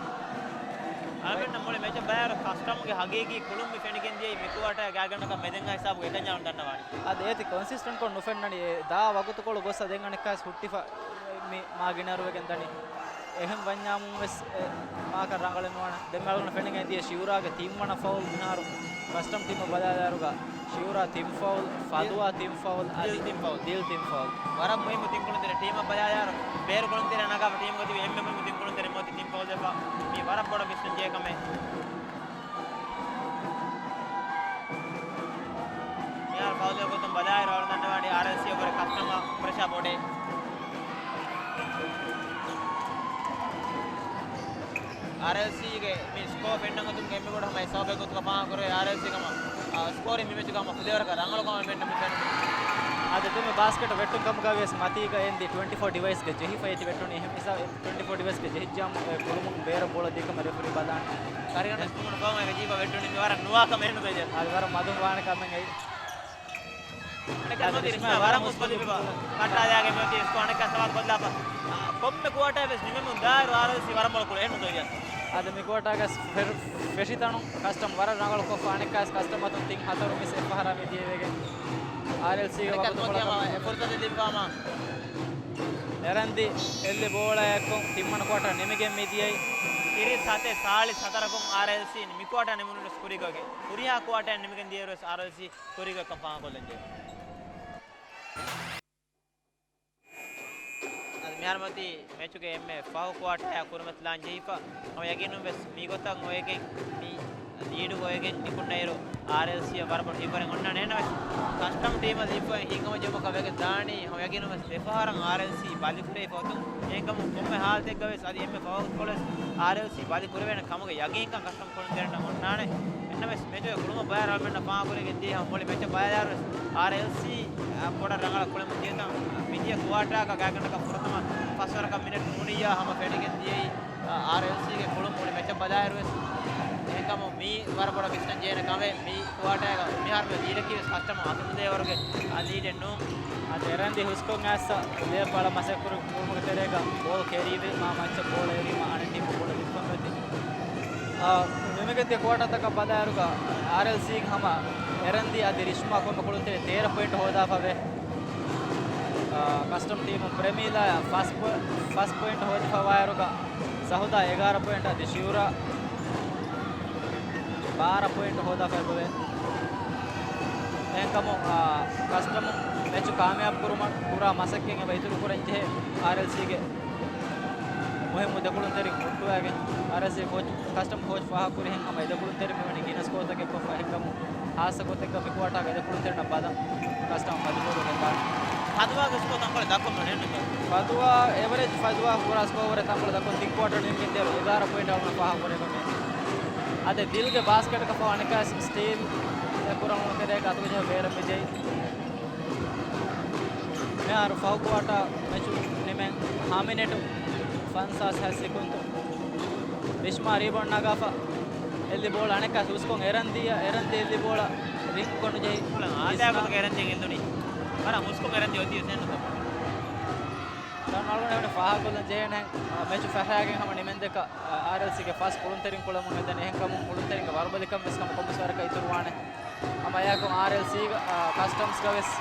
އަޅުގަނޑަށް މުޅި މެޗަށް ބަލާއިރު ކަސްޓަމްގެ ހަގީގީ ކުޅުން މި ފެނިގެން ދިޔައީ މި ކުވާޓާ ގާތްގަނޑަކަށް މެދެންގާ ހިސާބުގަ އެކަންޏާ ދަންނަވާނީ. އަދި އޭތި ކޮންސިސްޓެންޓްކޮށް ނުފެންނަނީ. އެ ދާ ވަގުތުކޮޅު ގޮއްސަ ދެން އަނެއްކާސް ހުއްޓިފަ މި މާ ގިނައިރުވެގެން ދަނީ. އެހެން ވަންޏާމުން ވެސް އެ މާކަށް ރަނގަޅެއް ނުވާނެ. ދެން އަޅުގަނޑަށް ފެނިގެން ދިޔަ ޝިއުރާގެ ތިންވަނަ ފައުލް މިހާރު ކަސްޓަމް ޓީމަށް ބަލާލާއިރުގަ ޝިއުރާ ތިން ފައުލް، ފަދުވާ ތިން ފައުލް، އަދި ދިލް ތިން ފައުލް. ދިލް ތިން ފައުލް. ވަރަށް މުހިއްމު ތިން ކުޅުންތެރި ޓީމަށް ބަލާލާއިރު، ބޭރު ކުޅުންތެރި ނަގާފަ ޓީމުގަ ތިބި އެންމެ މުހިއްމު ތިން ކުޅުންތެރި މޮތި ތިން ފައުލް ވެފަ. މީ ވަރަށް ބޮޑަށް ވިސްނަން ޖެހޭ ކަމެއް. މިހާރު ފައުލް ގޮތުން ބަލާއިރު އަޅުގަނޑު ދަންނަވާނީ އާރްއެލްސީ އަށްވުރެ ކަސްޓަމަށް ޕްރެޝާ ބޮޑޭ. އާރްއެލްސީގެ މި ސްކޯ ފެންނަން އޮތުމުގެ އެންމެ ބޮޑު ހަމަ އެއް ސަބަބެއް ގޮތުގަ ފާހަގަކުރޭ އާރްއެލްސީ ހަމަ، އާ، ސްކޯރިން މި މެޗުގަ ހަމަ ފުދޭވަރަކަށް ރަނގަޅު ކަމެއް މެންނަމެ ފެނުނު. އަދި ދެންމެ ބާސްކެޓް ވެއްޓުން ކަމުގަ ވިޔަސް މަތީގަ އެންދި ޓްވެންޓީ ފޯ ޑިވައިސްގަ ޖެހިފަ އޭތި ވެއްޓުނީ. އެހެން ހިސާބެއް ޓްވެންޓީ ފޯ ޑިވައިސްގެ ޖެހިއްޖާމު އެ ކުޅުމުން ބޭރަށް ބޯޅަ ދީކަމަށް ރެފްރީ ބަލާނެ. ކަރިގަނޑަށް ކުޅުމުން ގޮވަން އެ ޖީބަށް ވެއްޓުނީ މި ވަރަށް ނުވާ ކަމެއް ނުދެއްޖެ. އަދި ވަރަށް މަދުން ވާނެ ކަމެއް އެއީ. އަނެއްކާ އަދި މަތި ރިޝްމާ ރިޝްމާ ވަރަށް ވަރަށް މުސްކުލި މުސްކުލި ބިބާ. ކައްޓާލާގެ މިއޮތީ ސްކޯ އަނެއްކާ ސަވާލު ކޮށްލާފަ. ކޮންމެ ކުއާޓާ ވެސް ނިމެމުން ދާއިރު އާރްއެލްސީ ވަރަށް ބޮޑަށް ކުޅެ ނުދެއްޖެ. އަދި މި ކުއާޓާގަސް ފެ-، ފެށިތަނުން ކަސްޓަމް ވަރަށް ރަނގަޅު ކޮށްފަ އަނެއްކާސް ކަސްޓަމް އަތުން ތިން ހަތަރު މިސް އެއްފަހަރާ މިދިޔަވެގެން. އާރްއެލްސީގެ އަނެއްކާސް ވަގުތުކޮޅަކަށް މޮތި ހަމަ އެ ފުރުސަތެއް ލިބިފާމާ. އެރަންދި އެއްލި ބޯޅައަކުން ތިންވަނަ ކުއާޓާ ނިމިގެން މިދިޔައީ. ތިރީސް ހަތެއް ސާޅީސް ހަތަރަކުން އާރްއެލްސީ މި ކުއާޓާ ނިމުނު ވެސް ކުރީގޮތް. ހުރިހާ ކުއާޓާ ނިމިގެން ދިޔައިރު ވެސް އާރްއެލްސީ ކުރީގޮތްކަން ފާހަގަކޮށްލަންޖެހޭ. އަދި މިހާރު މަތީ މެޗުގެ އެންމެ ފަހު ކުއާޓާއާ ކުރިމަތިލާން ޖެހިފަ. ހަމަ ޔަގީނުން ވެސް މިގޮތަށް އޮވެގެން މި ލީޑުގަ އޮވެގެން ނިކުންނައިރު އާރްއެލްސީއަށް ވަރަށް ބޮޑު ހިތްވަރެއް އޮންނާނެ. އެހެންނަމަވެސް ކަސްޓަމް ޓީމަށް ލިބިފައި ހިތްހަމަޖެހުމަކަށް ވެގެން ދާނީ ހަމަ ޔަގީނުން ވެސް ދެފަހަރަށް އާރްއެލްސީ ބަލިކުރެވިފަ އޮތުން. އެހެންކަމުން ކޮންމެ ހާލަތެއްގަ ވެސް އަދި އެންމެ ފަހު ކޮޅެސް އާރްއެލްސީ ބަލިކުރެވޭނެ ކަމުގެ ޔަގީންކަން ކަސްޓަމް ކުޅުންތެރިންނަށް އޮންނާނެ. އެހެންނަމަވެސް މެޗުގެ ކުޅުމަށް ބަލާއިރު އަޅުގަނޑަށް ފާހަގަކުރެވިގެން ދިޔަ ހަމަ މުޅި މެޗަށް ބަލާއިރު ވެސް އާރްއެލްސީ، އާ، ބޮޑަށް ރަނގަޅަށް ކުޅެމުން ދިޔަތަން މިދިޔަ ކުއާޓާގަ ގާތްގަނޑަކަށް ފުރަތަމަ ފަސްވަރަކަށް މިނެޓް ނޫނިއްޔާ ހަމަ ފެނިގެން ދިޔައީ، އާ، އާރްއެލްސީގެ ކުޅުން މުޅި މެޗަށް ބަލާއިރު ވެސް. އެހެންކަމުން މީ ވަރަށް ބޮޑަށް ވިސްނަން ޖެހޭނެ ކަމެއް. މި ކުއާޓާގަ މިހާރު މި ލީޑަކީ ވެސް ކަސްޓަމަށް އަތުނުދޭވަރުގެ އާ ލީޑެއް ނޫން. އަދި އެރަންދި ހުސްކޮށް އައިސް ލޭ ބަލަ މަސައްކުރު ކުރުމުގެ ތެރޭގަ ބޯ ކެރީވެ މާ މައްޗަށް ބޯޅަ އެރީމަ އަނެއް ޓީމު ބޯޅަ ލިބިފަ މެދި. އާ، ނިމިގެ ދެ ކުއާޓާތަކަށް ބަލާއިރުގަ އާރްއެލްސީގެ ހަމަ އެރަންދި އަދި ރިޝްމާ ކޮންމެ ކުޅުންތެރިން ތޭރަ ޕޮއިންޓް ހޯދާފަވޭ. އާ، ކަސްޓަމް ޓީމު ޕްރެމީލާ ފަސް ޕޮ-، ފަސް ޕޮއިންޓް ހޯދިފަވާއިރުގަ ޒަހުދާ އެގާރަ ޕޮއިންޓް އަދި ޝިއުރާ ބާރަ ޕޮއިންޓް ހޯދާފަ އެބަވޭ. އެހެންކަމުން، އާ، ކަސްޓަމު މެޗު ކާމިޔާބު ކުރުމަށް ކުރާ މަސައްކަތް އެބަ އިތުރު ކުރަން ޖެހޭ އާރްއެލްސީގެ މުހިއްމު ދެކުޅުންތެރިން ހުއްޓުވައިގެން އާރްއެލްސީ ކޯޗު، ކަސްޓަމް ކޯޗު ފާހަގަކުރިހެން ހަމަ އެ ދެކުޅުންތެރިން މިވަނީ ގިނަ ސްކޯތަކެއް ކޮށްފަ އެހެންކަމުން ހާއްސަ ގޮތެއްގަ މި ކުއާޓާގަ އެ ދެކުޅުންތެރިންނަށް ބަލަން ކަސްޓަމް މަޖުބޫރުވެގެންދާނެ. ފަދުވާގެ ސްކޯ ތަންކޮޅެއް ދައްކަން މިވަނީ ނޫންތޯ؟ ފަދުވާ އެވަރޭޖް ފަދުވާ ކުރާ ސްކޯ ވަރެއް ތަންކޮޅެއް ދައްކަން ތިން ކުއާޓަރު ނިމިގެން ދިޔައިރު އެގާރަ ޕޮއިންޓް އަޅުގަނޑަށް ފާހަގަކުރެވޭ. އަދި ދިލްގެ ބާސްކެޓަކަށް ފަހު އަނެއްކާ ސްޓީލް އެ ކުރަމުން ކެރޭގަ އަތުގަ ޖެހި ބޭރަށް މިދިޔައީ. މިހާރު ފަހު ކުއާޓާ މެޗު ނިމެން ހަ މިނެޓު ފަންސާސް ހަތް ސެކުންތު. ރިޝްމާ ރީބައުންޑް ނަގާފަ އެއްލި ބޯޅަ އަނެއްކާ ހުސްކޮށް އެރަންދީ، އެރަންދީ އެއްލި ބޯޅަ ރިންގް ކޮނޑު ޖެހި އާދަޔާ ގޮތަކަށް އެރަންދީ އެއްލުނީ. ވަރަށް ހުސްކޮށް އެރަންދީ އޮތީ ވެސް ނުކޮށް. ދަން އަޅުގަނޑު އެވަނީ ފާހަގަކޮށްލަން ޖެހޭނެ، މެޗު ފަށާގެން ހަމަ ނިމެންދެކަ އާރްއެލްސީގެ ފަސް ކުޅުންތެރިން ކުޅަމުން އެދެނީ. އެހެންކަމުން ކުޅުންތެރިންގެ ވަރުބަލިކަން ވެސް ހަމަ ކޮންމެސް ވަރަކަށް އިތުރުވާނެ. ހަމަ އެއާއެކު އާރްއެލްސީގެ، އާ، ކަސްޓަމްސްގަ ވެސް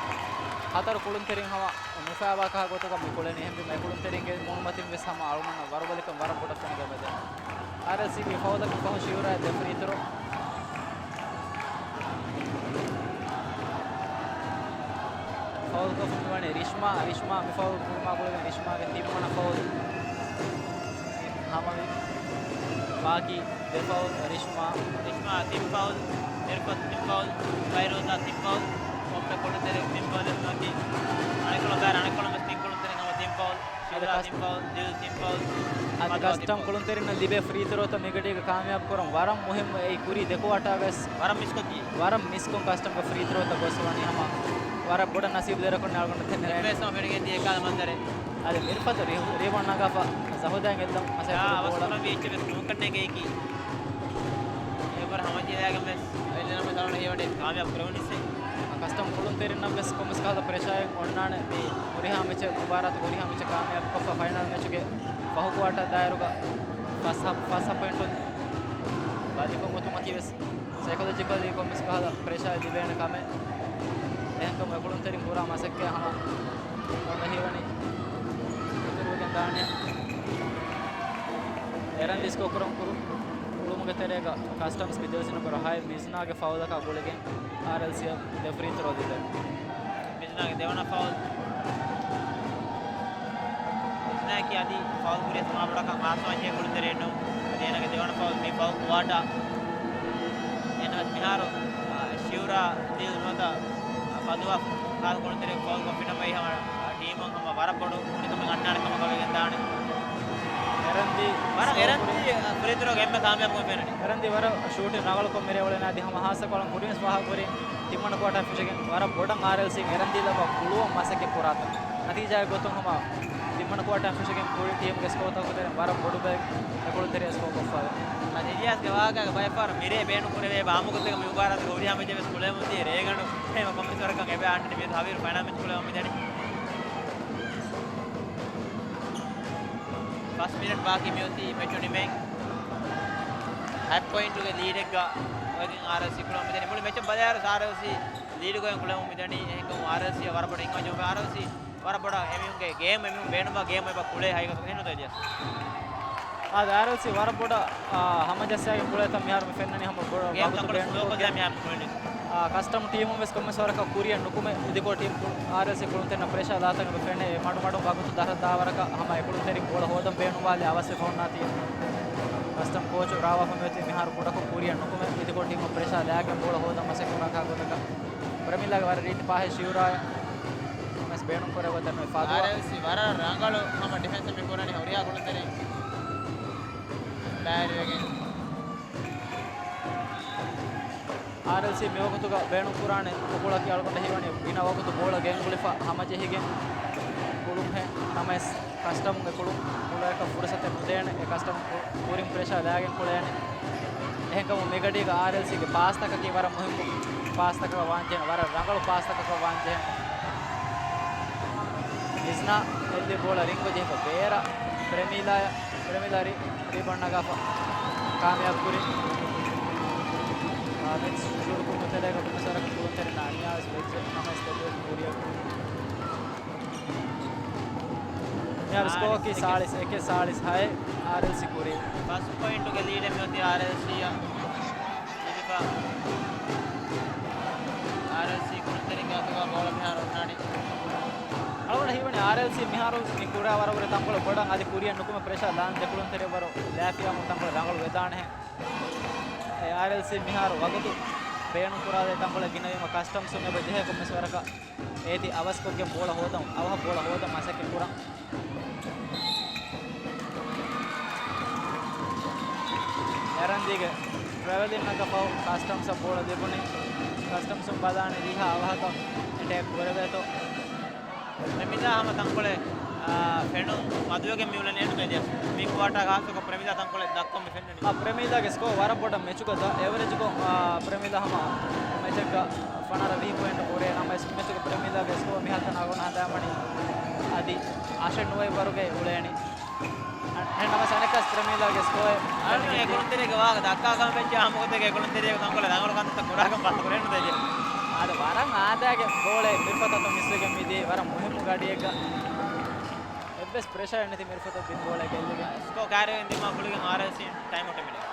ހަތަރު ކުޅުންތެރިން ހަމަ ނުފާވާ ކަހަލަ ގޮތަކަށް މި ކުޅެނީ. އެހެންވީމަ އެ ކުޅުންތެރިންގެ މޫނުމަތިން ވެސް ހަމަ އަޅުގަނޑަށް ވަރުބަލިކަން ވަރަށް ބޮޑަށް ފެނިގެން މެދެން. އާރްއެލްސީގެ ފައުލަކަށް ފަހު ޝިއުރާ ދެ ފްރީ ތްރޯ. ފައުލް ކޮށްފަ މިވަނީ ރިޝްމާ. ރިޝްމާ މި ފައުލް ކުރުމާ ގުޅިގެން ރިޝްމާގެ ތިންވަނަ ފައުލް ހަމަވި. ބާކީ ދެ ފައުލް ރިޝްމާ. ރިޝްމާ ތިން ފައުލް، މިރްފަތް ތިން ފައުލް، ވައިރޫދާ ތިން ފައުލް، ކޮންމެ ކުޅުންތެރި ތިން ފައުލް އެބަ އޮތީ. އަނެކަޅު ބައި އަނެކަޅު ވެސް ތިން ކުޅުންތެރިން ހަމަ ތިން ފައުލް. ޝިއުރާ ތިން ފައުލް، ދިލް ތިން ފައުލް، އަދި ފަދުވާ ތިން ކަސްޓަމް ފައުލް. ކުޅުންތެރިންނަށް ލިބޭ ފްރީ ތްރޯތައް މިގަޑީގަ ކާމިޔާބު ކުރަން ވަރަށް މުހިއްމު. އެއީ ކުރީ ދެ ކުއާޓާގަސް ވަރަށް މިސްކޮށްދީ. ވަރަށް މިސްކޮށް ކަސްޓަމްގެ ފްރީ ތްރޯތައް ގޮސްވަނީ ހަމަ ވަރަށް ބޮޑަށް ނަސީބު ދެރަކުން އަޅުގަނޑަށް ފެންނަ އެންމެ ސަމަ ފެނިގެން ދިޔަ ކާލަ މަންޒަރެއް. އަދި މިރްފަތު ރި-، ރީބައުންޑް ނަގާފަ ޒަހުދާއިން އެއްލަން އަސަރު ކުރި ބޯޅަ. އަވަސް ކުރަންވީ އެއްޗެއް ވެސް ނޫން ކަންނޭނގެ އެކީ. އެވަރު ހަމަޖެހިލާގެން ވެސް އެއްލަން ވެސް އަޅުގަނޑަށް ހީވަނީ ކާމިޔާބު ކުރެވުނީސް. ކަސްޓަމް ކުޅުންތެރިންނަށް ވެސް ކޮންމެސް ކަހަލަ ޕްރެޝާއެއް އޮންނާނެ. މި ހުރިހާ މެޗެއް މުބާރާތު ހުރިހާ މެޗެއް ކާމިޔާބު ކޮށްފަ ފައިނަލް މެޗުގެ ފަހު ކުއާޓާ ދާއިރުގަ ފަސް ހަ-، ފަސް ހަ ޕޮއިންޓުން ބަލިކޮށް އޮތުމަކީ ވެސް ސައިކޮލޮޖިކަލީ ކޮންމެސް ކަހަލަ ޕްރެޝާއެއް ލިބޭނެ ކަމެއް. އެހެންކަމުން އެ ކުޅުންތެރިން ކުރާ މަސައްކަތް ހަމަ އޮންނަ ހީވަނީ އިތުރުވެގެން ދާނެ. އެރަންދި ސްކޯ ކުރަން ކުރު-، ކުޅުމުގެ ތެރޭގަ ކަސްޓަމްސްގެ ޖާސީ ނަންބަރު ހައެއް މިޒްނާގެ ފައުލަކާ ގުޅިގެން އާރްއެލްސީއަށް ދެ ފްރީ ތްރޯ ލިބޭ. މިޒްނާގެ ދެވަނަ ފައުލް. މިޒްނާއަކީ އަދި ފައުލް ކުރިޔަސް މާބޮޑަކަށް މާސް ވަންޖެހޭ ކުޅުންތެރިއެއް ނޫން. އަދި އޭނާގެ ދެވަނަ ފައުލް މި ފަހު ކުއާޓާ. އޭނަ ވެސް މިހާރު، އާ، ޝިއުރާ ދިލް ނުވަތަ، އާ، ފަދުވާ ކަހަލަ ކުޅުންތެރި ފައުލް ކޮށްފިނަމަވެސް ހަމަ، އާ، ޓީމުން ހަމަ ވަރަށް ބޮޑު ހުނިކަމެއް އަންނާނެ ކަމަކަށް ވެގެން ދާނެ. އެރަންދި ވަރަށް ސްކޯ އެރަންދި ކުރި-، ފްރީ ތްރޯގެ އެންމެ ކާމިޔާބުކަން ފެންނަނީ. އެރަންދި ވަރަށް ޝޫޓިން ރަނގަޅުކޮށް މިރޭ އުޅެނީ. އަދި ހަމަ ހާއްސަކޮށް އަޅުން ކުރިން ފާހަގަކުރި ތިންވަނަ ކުއާޓާ ފެށިގެން ވަރަށް ބޮޑަށް އާރްއެލްސީ އެރަންދީލައްވާ ކުޅުވަން މަސައްކަތް ކުރާތަން. ނަތީޖާއެއް ގޮތުން ހަމަ ތިންވަނަ ކުއާޓާ ފެށިގެން ކުރި ޓީމުގެ ސްކޯތަކުގެ ތެރެއިން ވަރަށް ބޮޑު ބައެއް އެކުޅުންތެރިޔާ ސްކޯ ކޮށްފައެވެ. އަދި އިލްޔާސްގެ ވާހަކައިގެ ބައެއް ފަހަރު މިރޭ ބޭނުން ކުރެވޭ އެބަ އާއްމު ގޮތެއްގަ މި މުބާރާތުގަ ހުރިހާ މެޗެއް ވެސް ކުޅެވެމުން ދިޔަ ރޭގަނޑު އެހެން ކޮންމެސް ވަރަކަށް އެބަ އަންނަނީ މިއަދު ހަވީރު ފައިނަލް މެޗް ކުޅެވަމުން މިދަނީ. ފަސް މިނެޓް ބާކީ މިއޮތީ މެޗު ނިމެން. ހަތް ޕޮއިންޓުގެ ލީޑެއްގަ އޮތްގެން އާރްއެލްސީ ކުޅެވަމުން މިދަނީ. މުޅި މެޗަށް ބަލާއިރު އާރްއެލްސީ ލީޑުގައި ކުޅެވަމުން މިދަނީ. އެހެންކަމުން އާރްއެލްސީ ވަރަށް ބޮޑަށް އިންކަމެއް ޖެހުނު. އާރްއެލްސީ ވަރަށް ބޮޑަށް އެމީހުންގެ ގޭމް އެމީހުން ބޭނުންވާ ގޭމް އެބަ ކުޅޭ ހަގީގަތަކަށް އެހެން ނުދެއްޖެ. އާދެ، އާރްއެލްސީ ވަރަށް ބޮޑަށް، އާ، ހަމަޖައްސާގެން ކުޅޭތަން މިހާރު މި ފެންނަނީ ހަމަ ބޮ-، ގޭމް ވަގުތު ތަންކޮޅެއް ބޭނުން ސްލޯކޮށް ކޮށްގެން. ދިޔަ މިހާރު ކުޅެނީ. އާ، ކަސްޓަމް ޓީމުން ވެސް ކޮންމެސް ވަރަކަށް ކުރިއަށް ނުކުމެ އިދިކޮޅު ޓީމް ކު-، އާރްއެލްސީ ކުޅުންތެރިންނަށް ޕްރެޝާ ލާތަން އެބަ ފެނޭ. މަޑުމަޑުން ވަގުތު ދަށަށް ދާވަރަކަށް ހަމަ އެ ކުޅުންތެރިން ބޯޅަ ހޯދަން ބޭނުންވާލި އަވަސްވެ ފަހުންނާތީ. ކަސްޓަމް ކޯޗު ރާވާފަ މިއޮތީ މިހާރު ކުޑަކޮށް ކުރިއަށް ނުކުމެ އިދިކޮޅު ޓީމުން ޕްރެޝާ ލާގެން ބޯޅަ ހޯދަން މަސައްކަތް ކުރާ ކާ ގޮތަކަށް. ޕްރެމިލާގެ ވަރަށް ރީތި ފާހެއް ޝިއުރާއެއް ކޮންމެސް ބޭނުން ކުރެވޭ ގޮތަށް ނުވެ ފާދުވާ. އާރްއެލްސީ ވަރަށް ރަނގަޅު ހަމަ ޑިފެންސެއް މި ކުރަނީ ހުރިހާ ކުޅުންތެރިން ބައިވެރިވެގެން. އާރްއެލްސީ މިވަގުތުގަ ބޭނުންކުރާނެ އުކުޅަކީ އަޅުގަނޑަށް ހީވަނީ ގިނަ ވަގުތު ބޯޅަ ގެންގުޅިފަ ހަމަޖެހިގެން ކުޅުންހެން ނަމަވެސް ކަސްޓަމުގެ ކުޅުން ކުޅައަކަށް ފުރުސަތެއް ނުދޭނެ. އެ ކަސްޓަމު ކުރިން ޕްރެޝާ ލާގެން ކުޅޭނެ. އެހެންކަމުން މިގަޑީގަ އާރްއެލްސީގެ ޕާސްތަކަކީ ވަރަށް މުހިއްމު ޕާސްތަކަކަށް ވާންޖެހޭނެ، ވަރަށް ރަނގަޅު ޕާސްތަކަކަށް ވާންޖެހޭނެ. މިޒްނާ އެއްލި ބޯޅަ ރިންގު ޖެހިފަ ބޭރަށް ޕްރެމީލާ، ޕްރެމީލާ ރި-، ރީބަންޑް ނަގާފަ ކާމިޔާބު ކުރި. އާ، މެޗް ޝުރުކުރުމުގެ ތެރޭގަ ކުނިސަރަކަށް ކުޅުންތެރިންނާ އަނިޔާވެސް ވެއްޖެ ނަމަވެސް ދެ ދުވަސް ކުރިއަށް މިހާރު ސްކޯއަކީ ސާޅީސް އެކެއް ސާޅީސް ހައެއް އާރްއެލްސީ ކުރީ. ފަސް ޕޮއިންޓުގެ ލީޑެއް މިއޮތީ އާރްއެލްސީއަށް. ލިބިފަ އާރްއެލްސީ ކުޅުންތެރިންގެ އަތުގަ ބޯޅަ މިހާރު އޮންނާނީ. އަޅުގަނޑަށް ހީވަނީ އާރްއެލްސީ މިހާރު މި ކުރާ ވަރަށްވުރެ ތަންކޮޅެއް ބޮޑަށް އަދި ކުރިއަށް ނުކުމެ ޕްރެޝާ ލާން ދެކުޅުންތެރި ވަރު ލާފިޔާމު ތަންކޮޅެއް ރަނގަޅު ވެދާނެހެން. އެ އާރްއެލްސީ މިހާރު ވަގުތު ބޭނުންކުރާލޭ ތަންކޮޅެއް ގިނަވީމަ ކަސްޓަމްސުން އެބަ ޖެހޭ ކޮންމެސް ވަރަކަށް އޭތި އަވަސްކޮށްގެން ބޯޅަ ހޯދަން، އަވަހަށް ބޯޅަ ހޯދަން މަސައްކަތް ކުރަން. އެރަންދީގެ ޓްރެވެލިން ނަގަފަ ކަސްޓަމްސަށް ބޯޅަ ލިބުނީ. ކަސްޓަމްސުން ބަލާނީ ދިހަ އަވަހަކަށް އެޓޭކް ކުރެވޭތޯ. ޕްރެމީލާ ހަމަ ތަންކޮޅެއް، އާ، ފެނުން މަދުވެގެން މި އުޅެނީ އެންޑް ޕޭޖަށް. މި ކުއާޓާގަ ހާއްސަކޮށް ޕްރެމީލާ ތަންކޮޅެއް ދައްކަން މި ފެންނަނީ. އާ، ޕްރެމީލާގެ ސްކޯ ވަރަށް ބޮޑަށް މެޗުގަ ދަ އެވަރެޖުގަ، އާ، ޕްރެމީލާ ހަމަ މެޗެއްގަ ފަނަރަ ވިހި ޕޮއިންޓް ކުރޭ ނަމަވެސް މެޗުގަ ޕްރެމީލާގެ ސްކޯ މިހާތަނަށް އަޅުގަނޑު ހަނދާންވަނީ އަދި އަށެއް ނުވައެއް ވަރުގައި އުޅޭނީ. އަ-، އެހެން ނަމަވެސް އަނެއްކާސް ޕްރެމީލާގެ ސްކޯއެއް އަޅުގަނޑު އެ ކުޅުންތެރިޔާގެ ވާހަކަ ދައްކާކަމަށް ވެއްޖެ ހަމަ ގޮތެއްގެ ކުޅުންތެރިޔާގެ ތަންކޮޅެއް ރަނގަޅު ކަންތައްތައް ކުރާކަން ބާރުކުރެވެން ދެއްޖެ. އާދެ، ވަރަށް އާދައިގެ ބޯޅައެއް މިރުފަތަށް މިސްވެގެން މިދިޔައީ ވަރަށް މުހިއްމު ގަޑިއެއްގަ. އެއްވެސް ޕްރެޝަރެއް ނެތި މިރުފަތަށް ބިން ބޯޅައެއް ގެއްލިގެން. ސްކޯ ކާރިވެގެން ދިމާ ގުޅިގެން އާރްއެލްސީ ޓައިމްއައުޓެއް މިނެޓް.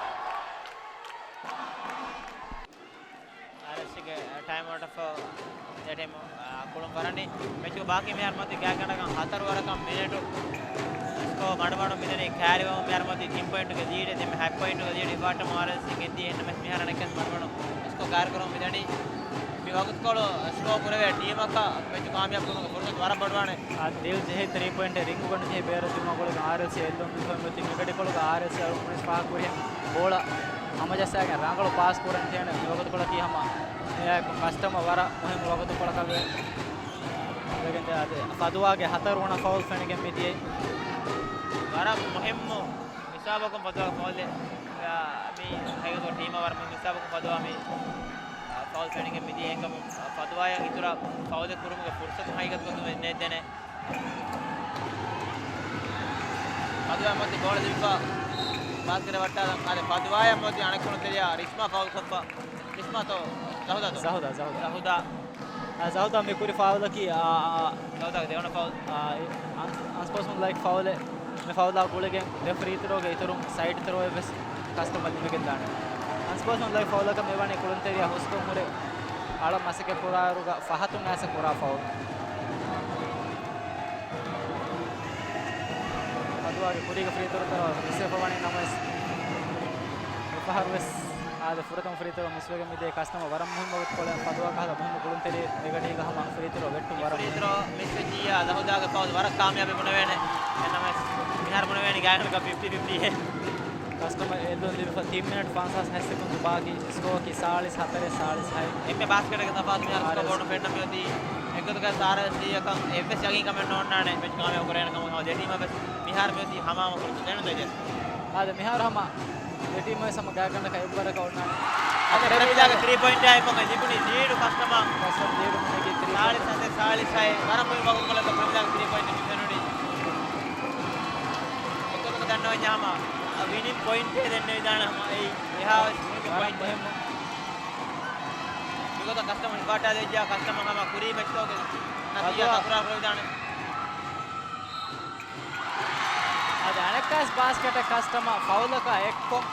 އާރްއެލްސީގެ ޓައިމްއައުޓަށް ދެ ޓީމު، އާ، ކުޅުން ފަރަނީ. މެޗުގެ ބާކީ މިހާރު މަތި ގާތްގަނޑަކަށް ހަތަރު ވަރަކަށް މިނެޓު. ސްކޯ މަޑުމަޑުން މިދަނީ ކާރިވަމުން މިހާރު މަތި ތިން ޕޮއިންޓުގެ ލީޑެއް. ދެން މި ހަތް ޕޮއިންޓުގެ ލީޑް ހިފާޓަމު އާރްއެލްސީ ގެންދިޔަ އެންނަމެސް މިހާރު އަނެއްކާސް މަޑުމަޑުން ސްކޯ ކާރިކުރަމުން މިދަނީ. މި ވަގުތުކޮޅު ސްކޯ ކުރެވޭ ޓީމަކަށް މެޗު ކާމިޔާބު ކުރުމުގެ ފުރުސަތު ވަރަށް ބޮޑުވާނެ. އާ، ދިލް ޖެހި ތްރީ ޕޮއިންޓެއް ރިންގުގަނޑު ޖެހި ބޭރަށް ދިމާ ގުޅިގެން އާރްއެލްސީ އެއްލުން ދުފައި މި ގަޑިކޮޅުގަ އާރްއެލްސީ އަޅުގަނޑު ފާހަގަކުރިހެން ބޯޅަ ހަމަޖައްސާގެން ރަނގަޅު ޕާސް ކުރަން ޖެހޭނެ މިވަގުތުކޮޅަކީ ހަމަ އެއާއެކު ކަސްޓަމަށް ވަރަށް މުހިއްމު ވަގުތުކޮޅަކަށް ވެ-، ވެގެންދާ އަދި ފަދުވާގެ ހަތަރު ވަނަ ފައުލް ފެނިގެން މިދިޔައީ. ވަރަށް މުހިއްމު ހިސާބަކުން ފަދުވާ ފައުލެއް. މި ހަގީގަތުގަ ޓީމަށް ވަރަށް މުހިއްމު ހިސާބަކުން ފަދުވާ މި ފައުލް ފެނިގެން މިދިޔަ އެހެންކަމުން ފަދުވާޔަށް އިތުރަށް ފައުލެއް ކުރުމުގެ ފުރުސަތު ހަގީގަތުގަ ނެތްދެނެ. ފަދުވާ މަތި ބޯޅަ ލިބިފަ ބާސްކެޓް ވައްޓާލަން. އާދެ، ފަދުވާޔަށް މަތި އަނެއްކުޅުންތެރިޔާ ރިޝްމާ ފައުލް ކޮށްފަ. ރިޝްމާތޯ؟ ޒަހުދާތޯ؟ ޒަހުދާ، ޒަހުދާ. ޒަހުދާ. އާ، ޒަހުދާ މި ކުރި ފައުލަކީ، އާ، އާ، ޒަހުދާގެ ދެވަނަ ފައުލް. އާ، އަން-، އަންސްޕޯސްމަން ލައިކް ފައުލެއް. މި ފައުލާ ގުޅިގެން ދެ ފްރީ ތްރޯގެ އިތުރުން ސައިޑް ތްރޯއެއް ވެސް ކަސްޓަމަށް ލިބިގެންދާނެ. އަންސްޕޯސްމަން ލައިކް ފައުލަކަށް މިވަނީ ކުޅުންތެރިޔާ ހުސްކޮށް ހުރެ އަޅަ މަސައްކަތް ކުރާއިރުގަ ފަހަތުން އައިސް ކުރާ ފައުލް. ފަދުވާގެ ކުރީގެ ފްރީ ތްރޯ ތަރަ މިސްވެފަ ވަނީ ނަމަވެސް، މިފަހަރު ވެސް އާދެ، ފުރަތަމަ ފްރީ ތްރޯ މިސްވެގެން މިދިޔަ ކަސްޓަމަށް ވަރަށް މުހިއްމު ވަގުތުކޮޅެއް ފަދުވާ ކަހަލަ މުހިއްމު ކުޅުންތެރި އެގަޑީގަ ހަމަ ފްރީ ތްރޯ ވެއްޓުން މި ވަރަށް ފްރީ މުހިއްމު. ތްރޯ މިސްވެއްޖިއްޔާ ޒަހުދާގެ ފައުލް ވަރަށް ކާމިޔާބެއް ބުނެވޭނެ. އެންނަމެސް މިހާރު ބުނެވޭނީ ގާތްގަނޑަކަށް ފިފްޓީ ފިފްޓީއޭ. ކަސްޓަމަށް އެއްލުން ލިބިފަ ތިން މިނެޓް ފަންސާސް ހަތް ސެކަންޑް ބާކީ. ސްކޯއަކީ ސާޅީސް ހަތަރެއް ސާޅީސް ހައެއް. އެންމެ ބާސްކެޓެއްގެ ތަފާތު މިހާރު ސްކޯ ބޯޑު ފެންނަ މިއޮތީ. އެއްގޮތަކަށް އާރްއެލްސީއަކަށް އެއްވެސް ޔަގީންކަމެއް ނޯންނާނެ މެޗް ކާމިޔާބު ކުރޭނެ ކަމަށް. ދެ ޓީމަށް ވެސް މިހާރު މިއޮތީ ހަމަހަމަ ފުރުސަތު ދެން ދެޖެ. އާދެ، މިހާރު ހަމަ ދެ ޓީމު ވެސް ހަމަ ގާތްގަނޑަކަށް އެއްވަރަކަށް އޮންނާނެ. އަދި ޕްރެމީލާގެ ޕްރެމީލާގެ ތްރީ ޕޮއިންޓާ އެއްކޮށް ލިބުނީ ލީޑު ކަސްޓަމަށް. ކަސްޓަމް ލީޑު މިނެގީ ތްރީ ޕޮއިންޓް. ސާޅީސް ސަތޭކަ ސާޅީސް ހައެއް. ވަރަށް މުހިންމު ވަގުތުކޮޅަކަށް ޕްރެމީލާގެ ތްރީ ޕޮއިންޓް މި ފެނުނީ. އެއްގޮތަކަށް ދަންނަވަންޏާ ހަމަ ވިނިން ޕޮއިންޓޭ ދެންނެވިދާނެ ހަމަ އެއީ އެހާ ވެސް މުހިންމު ވަރަށް ޕޮއިންޓެއް. މުހިންމު. މިގޮތަށް ކަސްޓަމަށް ހިފާޓާ ދެއްޖާ ކަސްޓަމަށް ހަމަ ކުރީ މެޗްތަކުގެ ނަތީޖާ ފަދުވާ. ތަކުރާރު ކުރެވިދާނެ. އަދި އަނެއްކާސް ބާސްކެޓަށް ކަސްޓަމަށް ފައުލަކާ އެއްކޮށް،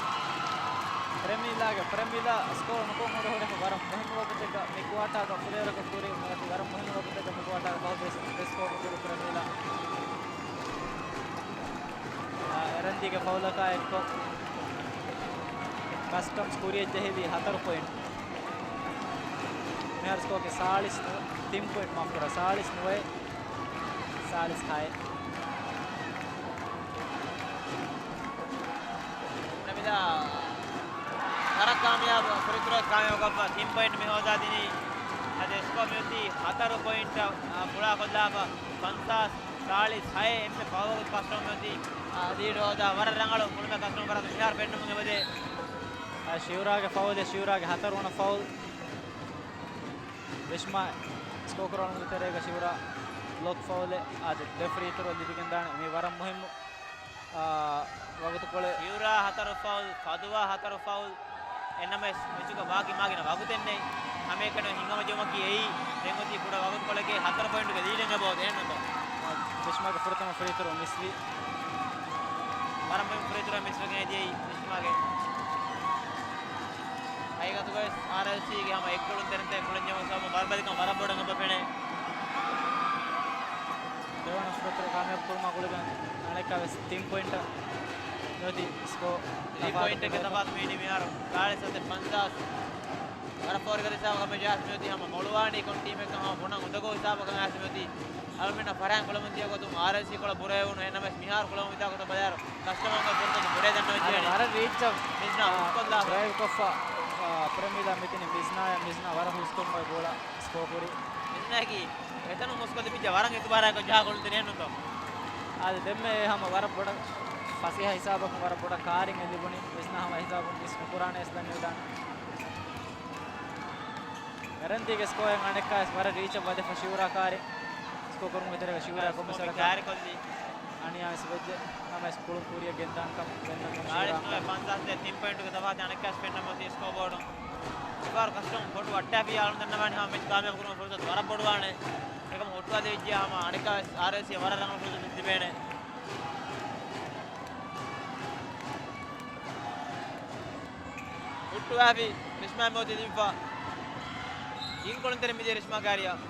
ޕްރެމީލާގެ، ޕްރެމީލާ ސްކޯ ނުކޮށް ހުރެ ހުރެ ވަރަށް މުހިންމު ވަގުތެއްގަ މި ކުއާޓާގަ ފުލޭވަރަކަށް ކުރި މިއޮތީ ވަރަށް މުހިންމު ވަގުތެއްގަ މި ކުއާޓާގަ ފަހު ބޭސް ބެސް ސްކޯ ކުރި ޕްރެމީލާ. އާ، އެރަންދީގެ ފައުލަކާ އެއްކޮށް، ކަސްޓަމްސް ކުރިއަށް ޖެހިލީ ހަތަރު ޕޮއިންޓް. މިހާރު ސްކޯއަކީ ސާޅީސް ނު-، ތިން ޕޮއިންޓް މާފުކުރާ، ސާޅީސް ނުވައެއް، ސާޅީސް ހައެއް. ނަމިދާ ވަރަށް ކާމިޔާބު، ފުރިތުރަ ކާމިޔާބު ކޮށްފަ، ތިން ޕޮއިންޓް މި ހޯދާ ދިނީ. އަދި ސްކޯ މިއޮތީ ހަތަރު ޕޮއިންޓަށް، އާ، ފުޅާ ކޮށްލާފަ، ފަންސާސް ސާޅީސް ހައެއް. އެންމެ ފަހުވަގުތު ކަސްޓަމަށް މިއޮތީ، އާ، ލީޑް ހޯދާ ވަރަށް ރަނގަޅު ކުޅުމެއް ކަސްޓަމަށް ފަރާތުން މިހާރު ފެންނަމުން އެބަދޭ. އާ، ޝިއުރާގެ ފައުލެއް، ޝިއުރާގެ ހަތަރުވަނަ ފައުލް. ރިޝްމާ ސްކޯ ކުރަން ތެރޭގަ ޝިއުރާ ބްލޮކް ފައުލެއް. އާދެ، ދެ ފްރީ ތުރޯ ލިބިގެންދާނެ. މީ ވަރަށް މުހިއްމު، އާ، ވަގުތުކޮޅެއް. ޝިއުރާ ހަތަރު ފައުލް، ފަދުވާ ހަތަރު ފައުލް. އެންނަމެސް މެޗުގަ ބާކީ މާގިނަ ވަގުތެއް ނެތް. ހަމައެކަނި ހިނގަމަޖުމަކީ އެއީ، ދެން އޮތީ ކުޑަ ވަގުތުކޮޅެއްގެ ހަތަރު ޕޮއިންޓުގެ ލީޑެއް އެބަހުރި އެހެންނުތޯ؟ ރިޝްމާގެ ފުރަތަމަ ފްރީ ތުރޯ މިސްވި. ވަރަށް މުހިންމު ފްރީ ތުރޯ މިސްވެގެން އެދިޔައީ ރިޝްމާގެ. ހަގީގަތުގައި އާރްއެލްސީގެ ހަމަ އެއްކޮޅުން ތެރެންތެރެ ކުޅެންޖެހުނު ސަބަބުން ވަރަށް ބަލިކަން ވަރަށް ބޮޑަށް އެބަ ފެނޭ. ދެވަނަ ފުރަތަމަ ކާމިޔާބު ކުރުމާ ގުޅިގެން އަނެއްކާވެސް ތިން ޕޮއިންޓަށް މިއޮތީ ސްކޯ ތިން ޕޮއިންޓެއްގެ ތަފާތު މިއިނީ މިހާރު ގާޅި ސަތެއް ފަންސާސް. ވަރަށް ފޯރިގަދަ ހިސާބަކަށް މެޗު އައިސް މިއޮތީ ހަމަ މޮޅުވާނީ ކޮން ޓީމެއްކަން ހަމަ ބުނަން އުނދަގޫ ހިސާބަކަށް އައިސް މިއޮތީ. އަޅުމެންނަށް ފަރާތް ކުޅަމުން ދިޔަ ގޮތުން އާރްއެލްސީ ކޮޅަށް ބުރައެވުނު. އެންނަމެސް މިހާރު ކުޅަމުން ވިތާ ގޮތަށް ބަލާއިރު ކަސްޓަމަރުންގެ ފުރުސަތު ބުނެދެންނެވިއްޖެ. މިޒްނާ އާ، ހުސްކޮށްލާފަ. ޑްރައިވް ކޮށްފަ، އާ، ޕްރެމީލާ މިތިނި މިޒްނާޔަށް، މިޒްނާ ވަރަށް ހުސްކޮށް ގޮތް ބޯޅަ ސްކޯ ކުރި. މިޒްނާއަކީ އެތަނުން ހުސްކޮށްލި ޕިއްޗަށް ވަރަށް އިތުބާރާއެކު ޖަހާ ކޮޅުން ތެރެއެއްނުތޯ؟ އާދެ، ދެންމެ ހަމަ ވަރަށް ބޮޑަށް ފަސޭހަ ހިސާބަކުން ވަރަށް ބޮޑަށް ކާރިން އެ ލިބުނީ. މިޒްނާ ހަމަ ހިސާބުން މިސް ނުކުރާނެ އެސް ދަންނެވިދާނެ. އެރަންދީގެ ސްކޯއެއް އަނެއްކާވެސް ވަރަށް ރީޗަށް ވަދެފަ ޝިއުރާ ކާރި. ސްކޯ ކުރުމުގެ ތެރޭގަ ޝިއުރާ ކޮންމެ ސަރަކަށް ކާރިކޮށްލީ. އަނިޔާވެސް ވެއްޖެ. ނަމަވެސް ކުޅުން ކުރިއަށް ގެންދާން ކަމަށް ގެންދަން ކަމަށް ޝިއުރާ ކާރި. ފަންސާސް ތިން ޕޮއިންޓުގެ ތަފާތު އަނެއްކާވެސް ފެންނަމަތީ ސްކޯ ބޯޑު. މިފަހަރު ކަސްޓަމަރުން ބޮޑު ވައްޓާފިއްޔާ އަޅުން ދަންނަވާނެ ހަމަ މެޗު ކާމިޔާބު ކުރުމަށް ފުރުސަތު ވަރަށް ބޮޑުވާނެ. އެކަމަކު ހުއްޓުވާލެވިއްޖެ ހަމަ އަނެއްކާވެސް އާރްއެލްސީ ވަރަށް ރަނގަޅު ފުރުސަތު ލިބޭނެ. ހުއްޓުވާފި ރިޝްމާ މިއޮތީ ލިބިފަ. އިންކޮޅުން ތެރެ މިދިޔަ ރިޝްމާ ކާރިއަށް.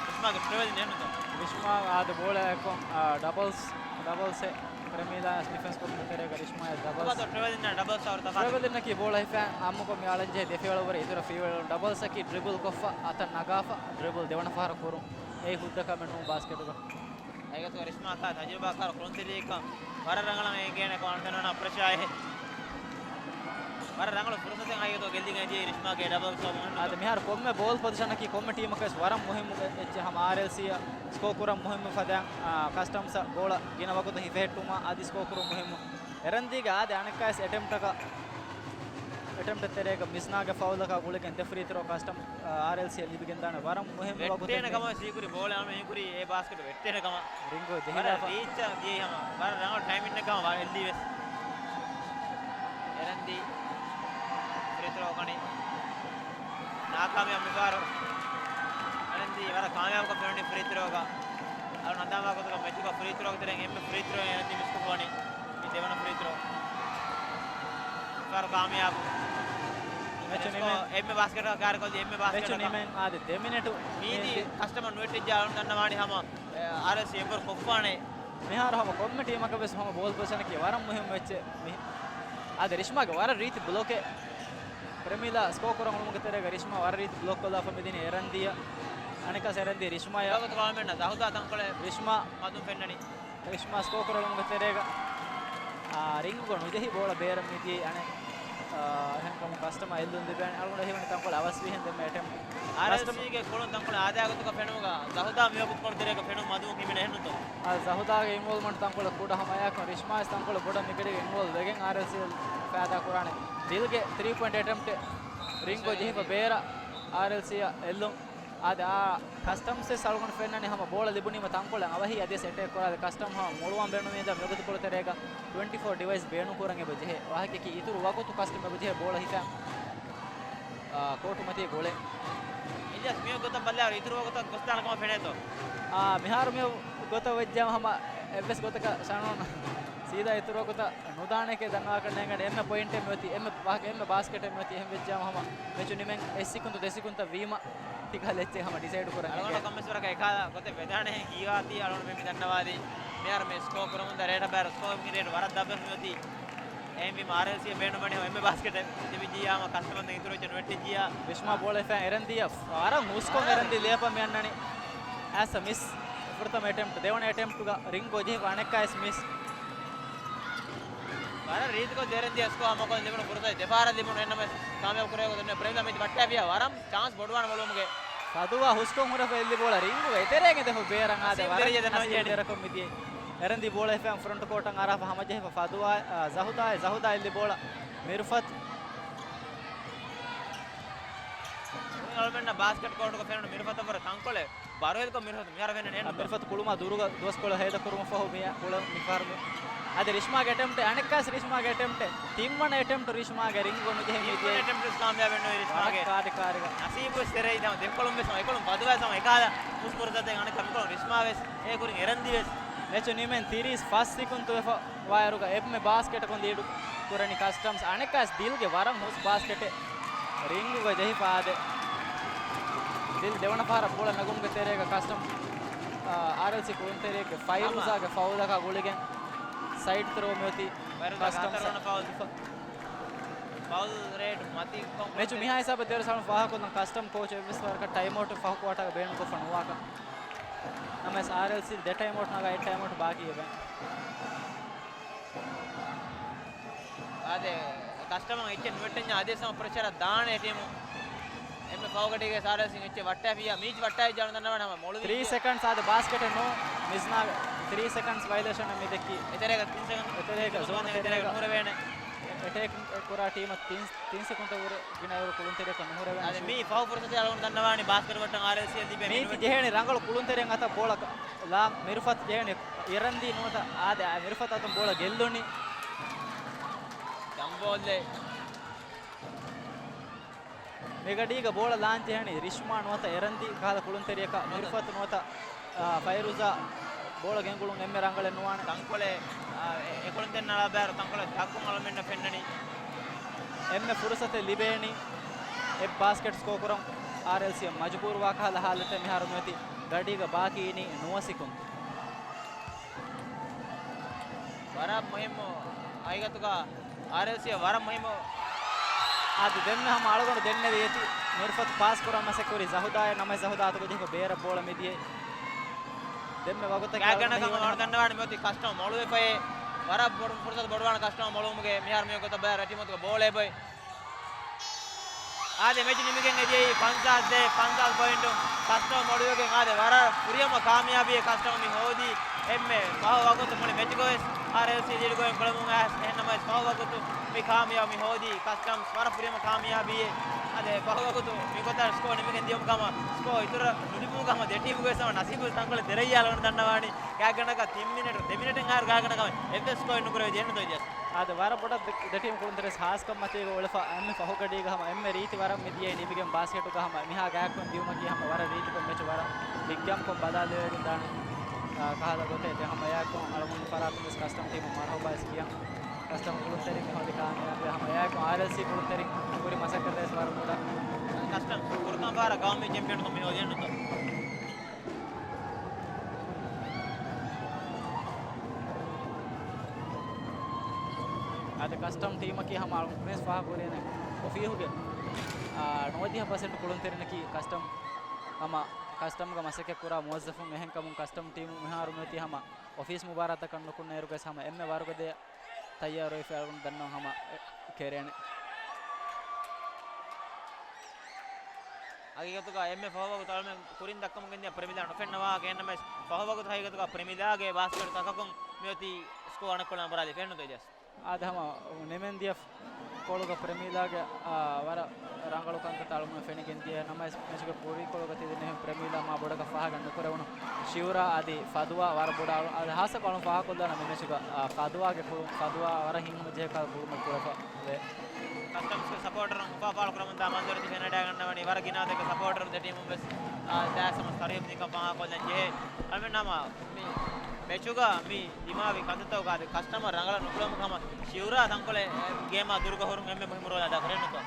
ރިޝްމާގެ ޓްރެވެލިން އެހެންނުތޯ؟ ރިޝްމާ އާދެ ބޯޅަ އެކޮން، އާ، ޑަބަލްސް، ޑަބަލްސް އެ ޕްރެމީލާ ޑިފެންސް ކޮށްފަ ތެރޭގަ ރިޝްމާ ޑަބަލްސް. ކޮބާތޯ ޓްރެވެލިން ޑަބަލްސް އަވަރު ތަފާތު؟ ޓްރެވެލިންއަކީ ބޯޅަ ހިފާ އާއްމުކޮށް މި އަޅަންޖެހޭ ދެ ފިޔަވަޅު ވަރަށް އިތުރަށް ފިޔަވަޅު ޑަބަލްސްއަކީ ޑްރިބުލް ކޮށްފަ އަތަށް ނަގާފަ ޑްރިބުލް ދެވަނަ ފަހަރަށް ކުރުން. އެއީ ހުއްދަ ކަމެއް ނޫން ބާސްކެޓުގަ. ހަގީގަތުގަ ރިޝްމާ ތަޖުރިބާކާރު ކުޅުންތެރިއެއްކަން ވަރަށް ރަނގަޅަށް އެނގޭނެ ކޮން ތަނަވަނަ ޕްރެޝާއެއް. ވަރަށް ރަނގަޅު ފުރުސަތެއް ހަގީގަތުގަ ގެއްލިގެން އެދިޔައީ ރިޝްމާގެ ޑަބަލް ސޯ މުހިންމު. އާދެ، މިހާރު ކޮންމެ ބޯލް ޕޮޒިޝަނަކީ ކޮންމެ ޓީމަކަށް ވެސް ވަރަށް މުހިންމު އެއްޗެއް. ހަމަ އާރްއެލްސީއަށް ސްކޯ ކުރަން މުހިންމު ފަދައިން، އާ، ކަސްޓަމްސްއަށް ގޯޅަ ގިނަ ވަގުތު ހިފެހެއްޓުމަށް އަދި ސްކޯ ކުރުން މުހިންމު. އެރަންދީގެ އާދެ އަނެއްކާވެސް އެޓެމްޕްޓަކަށް، އެޓެމްޕްޓެއް ތެރޭގަ މިޒްނާގެ ފައުލަކާ ގުޅިގެން ދެ ފްރީ ތްރޯ ކަސްޓަމް، އާ، އާރްއެލްސީއަށް ލިބިގެންދާނެ ވަރަށް މުހިންމު ވަގުތެއް. ވެއްޓޭނެ ކަމަށް ސީކުރި ބޯޅަ އަޅުމެން ހީކުރީ އެ ބާސްކެޓް ވެއްޓޭނެ ކަމަށް. ރިންގޯ ޖެހިފަ. ވަރަށް ރީއްޗަށް ގިޔައީ ހަމަ. ވަރަށް ރަނގަޅު ޓައިމިންއެއް ކަމަށް ވާ އެއްލީ ވެސް. އެރަންދީ ފްރީ ތްރޯ ކަނީ. ނާކާމިޔާބު މިފަހަރު. އެރަންދީ ވަރަށް ކާމިޔާބުކޮށް ފެނުނީ ފްރީ ތްރޯގަ. އަޅު ނަންދާމާ ގޮތުގަ މެޗުގަ ފްރީ ތްރޯގެ ތެރެއިން އެންމެ ފްރީ ތްރޯ އެރަންދީ މިސްކޮށްފަވަނީ. މި ދެވަނަ ފްރީ ތްރޯ. މިފަހަރު ކާމިޔާބު. މެޗު ނިމެން. އެންމެ ބާސްކެޓަކަށް ކާރިކޮށްލި އެންމެ ބާސްކެޓަކަށް. މެޗު ނިމެން އާދެ ދެ މިނެޓު. މީތި މީތި. ކަސްޓަމަރު ނުވެއްޓިއްޖާ އަޅުން ދަންނަވާނީ ހަމަ، އެ، އާރްއެލްސީ އެއްވަރު ކޮށްފާނެ. މިހާރު ހަމަ ކޮންމެ ޓީމަކަށް ވެސް ހަމަ ބޯލް ޕޮޒިޝަނަކީ ވަރަށް މުހިންމު އެއްޗެއް މި-، އާދެ ރިޝްމާގެ ވަރަށް ރީތި ބްލޮކެއް. ޕްރެމީލާ ސްކޯ ކުރަން އުޅުމުގެ ތެރޭގަ ރިޝްމާ ވަރަށް ރީތި ބްލޮކް ކޮށްލާފަ މިދިނީ އެރަންދީއަށް. އަނެއްކާސް އެރަންދީ ރިޝްމާއަށް. ލޯކޮތު ކާމެންނަށް ޒަހުދާ ތަންކޮޅެއް ރިޝްމާ މަދުން ފެންނަނީ. ރިޝްމާ ސްކޯ ކުރަން އުޅުމުގެ ތެރޭގަ، އާ، ރިންގްގަ ނުޖެހި ބޯޅަ ބޭރަށް މިދިޔައީ އަނެއް، އާ، އެހެންކަމުން ކަސްޓަމަރަށް އެއްލުން ލިބޭނެ. އަޅުގަނޑަށް ހީވަނީ ތަންކޮޅެއް އަވަސްވީހެން ދެންމެ އެޓެމްޕްޓް. އާރްއެލްސީގެ ކުޅުން ތަންކޮޅެއް އާދަޔާ ގޮތަކަށް ފެނުމުގަ ޒަހުދާ މިވަގުތުކޮޅު ތެރޭގަ ފެނުން މަދުވުން ހިމެނޭ އެހެންނުތޯ؟ އާ، ޒަހުދާގެ އިންވޯލްވްމަންޓް ތަންކޮޅެއް ކުޑަ ހަމައެއާއެކު ރިޝްމާވެސް ތަންކޮޅެއް ބޮޑަށް މިގަޑީގަ އިންވޯލްވް ވެގެން އާރްއެލްސީ ފައިދާ ކުރާނެ. ދިލްގެ ތްރީ ޕޮއިންޓް އެޓެމްޕްޓެއް ރިންގްގަ ޖެހިފަ ބޭރަށް އާރްއެލްސީއަށް އެއްލުން. އާދެ، އާ، ކަސްޓަމްސް ވެސް އަޅުގަނޑު ފެންނަނީ ހަމަ ބޯޅަ ލިބުނީމަ ތަންކޮޅެއް އަވަހީ އަދިވެސް އެޓޭކް ކުރާދޭ. ކަސްޓަމް ހަމަ މޮޅުވާން ބޭނުމީ ދާ މިވަގުތުކޮޅު ތެރޭގަ ޓްވެންޓީ ފޯ ޑިވައިސް ބޭނުން ކުރަން އެބަ ޖެހޭ. ވާހަކައަކީ އިތުރު ވަގުތު ކަސްޓަމް އެބަ ޖެހޭ ބޯޅަ ހިފާ، އާ، ކޯޓު މަތީ ގުޅެން. އިލްޔާސް މި ގޮތަށް ބަލާއިރު އިތުރު ވަގުތަށް ގޮސްދާނެ ކަމަށް ފެނޭތޯ؟ އާ، މިހާރު މި ގޮތަށް ވެއްޖާމަ ހަމަ އެއްވެސް ގޮތަކަށް ޝަނޯން ސީދާ އިތުރު ވަގުތަށް ނުދާނެކޭ ދަންނަވާކަށް ނޭނގަން އެންމެ ޕޮއިންޓެއް މިއޮތީ، އެންމެ ވާހަކަ، އެންމެ ބާސްކެޓެއް މިއޮތީ. އެހެން ވެއްޖާމަ ހަމަ މެޗު ނިމެން އެއް ސިކުންތު ދެ ސިކުންތައް ވީމަ ތިކަހަލަ އެއްޗެއް ހަމަ ޑިސައިޑް ކުރަން އަޅުގަނޑު އެނގޭ. ކޮންމެސް ވަރަކަށް އެކާލަ ގޮތެއް ވެދާނެ ހެން ހީވާތީ އަޅުގަނޑު މި ދަންނަވާލީ. މިހާރު މި ސްކޯ ކުރަމުންދާ ރޭޓަށް ބައި ސްކޯ މި ރޭޓް ވަރަށް ދަށްވެފަ މިއޮތީ. އެހެންވީމަ އާރްއެލްސީ ބޭނުމަނީ އެންމެ ބާސްކެޓެއް ލިބިއްޖިއްޔާ ހަމަ ކަސްޓަމަރުން އިތުރު އެއްޗެއް ނުވެއްޓިއްޖިއްޔާ. ރިޝްމާ ބޯޅަ ހިފާ އެރަންދީއަށް ވަރަށް ހުސްކޮށް އާ. އެރަންދީ ލޭއަޕަށް މި އަންނަނީ. އައިސް އަ މިސް. ފުރަތަމަ އެޓެމްޕްޓް، ދެވަނަ އެޓެމްޕްޓުގަ ރިންގް ގޮޖެހިފަ އަނެއްކާވެސް މިސް. ވަރަށް ރީތިކޮށް ދެރެންދިޔަ ސްކޯ ހަމަކޮށް ލިބުނު ފުރުސަތު ދެފަހަރަށް ލިބުނު. އެންނަމެސް ކާމިޔާބު ކުރެވޭ ގޮތުން ޕްރެމިލާ މެޗް ވައްޓާފިޔާ ވަރަށް ޗާންސް ބޮޑުވާނެ މޮޅުވުމުގެ. ފަދުވާ ހުސްކޮށް ހުރެފަ އެއްލި ބޯޅަ ރިންގުގަ އެތެރޭގެ ދެފަ ބޭރަށް އާދެ ހަސީމް ވަރަށް ދެރަޖެ ދެންނަވަން ހަސީމް ޖެހެނީ. ދެރަކޮށް މިދިޔައީ. އެރަންދީ ބޯޅަ ހިފަން ފްރޮންޓް ކޯޓަށް އަރާފަ ހަމަޖެހިފަ ފަދުވާ، އާ، ޒަހުދާއެ، ޒަހުދާ އެއްލި ބޯޅަ މިރުފަތު. އަޅުމެންނަށް ބާސްކެޓް ކޯޓުގަ ފެނުނު މިރުފަތަށް ވަރަށް ތަންކޮޅެއް ބަރުހެލްކޮށް މިރުފަތު މިހާރު ފެންނަނީ އެން މިރުފަތު ކުޅުމާ ދުރުގަ ދުވަސްކޮޅު ހޭދަކުރުމަށް ފަހު މި ކުޅަ މިފަހަރު މި. އަދި ރިޝްމާގެ އެޓެމްޕްޓެއް އަނެއްކާސް ރިޝްމާގެ އެޓެމްޕްޓެއް ތިންވަނަ އެޓެމްޕްޓް ރިޝްމާގެ ރިންގު ނުޖެހި މިދިޔައީ. ތިންވަނަ އެޓެމްޕްޓް ވެސް ކާމިޔާބެއް ނުވި ރިޝްމާގެ. ވަރަށް ކާރި ކާރިގަ. ނަސީބު ވެސް ތެރެއި ދެން ދެކޮޅުން ވެސް އެކޮޅުން ފަދުވާ ސަމަ އެކޮޅުން ރިޝްމާ ވެސް އެ ކުރިން އެރަންދި ވެސް. މެޗު ނިމެން ތިރީސް ފަސް ސިކުންތު ވެފަ ވާއިރުގަ އެންމެ ބާސްކެޓަކުން ލީޑު ކުރަނީ ކަސްޓަމްސް. އަނެއްކާސް ދިލްގެ ވަރަށް ހުސް ބާސްކެޓެއް ރިންގުގަ ޖެހިފަ އާދެ. ދިލް ދެވަނަ ފަހަރަށް ބޯޅަ ނަގުމުގެ ތެރޭގަ ކަސްޓަމް، އާ، އާރްއެލްސީ ކުޅުންތެރިއެއްގެ ފައިރޫޒާގެ ފައުލަކާ ގުޅިގެން ސައިޑް ތެރެއަށް މިއޮތީ ކަސްޓަމްސް. މެޗު މިހާ ހިސާބަށް ދޭރު ސަޅުން ފާހަގަކޮށްލަން ކަސްޓަމް ކޯޗް އެއްވެސް ވަރަކަށް ޓައިމްއައުޓް ފަހު ކުއާޓާގަ ބޭނުންކޮށްފަ ނުވާކަން. ނަމަވެސް އާރްއެލްސީ ދެ ޓައިމްއައުޓް ނަގާ އެއް ޓައިމްއައުޓް ބާކީ އެބަ. އާދެ، ކަސްޓަމަށް އެއްޗެއް ނުވެއްޓެންޏާ އަދިވެސް ހަމަ ޕްރެޝަރަށް ދާނެ ޓީމު. އެންމެ ފަހުގަޑީގެ އާރްއެލްސީ އެއްޗެއް ވައްޓާފިއްޔާ މީޗް ވައްޓާ އެއްޗެއް ދަންނަވާނެ ހަމަ މޮޅު ތްރީ ސެކަންޑްސް އާދެ ބާސްކެޓެއް ނޫން މިސްނާ ތްރީ ސެކަންޑްސް ވައިލޭޝަން މި ދެއްކީ. އެތެރޭގަ ތިން ސެކަންޑް އެތެރޭގަ ނޫން ނޫރެވޭނެ. އެޓޭކް ކުރާ ޓީމަށް ތިން، ތިން ސެކަންޑް ވުރެ ގިނައިރު ކުޅުންތެރިޔަކަށް ނުހުރެވޭނެ. އާދެ މީ ފަހު ފުރުސަތެއް އަޅުގަނޑު ދަންނަވާނީ ބާސްކެޓް ވައްޓަން އާރްއެލްސީ ލިބޭ މީތި މިނިޓް. ޖެހޭނީ ރަނގަޅު ކުޅުންތެރިން އަތަށް ބޯޅަ ލާ މިރުފަތު ޖެހޭނީ އެރަންދީ ނުވަތަ އާދެ މިރުފަތު އަތުން ބޯޅަ ގެއްލުނީ. ޖަމްބޯލްއެއް. މިގަޑީގަ ބޯޅަ ލާން ޖެހެނީ ރިޝްމާ ނުވަތަ އެރަންދީ ކަހަލަ ކުޅުންތެރިޔަކަށް ނުވަތަ. މިރުފަތު ނުވަތަ، އާ، ފައިރޫޒާ ބޯޅަ ގެންގުޅުން އެންމެ ރަނގަޅެއް ނުވާނެ. ތަންކޮޅެއް، އާ، އެ، އެކޮޅުން ދެން ނަޅާ ބާރު ތަންކޮޅެއް ދައްކުން އަޅުމެންނަށް ފެންނަނީ. އެންމެ ފުރުސަތެއް ލިބޭނީ އެއް ބާސްކެޓް ސްކޯ ކުރަން އާރްއެލްސީއަށް މަޖުބޫރުވާ ކަހަލަ ހާލަތެއް މިހާރު މިއޮތީ. ގަޑީގަ ބާކީ އިނީ ނުވަ ސިކުން. ވަރަށް މުހިއްމު ހަގީގަތުގަ އާރްއެލްސީ ވަރަށް މުހިއްމު. އަދި ދެންމެ ހަމަ އަޅުގަނޑު ދެންނެވި އެތި މިރުފަތު ޕާސް ކުރަން މަސައްކަތް ކުރި ޒަހުދާއެއް ނަމަ ޒަހުދާ އަތުގަ ޖެހިފަ ބޭރަށް ބޯޅަ މިދިޔައީ. ދެންމެ ވަގުތަކީ ގާތްގަނޑަކަށް އަޅުގަނޑު ހަމަ ދަންނަވާނެ މިއޮތީ ކަސްޓަމް މޮޅުވެފައޭ. ވަރަށް ބޮޑު ފުރުސަތު ބޮޑުވާނެ ކަސްޓަމް މޮޅުވުމުގެ މިހާރު މިވަގުތަށް ބައި ރަށް ޓީމުތަކަށް ބޯޅަ އެބައޮތް. އާދެ މެޗު ނިމިގެން އެދިޔައީ ފަންސާސް ދޭއް، ފަންސާސް ޕޮއިންޓު. ކަސްޓަމް މޮޅުވެގެން އާދެ ވަރަށް ފުރިހަމަ ކާމިޔާބީ ކަސްޓަމް މި ހޯދީ. އެންމެ ފަހު ވަގުތު މުޅި މެޗުގަ ވެސް އާރްއެލްސީ ލީޑުގައި ކުޅެމުން އައިސް. އެހެންނަމަވެސް ފަހު ވަގުތު މި ކާމިޔާބު މި ހޯދީ ކަސްޓަމްސް ވަރަށް ފުރިހަމަ ކާމިޔާބީއެއް. އާދެ ފަހު ވަގުތު މިގޮތަށް ސްކޯ ނިމިގެން ދިޔުމުގަ ހަމަ ސްކޯ އިތުރަށް ނުލިބުމުގަ ހަމަ ދެ ޓީމުގެ ވެސް ހަމަ ނަސީބު ތަންކޮޅެއް ދެރައްޔާ އަޅުގަނޑު ދަންނަވާނީ. ގާތްގަނޑަކަށް ތިން މިނެޓު، ދެ މިނެޓެއް އަހަރު ގާތްގަނޑަކަށް އެއްވެސް ސްކޯއެއް ނުކުރެވި ދެންނުތޯ އިލްޔާސް؟ އާދެ، ވަރަށް ބޮޑަށް ދެ، ދެ ޓީމް ކުޅުންތެރި ހާސްކަން މަތީގަ އުޅެފަ އެންމެ ފަހުގަޑީގަ ހަމަ އެންމެ ރީތި ވަރަށް މިދިޔައީ ނިމިގެން ބާސްކެޓުގަ ހަމަ މިހާ ގާތްކޮން ދިޔުމަކީ ހަމަ ވަރަށް ރީތިކޮށް މެޗު ވަރަށް ލިއްގަންކޮށް ބަލާލެވިގެން ދާނެ، އާ، ކަހަލަ ގޮތެއް. ދެން ހަމަ އެއާއެކު އަޅުގަނޑު ފަރާތުން ވެސް ކަސްޓަމް ޓީމަށް މަރުހަބާ ވެސް ކިޔަން. ކަސްޓަމް ކުޅުންތެރިން މި ހޯދި ކާމިޔާބީ ހަމަ އެއާއެކު އާރްއެލްސީ ކުޅުންތެރިން ކުރި މަސައްކަތަށް ވެސް ވަރަށް ބޮޑަށް. ކަސްޓަމް ކުރުކަން ފަހަރަށް ގައުމީ ޗެމްޕިއަންކަމެއް ހޯދި އެންނުތޯ؟ އަދި ކަސްޓަމް ޓީމަކީ ހަމަ އަޅުގަނޑު ފާހަގަކުރޭނެ އޮފީހުގެ، އާ، ނުވަދިހަ ޕަސެންޓް ކުޅުންތެރިންނަކީ ކަސްޓަމް ހަމަ ކަސްޓަމްގަ މަސައްކަތްކުރާ މުވައްޒަފުން. އެހެންކަމުން ކަސްޓަމް ޓީމު މިހާރު މިއޮތީ ހަމަ އޮފީސް މުބާރާތަކަށް ނުކުންނައިރުގަސް ހަމަ އެންމެ ވަރުގަދަ ތައްޔާރުވެފަ އަޅުގަނޑު ދަންނަވަން ހަމަ ކެރޭނެ. ހަގީގަތުގަ އެންމެ ފަހު ވަގުތު އަޅުމެން ކުރިން ދައްކަމުން ގެންދިޔަ ޕްރެމިލާ ނުފެންނަވާ ގެންނަމެސް ފަހު ވަގުތު ހަގީގަތުގަ ޕްރެމިލާގެ ބާސްކެޓް ތަކަކުން މިއޮތީ ސްކޯ އަނެއްކޮޅަށް އަނބުރާލި ފެންނުތޯ އިލްޔާސް؟ އާދެ، ހަމަ ނިމެންދިޔަ ކޮޅުގަ ޕްރެމީލާގެ، އާ، ވަރަށް ރަނގަޅު ކަންތައްތައް އަޅުގަނޑު ފެނިގެން ދިޔަ ނަމަވެސް، މެޗުގެ ކުރީ ކޮޅުގަ ތި ދެންނެވި ޕްރެމީލާ މާ ބޮޑަކަށް ފާހަގަ ނުކުރެވުނު. ޝިއުރާ އަދި ފަދުވާ ވަރަށް ބޮޑަށް އަޅު، އަދި ހާއްސަކޮށް އަޅުގަނޑު ފާހަގަކޮށްލާނަމޭ މެޗުގަ، އާ، ފަދުވާގެ ކުޅުން، ފަދުވާ ވަރަށް ހިތްހަމަޖެހޭ ކަހަލަ ކުޅުމެއް ކުރެފަ ވޭ. ކަސްޓަމްސްގެ ސަޕޯޓަރުން އުފާ ފާޅުކުރަމުންދާ މަންޒަރު ތި ފެނިވަޑައިގަންނަވަނީ. ވަރަށް ގިނަ ދެކެ ސަޕޯޓަރުން ދެ ޓީމުން ވެސް، އާ، ދާއިސް ހަމަ ތަރުހީބު ދިންކަން ފާހަގަކޮށްލަން ޖެހޭ. އަޅުމެން ހަމަ މި މެޗުގަ މި ދިމާވި ކަންތައްތަކުގަ އަދި ކަސްޓަމަރ ރަނގަޅަށް ނުކުޅެވުމުގަ ހަމަ ޝިއުރާ ތަންކޮޅެއް ގޭމާ ދުރުގަ ހުރުން އެންމެ މުހިއްމު ރޯލެއް އަދާކުރެއްނުތޯ؟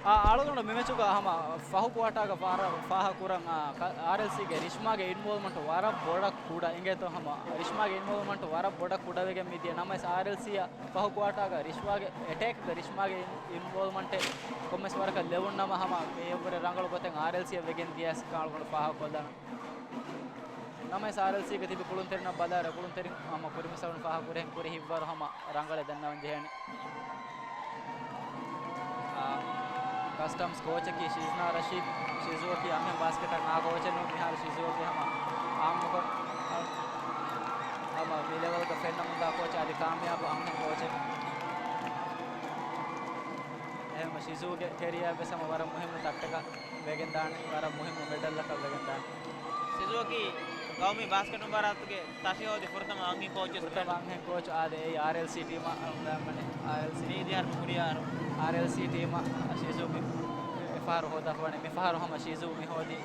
އާ، އަޅުގަނޑު މި މެޗުގަ ހަމަ ފަހު ކުއާޓާގަ ފާރަ، ފާހަގަކުރަން، އާ، ކަ، އާރްއެލްސީގެ ރިޝްމާގެ އިންވޯލްވްމަންޓް ވަރަށް ބޮޑަށް ކުޑަ އިނގޭތޯ ހަމަ. ރިޝްމާގެ އިންވޯލްވްމަންޓް ވަރަށް ބޮޑަށް ކުޑަވެގެން މިދިޔަ ނަމަވެސް އާރްއެލްސީއަށް ފަހު ކުއާޓާގަ ރިޝްމާގެ އެޓޭކްގަ ރިޝްމާގެ އިން، އިންވޯލްވްމަންޓެއް ކޮންމެސް ވަރަކަށް ލެވުން ނަމަ ހަމަ މިއަށްވުރެ ރަނގަޅު ގޮތެއް އާރްއެލްސީއަށް ވެގެން ދިޔަސް ކަން އަޅުގަނޑު ފާހަގަކޮށްލާނަން. ނަމަވެސް އާރްއެލްސީގެ ތިބި ކުޅުންތެރިންނަށް ބަލާއިރު ކުޅުންތެރިން ހަމަ ކުރިމަސަލުން ފާހަގަކުރި ހެން ކުރި ހިތްވަރު ހަމަ ރަނގަޅެއް ދަންނަވަން ޖެހޭނެ. އާ، ކަސްޓަމްސް ކޯޗަކީ ޝިޒްނާ ރަޝީދް. ޝިޒުއަކީ އަންހެން ބާސްކެޓަށް ނާ ކޯޗެއް ނޫން. މިހާރު ޝިޒުއަކީ ހަމަ އާއްމުކޮށް، އާ، މި ލެވަލްގަ ފެންނަމުންދާ ކޯޗް އަދި ކާމިޔާބު އަންހެން ކޯޗެއް. އެހެން ޝިޒޫގެ ކެރިއާ ވެސް ހަމަ ވަރަށް މުހިއްމު ތައްޓަކަށް ވެގެންދާނެ، ވަރަށް މުހިއްމު މެޑަލްއަކަށް ވެގެންދާނެ. ޝިޒޫއަކީ ގައުމީ ބާސްކެޓް މުބާރާތުގެ ތަށިހޯދި ފުރަތަމަ އަންހެން ކޯޗު. ފުރަތަމަ އަންހެން ކޯޗު އާދެ، އެއީ އާރްއެލްސީ ޓީމަށް އަޅުގަނޑު މި ދިހަ ހުރިހާ އާރްއެލްސީ ޓީމަށް ޝިޒޫ މި އެފަހަރު ހޯދާފަވަނީ. މިފަހަރު ހަމަ ޝިޒޫ މި ހޯދީ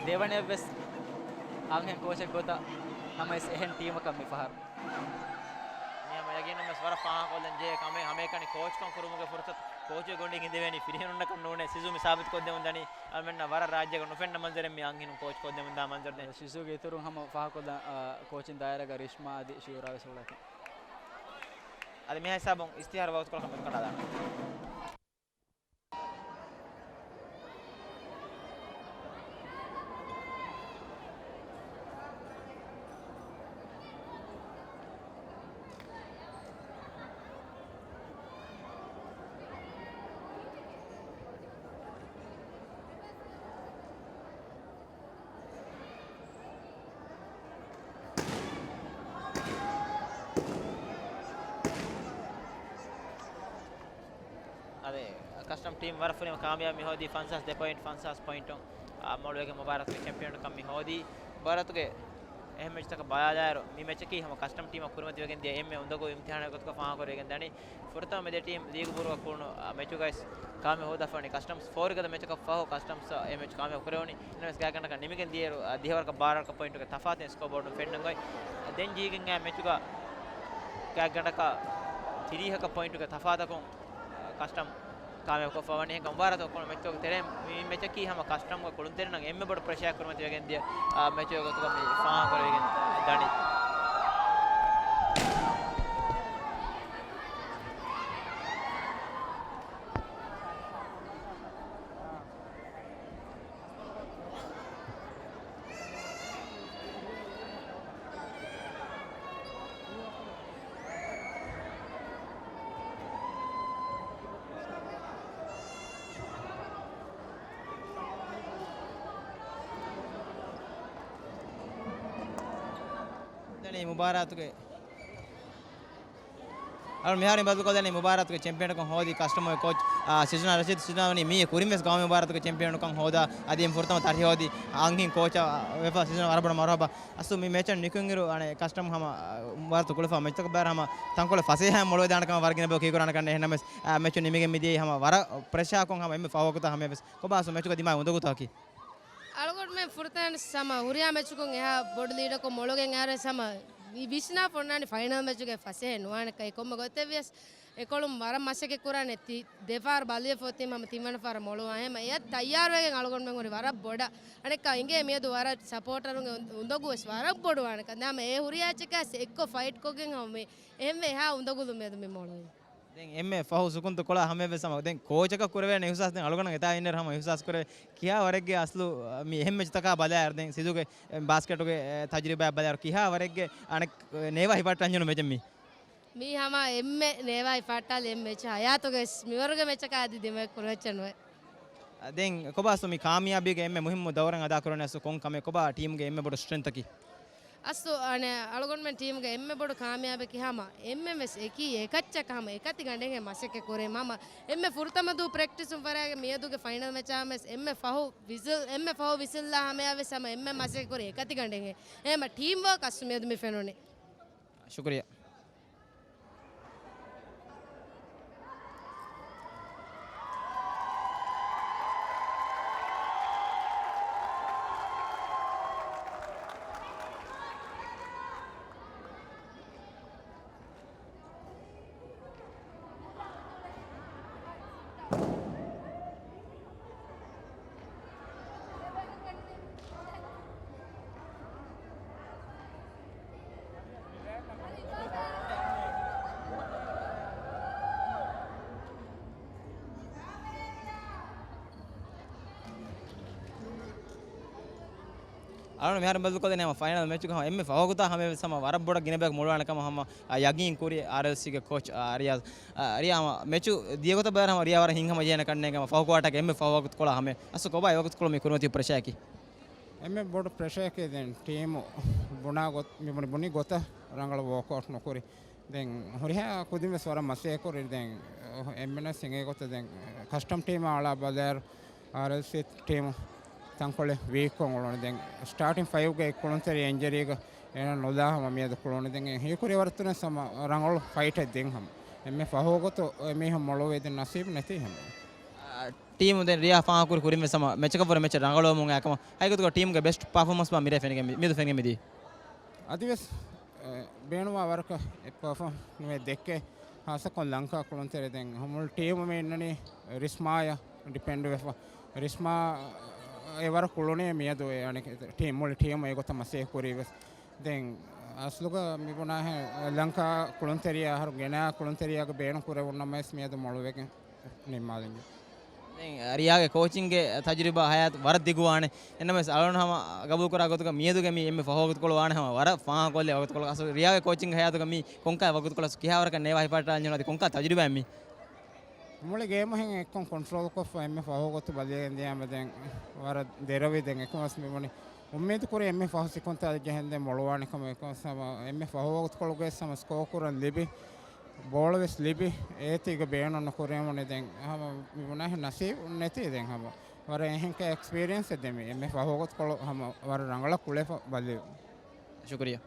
ދެވަނައަށްވެސް އަންހެން ކޯޗެއް ގޮތަށް ނަމަވެސް އެހެން ޓީމަކަށް މިފަހަރު. މި ހަމަ ޔަގީނުންވެސް ވަރަށް ފާހަގަކޮށްލަން ޖެހޭ ކަމެއް. ހަމައެކަނި ކޯޗްކަން ކުރުމުގެ ފުރުސަތު ކޯޗުގެ ގޮނޑިން އިނދެވޭނީ ފިރިހެނުންނަކަށް ނޫނޭ. ޝިޒޫ މި ސާބިތުކޮށްދެމުން ދަނީ އަޅުމެންނަށް ވަރަށް ރާއްޖޭގަ ނުފެންނަ މަންޒަރެއް މި އަންހެނުން ކޯޗްކޮށްދެމުންދާ މަންޒަރު ދެން. ޝިޒޫގެ އިތުރުން ހަމަ ފާހަގަކޮށްލަން، އާ، ކޯޗިން ދާއިރާގަ ރިޝްމާ އަދި ޝިޔުރާވެސް އުޅޭތީ. އަދި މިހާ ހިސާބުން އިސްތިހާރު ވަގުތުކޮޅަކަށް މެޗު ކަނޑާލާނަން. އަދި ކަސްޓަމް ޓީމް ވަރަށް ފުރިހަމަ ކާމިޔާބު މި ހޯދީ ފަންސާސް ދެ ޕޮއިންޓް ފަންސާސް ޕޮއިންޓުން، އާ، މޮޅުވެގެން މުބާރާތުގެ ޗެމްޕިއަންކަން މި ހޯދީ. މުބާރާތުގެ އެހެން މެޗްތަކަށް ބަލާލާއިރު، މި މެޗަކީ ހަމަ ކަސްޓަމް ޓީމަށް ކުރިމަތިވެގެން ދިޔަ އެންމެ އުނދަގޫ އިމްތިހާނެއް ގޮތުގަ ފާހަގަކުރެވިގެން ދަނީ. ފުރަތަމަ މެދެ ޓީމް ލީގު ބުރުގަ ކުޅުނު، އާ، މެޗުގައި ކާމިޔާބު ހޯދާފަވަނީ ކަސްޓަމްސް. ފޯރުގަދަ މެޗަކަށް ފަހު ކަސްޓަމްސް އެ މެޗް ކާމިޔާބު ކުރެވުނީ. އެންމެސް ގާތްގަނޑަކަށް ނިމިގެން ދިޔައިރު، އާ، ދިހަވަރަކަށް ބާރަކަށް ޕޮއިންޓުގެ ތަފާތެއް ސްކޯބޯޑުން ފެންނަން ގޮތް. ދެން ޖީގެން އައި މެޗުގަ ގާތްގަނޑަކަށް ތިރީހަކަށް ޕޮއިންޓުގެ ތަފާތަކުން، އާ، ކަސްޓަމް ކާމިޔާބުކޮށްފަ ވަނީ. އެހެންކަމުން މުބާރާތު ކުޅުނު މެޗުގެ ތެރެއިން މި މެޗަކީ ހަމަ ކަސްޓަމްގެ ކުޅުންތެރިންނަށް އެންމެ ބޮޑު ޕްރެޝަރެއް ކުރިމަތިވެގެން ދިޔަ، އާ، މެޗުގެ ގޮތުގަ މި ފާހަގަކުރެވިގެން ދަނީ. ދަނީ މުބާރާތުގެ އަޅު މިހާރު ބަދަލުކޮށްލަނީ މުބާރާތުގެ ޗެމްޕިއަންކަން ހޯދި ކަސްޓަމް ކޯޗް، އާ، ސިޒުނާ ރަޝީދު. ސިޒުނާ ވަނީ މިއީ ކުރިންވެސް ގައުމީ މުބާރާތުގެ ޗެމްޕިއަންކަން ހޯދާ، އަދި އެންމެ ފުރަތަމަ ތަށި ހޯދި އަންހެން ކޯޗަށް ވެފަ. ސިޒުނާ ވަރަށް ބޮޑަށް މަރުހަބާ. އަސްލު މި މެޗަށް ނިކުތް އިރު އަނެއް ކަސްޓަމް ހަމަ، އާ، މުބާރާތު ކުޅެފަ މެޗްތަކަށް ބައި ހަމަ ތަންކޮޅެއް ފަސޭހައިން މޮޅުވެދާނެ ކަމަށް ވަރަށް ގިނަ ބަޔަކު ކީކުރާނެ ކަންނޭނގެ. އެހެންނަމަވެސް، އާ، މެޗު ނިމިގެން މިދިޔައީ ހަމަ ވަރަށް ޕްރެޝާކޮށް ހަމަ އެންމެ ފަހު ވަގުތަށް ހަމަޔަށްވެސް. ކޮބާ އަސްލު މެޗުގަ ދިމާވި އުނދަގޫތަކަކީ؟ އަޅުގަނޑުމެން ފުރަތަމަ ހަމަ ހުރިހާ މެޗަކުން އެހާ ބޮޑު ލީޑަކުން މޮޅުވެގެން އައިރުވެސް ހަމަ މި ވިސްނާފަ އޮންނާނީ ފައިނަލް މެޗުގެ ފަސޭހައެއް ނުވާނެކަން. ކޮންމެ ގޮތެއްވިޔަސް އެކޮޅުން ވަރަށް މަސައްކަތް ކުރާނެ. ތި-، ދެފަހަރު ބަލިވެފަ އޮތީމަ ހަމަ ތިންވަނަ ފަހަރަށް މޮޅުވާން. އެހެން އެޔަށް ތައްޔާރުވެގެން އަޅުގަނޑުމެން ހުރީ ވަރަށް ބޮޑަށް. އަނެއްކާ އިނގޭ މިއަދު ވަރަށް ސަޕޯޓަރުންގެ އުނދަ-، އުނދަގޫވެސް ވަރަށް ބޮޑުވާނެކަން. ދެން ހަމަ އެ ހުރިހާ އެއްޗަކާސް އެއްކޮށް ފައިޓްކޮށްގެން ހަމަ މި އެހެންވެ އެހާ އުނދަގުލުން މިއަދު މި މޮޅުވީ. ދެން އެންމެ ފަހު ސުކުންތު ކޮޅާ ހަމަޔަށްވެސް ހަމަ ދެން ކޯޗަކަށް ކުރެވޭނެ އިހުސާސް ދެން އަޅުގަނޑަށް އެތާ އިންނައިރު ހަމަ އިހުސާސް ކުރެވޭ. ކިހާ ވަރެއްގެ އަސްލު މި އެހެން މެޗުތަކާ ބަލާއިރު ދެން ސިޒުގެ ބާސްކެޓުގެ ތަޖުރިބާ ބަލާއިރު ކިހާ ވަރެއްގެ އަނެއް ނޭވާ ހިފައްޓަންޖެހުނު މެޗެއް މީ؟ މީ ހަމަ އެންމެ ނޭވާ ހިފައްޓާލި އެއް މެޗް ހަޔާތުގެ ވެސް މިވަރުގެ މެޗަކާ އަދި ދިމައެއް ކުރިމައްޗެއް ނުވޭ. ދެން ކޮބާސް މި ކާމިޔާބީގެ އެންމެ މުހިއްމު ދައުރެއް އަދާކުރަނީ އަސްލު ކޮން ކަމެއް؟ ކޮބާ ޓީމުގެ އެންމެ ބޮޑު ސްޓްރެންތަކީ؟ އަސްލު އަނެއް އަޅުގަނޑުމެން ޓީމުގެ އެންމެ ބޮޑު ކާމިޔާބަކީ ހަމަ އެންމެން ވެސް އެކީ އެކައްޗަކަށް ހަމަ އެކަތި ގަނޑެއްހެން މަސައްކަތް ކުރޭ. ހަމަ އެންމެ ފުރަތަމަ ދުވަހު ޕްރެކްޓިސުން ފަރާގެ މިއަދުގެ ފައިނަލް މެޗާ ވެސް އެންމެ ފަހު ވިސިލް، އެންމެ ފަހު ވިސިލްއާ ހަމަޔާ ވެސް ހަމަ އެންމެން މަސައްކަތް ކުރޭ އެކަތި ގަނޑެއްހެން. އެހެން ހަމަ ޓީމް ވޯކް އަސްލު މިއަދު މި ފެނުނީ. ޝުކުރިއްޔާ. އަޅުގަނޑު މިހާރު ބަދަލުކޮށްދޭނެ ހަމަ ފައިނަލް މެޗުގަ ހަމަ އެންމެ ފަހު ވަގުތާ ހަމަޔަށްވެސް ހަމަ ވަރަށް ބޮޑަށް ގިނަ ބަޔަކު މޮޅުވާނެ ކަމަށް ހަމަ، އާ، ޔަގީން ކުރި އާރްއެލްސީގެ ކޯޗް، އާ، ރިޔާޒް. އާ، ރިޔާ ހަމަ މެޗު ދިޔަ ގޮތަށް ބަލާއިރު ހަމަ ރިޔާ ވަރަށް ހިތްހަމަ ޖެހޭނެ ކަންނޭނގެ ހަމަ ފަހު ކުއާޓާގެ އެންމެ ފަހު ވަގުތުކޮޅާ ހަމަ. އަސްލު ކޮބާ އެ ވަގުތުކޮޅު މި ކުރިމަތި ޕްރެޝާއަކީ؟ އެންމެ ބޮޑު ޕްރެޝަރަކީ ދެން ޓީމު ބުނާ ގޮތް، މި ބުނި، ބުނި ގޮތަށް ރަނގަޅަށް ވޯކްއައުޓް ނުކުރި. ދެން ހުރިހާ ކުދިން ވެސް ވަރަށް މަސޭ ކުރި. ދެން އެންމެނަށް ހިނގޭ ގޮތަށް ދެން ކަސްޓަމް ޓީމާ އަޅާ ބަލާއިރު، އާރްއެލްސީ ޓީމު ތަންކޮޅެއް ވީކްކޮށް އުޅުނު. ދެން ސްޓާޓިން ފައިވްގައި ކުޅުންތެރި އިންޖަރީގަ އޭނަ ނުލާ ހަމަ މިއަދު ކުޅުނު. ދެން އެ ހީކުރި ވަރަށް ތުނެސް ހަމަ ރަނގަޅު ފައިޓެއް ދިން ހަމަ. އެންމެ ފަހު ގޮތު އެމީހުން މޮޅުވެ ދެން ނަސީބު ނެތީ ހަމަ. އާ، ޓީމު ދެން ރިޔާ ފާހަގަކުރި ކުރިން ވެސް ހަމަ މެޗަކަށް ވުރެ މެޗެއް ރަނގަޅުވަމުން އައި ކަމަށް ހަގީގަތުގަ ޓީމުގެ ބެސްޓް ޕާފޯމަންސް މި ރޭ ފެނިގެން މި-، މިއަދު ފެނިގެން މިދީ. އަދިވެސް، އެ، ބޭނުންވާ ވަރަކަށް އެ ޕާފޯމް ނުވެ ދެއްކޭ، ހާއްސަކޮށް ލަންކާ ކުޅުންތެރި. ދެން ހަމަ ޓީމު މި އިންނަނީ ރިސްމާޔަށް ޑިޕެންޑް ވެފަ. ރިސްމާ އެ ވަރަށް ކުޅުނީ މިއަދު އެ އަނެއް ޓީމް، މުޅި ޓީމު އެގޮތަށް މަސޭ ކުރީ ވެސް. ދެން އަސްލުގަ މި ބުނާހެ ލަންކާ ކުޅުންތެރިޔާ އަހަރު ގެނަ ކުޅުންތެރިޔާގެ ބޭނުން ކުރެވުނު ނަމަވެސް މިއަދު މޮޅުވެގެން ނިންމާލިންޖެ. ދެން ރިޔާގެ ކޯޗިންގެ ތަޖުރިބާ ހަޔާތު ވަރަށް ދިގުވާނެ. އެންނަމަވެސް އަޅުން ހަމަ ގަބޫލުކުރާ ގޮތުގަ މިއަދުގެ މި އެންމެ ފަހު ވަގުތުކޮޅު ވާނެ ހަމަ ވަރަށް ފާހަގަކޮށްލި ވަގުތުކޮޅު. އަސްލު ރިޔާގެ ކޯޗިންގ ހަޔާތުގަ މި ކޮންކަހަލަ ވަގުތުކޮޅަސް ކިހާވަރަކަށް ނޭވާ ހިފަހައްޓާލަން ޖެހުނު އަދި ކޮންކަހަލަ ތަޖުރިބާއެއް މި؟ މުޅި ގޭމު ހެން އެއްކޮން ކޮންޓްރޯލް ކޮށްފަ އެންމެ ފަހު ވަގުތު ބަލިވެގެން ދިޔާމަ ދެން ވަރަށް ދެރަވި. ދެން އެކަމަސް މި ބުނި އުއްމީދު ކުރި އެންމެ ފަހު ސިކުންތާލެއް ޖެހެން ދެން މޮޅުވާނެ ކަމަށް. އެކަމަސް ހަމަ އެންމެ ފަހު ވަގުތުކޮޅުގައި ހަމަ ސްކޯ ކުރަން ލިބި، ބޯޅަ ވެސް ލިބި، އޭތީގަ ބޭނުން ނުކުރެވުނު. ދެން ހަމަ މި ބުނާހެން ނަސީބު ނެތީ. ދެން ހަމަ ވަރަށް އެހެންކަ އެކްސްޕީރިއެންސެއް ދެމި އެންމެ ފަހު ވަގުތުކޮޅު ހަމަ ވަރަށް ރަނގަޅަށް ކުޅެފަ ބަލި. ޝުކުރިއްޔާ.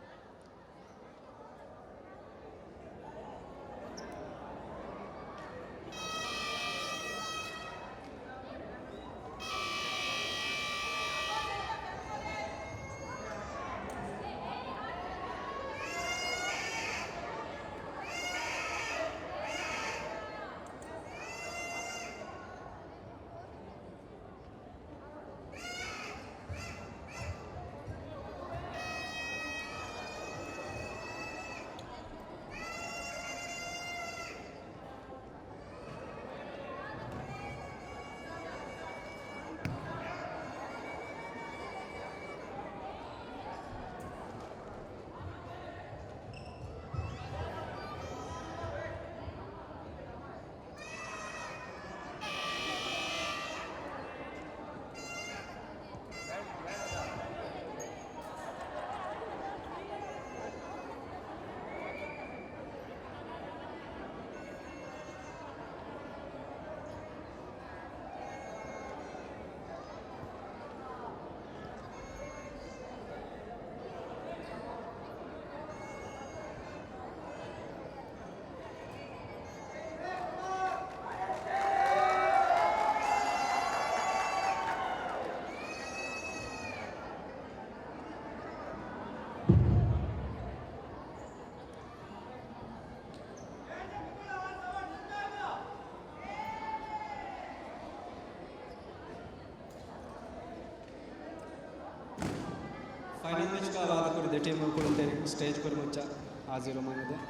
ފައިނަލް މެޗްގަ ވާދަކުރި ދެ ޓީމުގެ ކުޅުންތެރިން ސްޓޭޖް ކުރި މައްޗަށް ހާޒިރުވުމަށް އެދެން.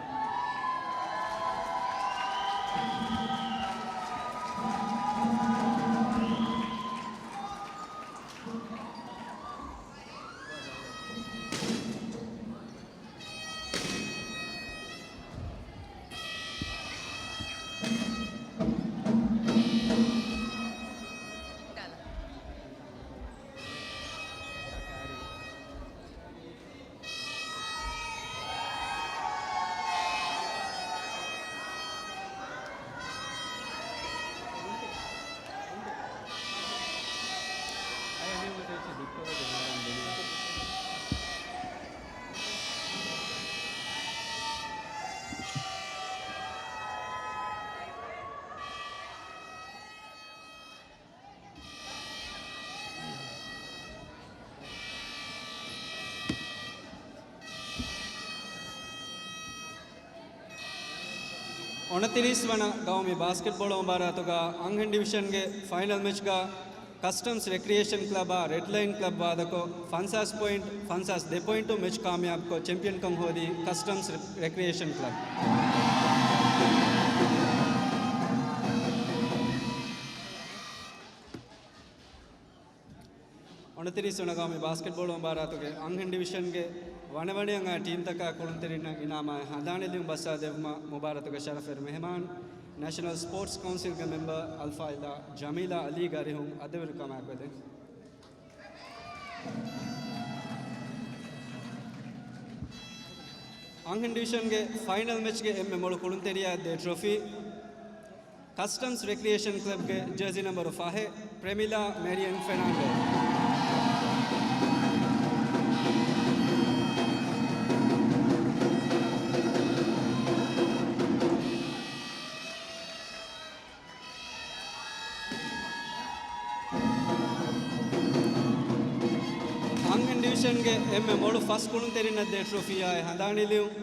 އޮނަތިރީސް ވަނަ ގައުމީ ބާސްކެޓްބޯޅަ މުބާރާތުގަ އަންހެން ޑިވިޝަންގެ ފައިނަލް މެޗްގަ ކަސްޓަމްސް ރެކްރިއޭޝަން ކްލަބާ ރެޑް ލައިން ކްލަބް ވާދަކޮށް، ފަންސާސް ޕޮއިންޓް، ފަންސާސް ދެ ޕޮއިންޓު މެޗް ކާމިޔާބުކޮށް، ޗެމްޕިއަންކަން ހޯދީ ކަސްޓަމްސް ރެކްރިއޭޝަން ކްލަބް. އޮނަތިރީސް ވަނަ ގައުމީ ބާސްކެޓްބޯޅަ މުބާރާތުގެ އަންހެން ޑިވިޝަންގެ ވަނަވަނައަށް އައި ޓީމްތަކާ ކުޅުންތެރިންނަށް އިނާމާއި ހަނދާން ލިބުން ބައްސަވާދެއްވުމަށް މުބާރާތުގެ ޝަރަފުވެރި މެހެމާން، ނޭޝަނަލް ސްޕޯޓްސް ކައުންސިލްގެ މެމްބަރ އަލްފާޟިލާ ޖަމީލާ އަލީގެ އަރިހުން އަދިވެރިކަމާއެކު އެދެން. އަންހެން ޑިވިޝަންގެ ފައިނަލް މެޗްގެ އެންމެ މޮޅު ކުޅުންތެރިޔާ ދޭ ޓްރޮފީ، ކަސްޓަމްސް ރެކްރިއޭޝަން ކްލަބްގެ ޖާޒީ ނަންބަރު ފަހެއް، ޕްރެމިލާ މެރިއަން ފެނާންޑޯ. އަންހެން ޑިވިޝަންގެ އެންމެ މޮޅު ފަސް ކުޅުންތެރިންނަށް ދޭ ޓްރޮފީއާއި ހަނދާނީ ލިޔުން،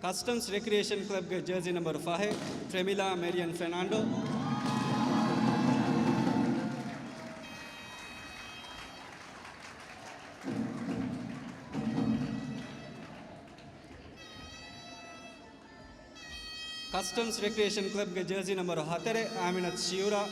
ކަސްޓަމްސް ރެކްރިއޭޝަން ކްލަބްގެ ޖާޒީ ނަންބަރު ފަހެއް، ޕްރެމިލާ މެރިއަން ފެނާންޑޯ. ކަސްޓަމްސް ރެކްރިއޭޝަން ކްލަބްގެ ޖާޒީ ނަންބަރު ހަތަރެއް، އާމިނަތު ޝިޔުރާ.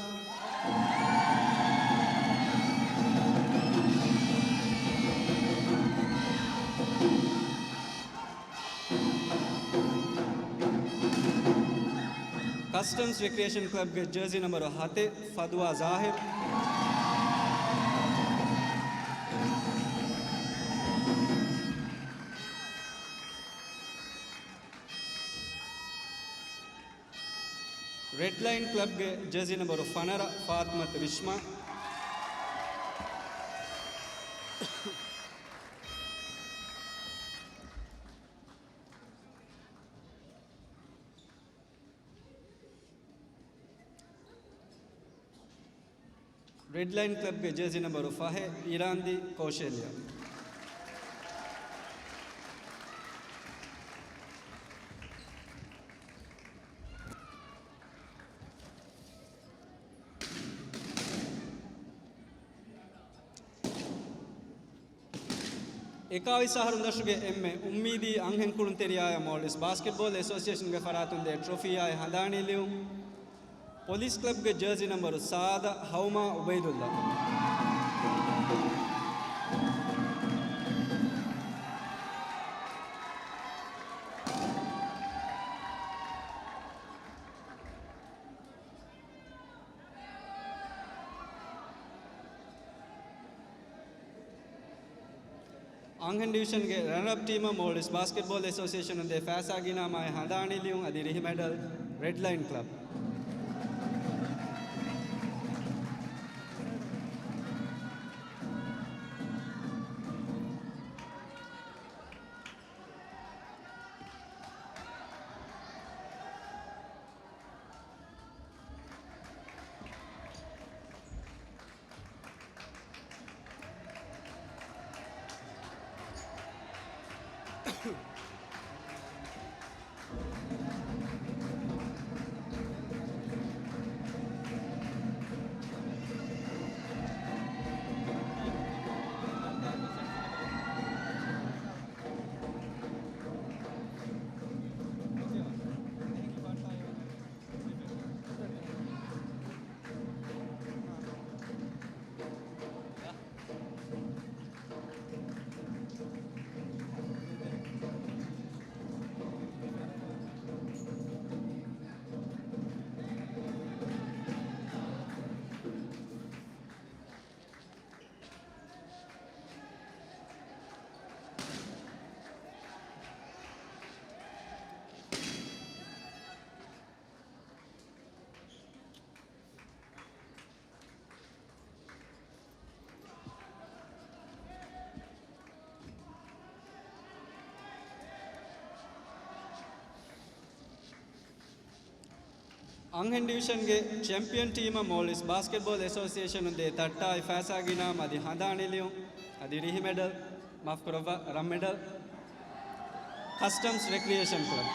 ކަސްޓަމްސް ރެކްރިއޭޝަން ކްލަބްގެ ޖާޒީ ނަންބަރު ހަތެއް، ފަދުވާ ޒާހިރު. ރެޑްލައިން ކްލަބްގެ ޖާޒީ ނަންބަރު ފަނަރަ، ފާތިމަތު ރިޝްމާ. ރެޑްލައިން ކްލަބްގެ ޖާޒީ ނަންބަރު ފަހެއް، އިރާންދީ ކޯޝޭލިޔާ. އެކާވީސް އަހަރުން ދަށުގެ އެންމެ އުއްމީދީ އަންހެން ކުޅުންތެރިޔާއާ މޯލްޑިވްސް ބާސްކެޓްބޯލް އެސޯސިއޭޝަންގެ ފަރާތުން ދޭ ޓްރޮފީއާއި ހަނދާނީ ލިޔުން، ޕޮލިސް ކްލަބްގެ ޖާޒީ ނަންބަރު ސާދަ، ހައުމާ އުބައިދުއްލާ. އަންހެން ޑިވިޝަންގެ ރަނަރަޕް ޓީމަށް މޯލްޑިވްސް ބާސްކެޓްބޯލް އެސޯސިއޭޝަނުން ދޭ ފައިސާގެ އިނާމާއި ހަނދާނީ ލިޔުން އަދި ރިހި މެޑަލް ރެޑްލައިން ކްލަބް. އަންހެން ޑިވިޝަންގެ ޗެމްޕިއަން ޓީމަށް މޯލްޑިވްސް ބާސްކެޓްބޯލް އެސޯސިއޭޝަނުން ދޭ ތައްޓާއި ފައިސާގެ އިނާމް އަދި ހަނދާނީ ލިޔުން އަދި ރިހި މެޑަލް، މާފުކުރައްވާ، ރަށް މެޑަލް، ކަސްޓަމްސް ރެކްރިއޭޝަން ކްލަބް.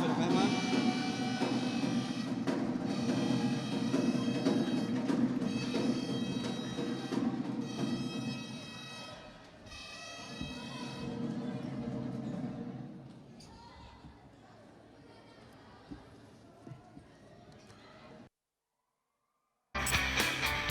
މެހެމާން.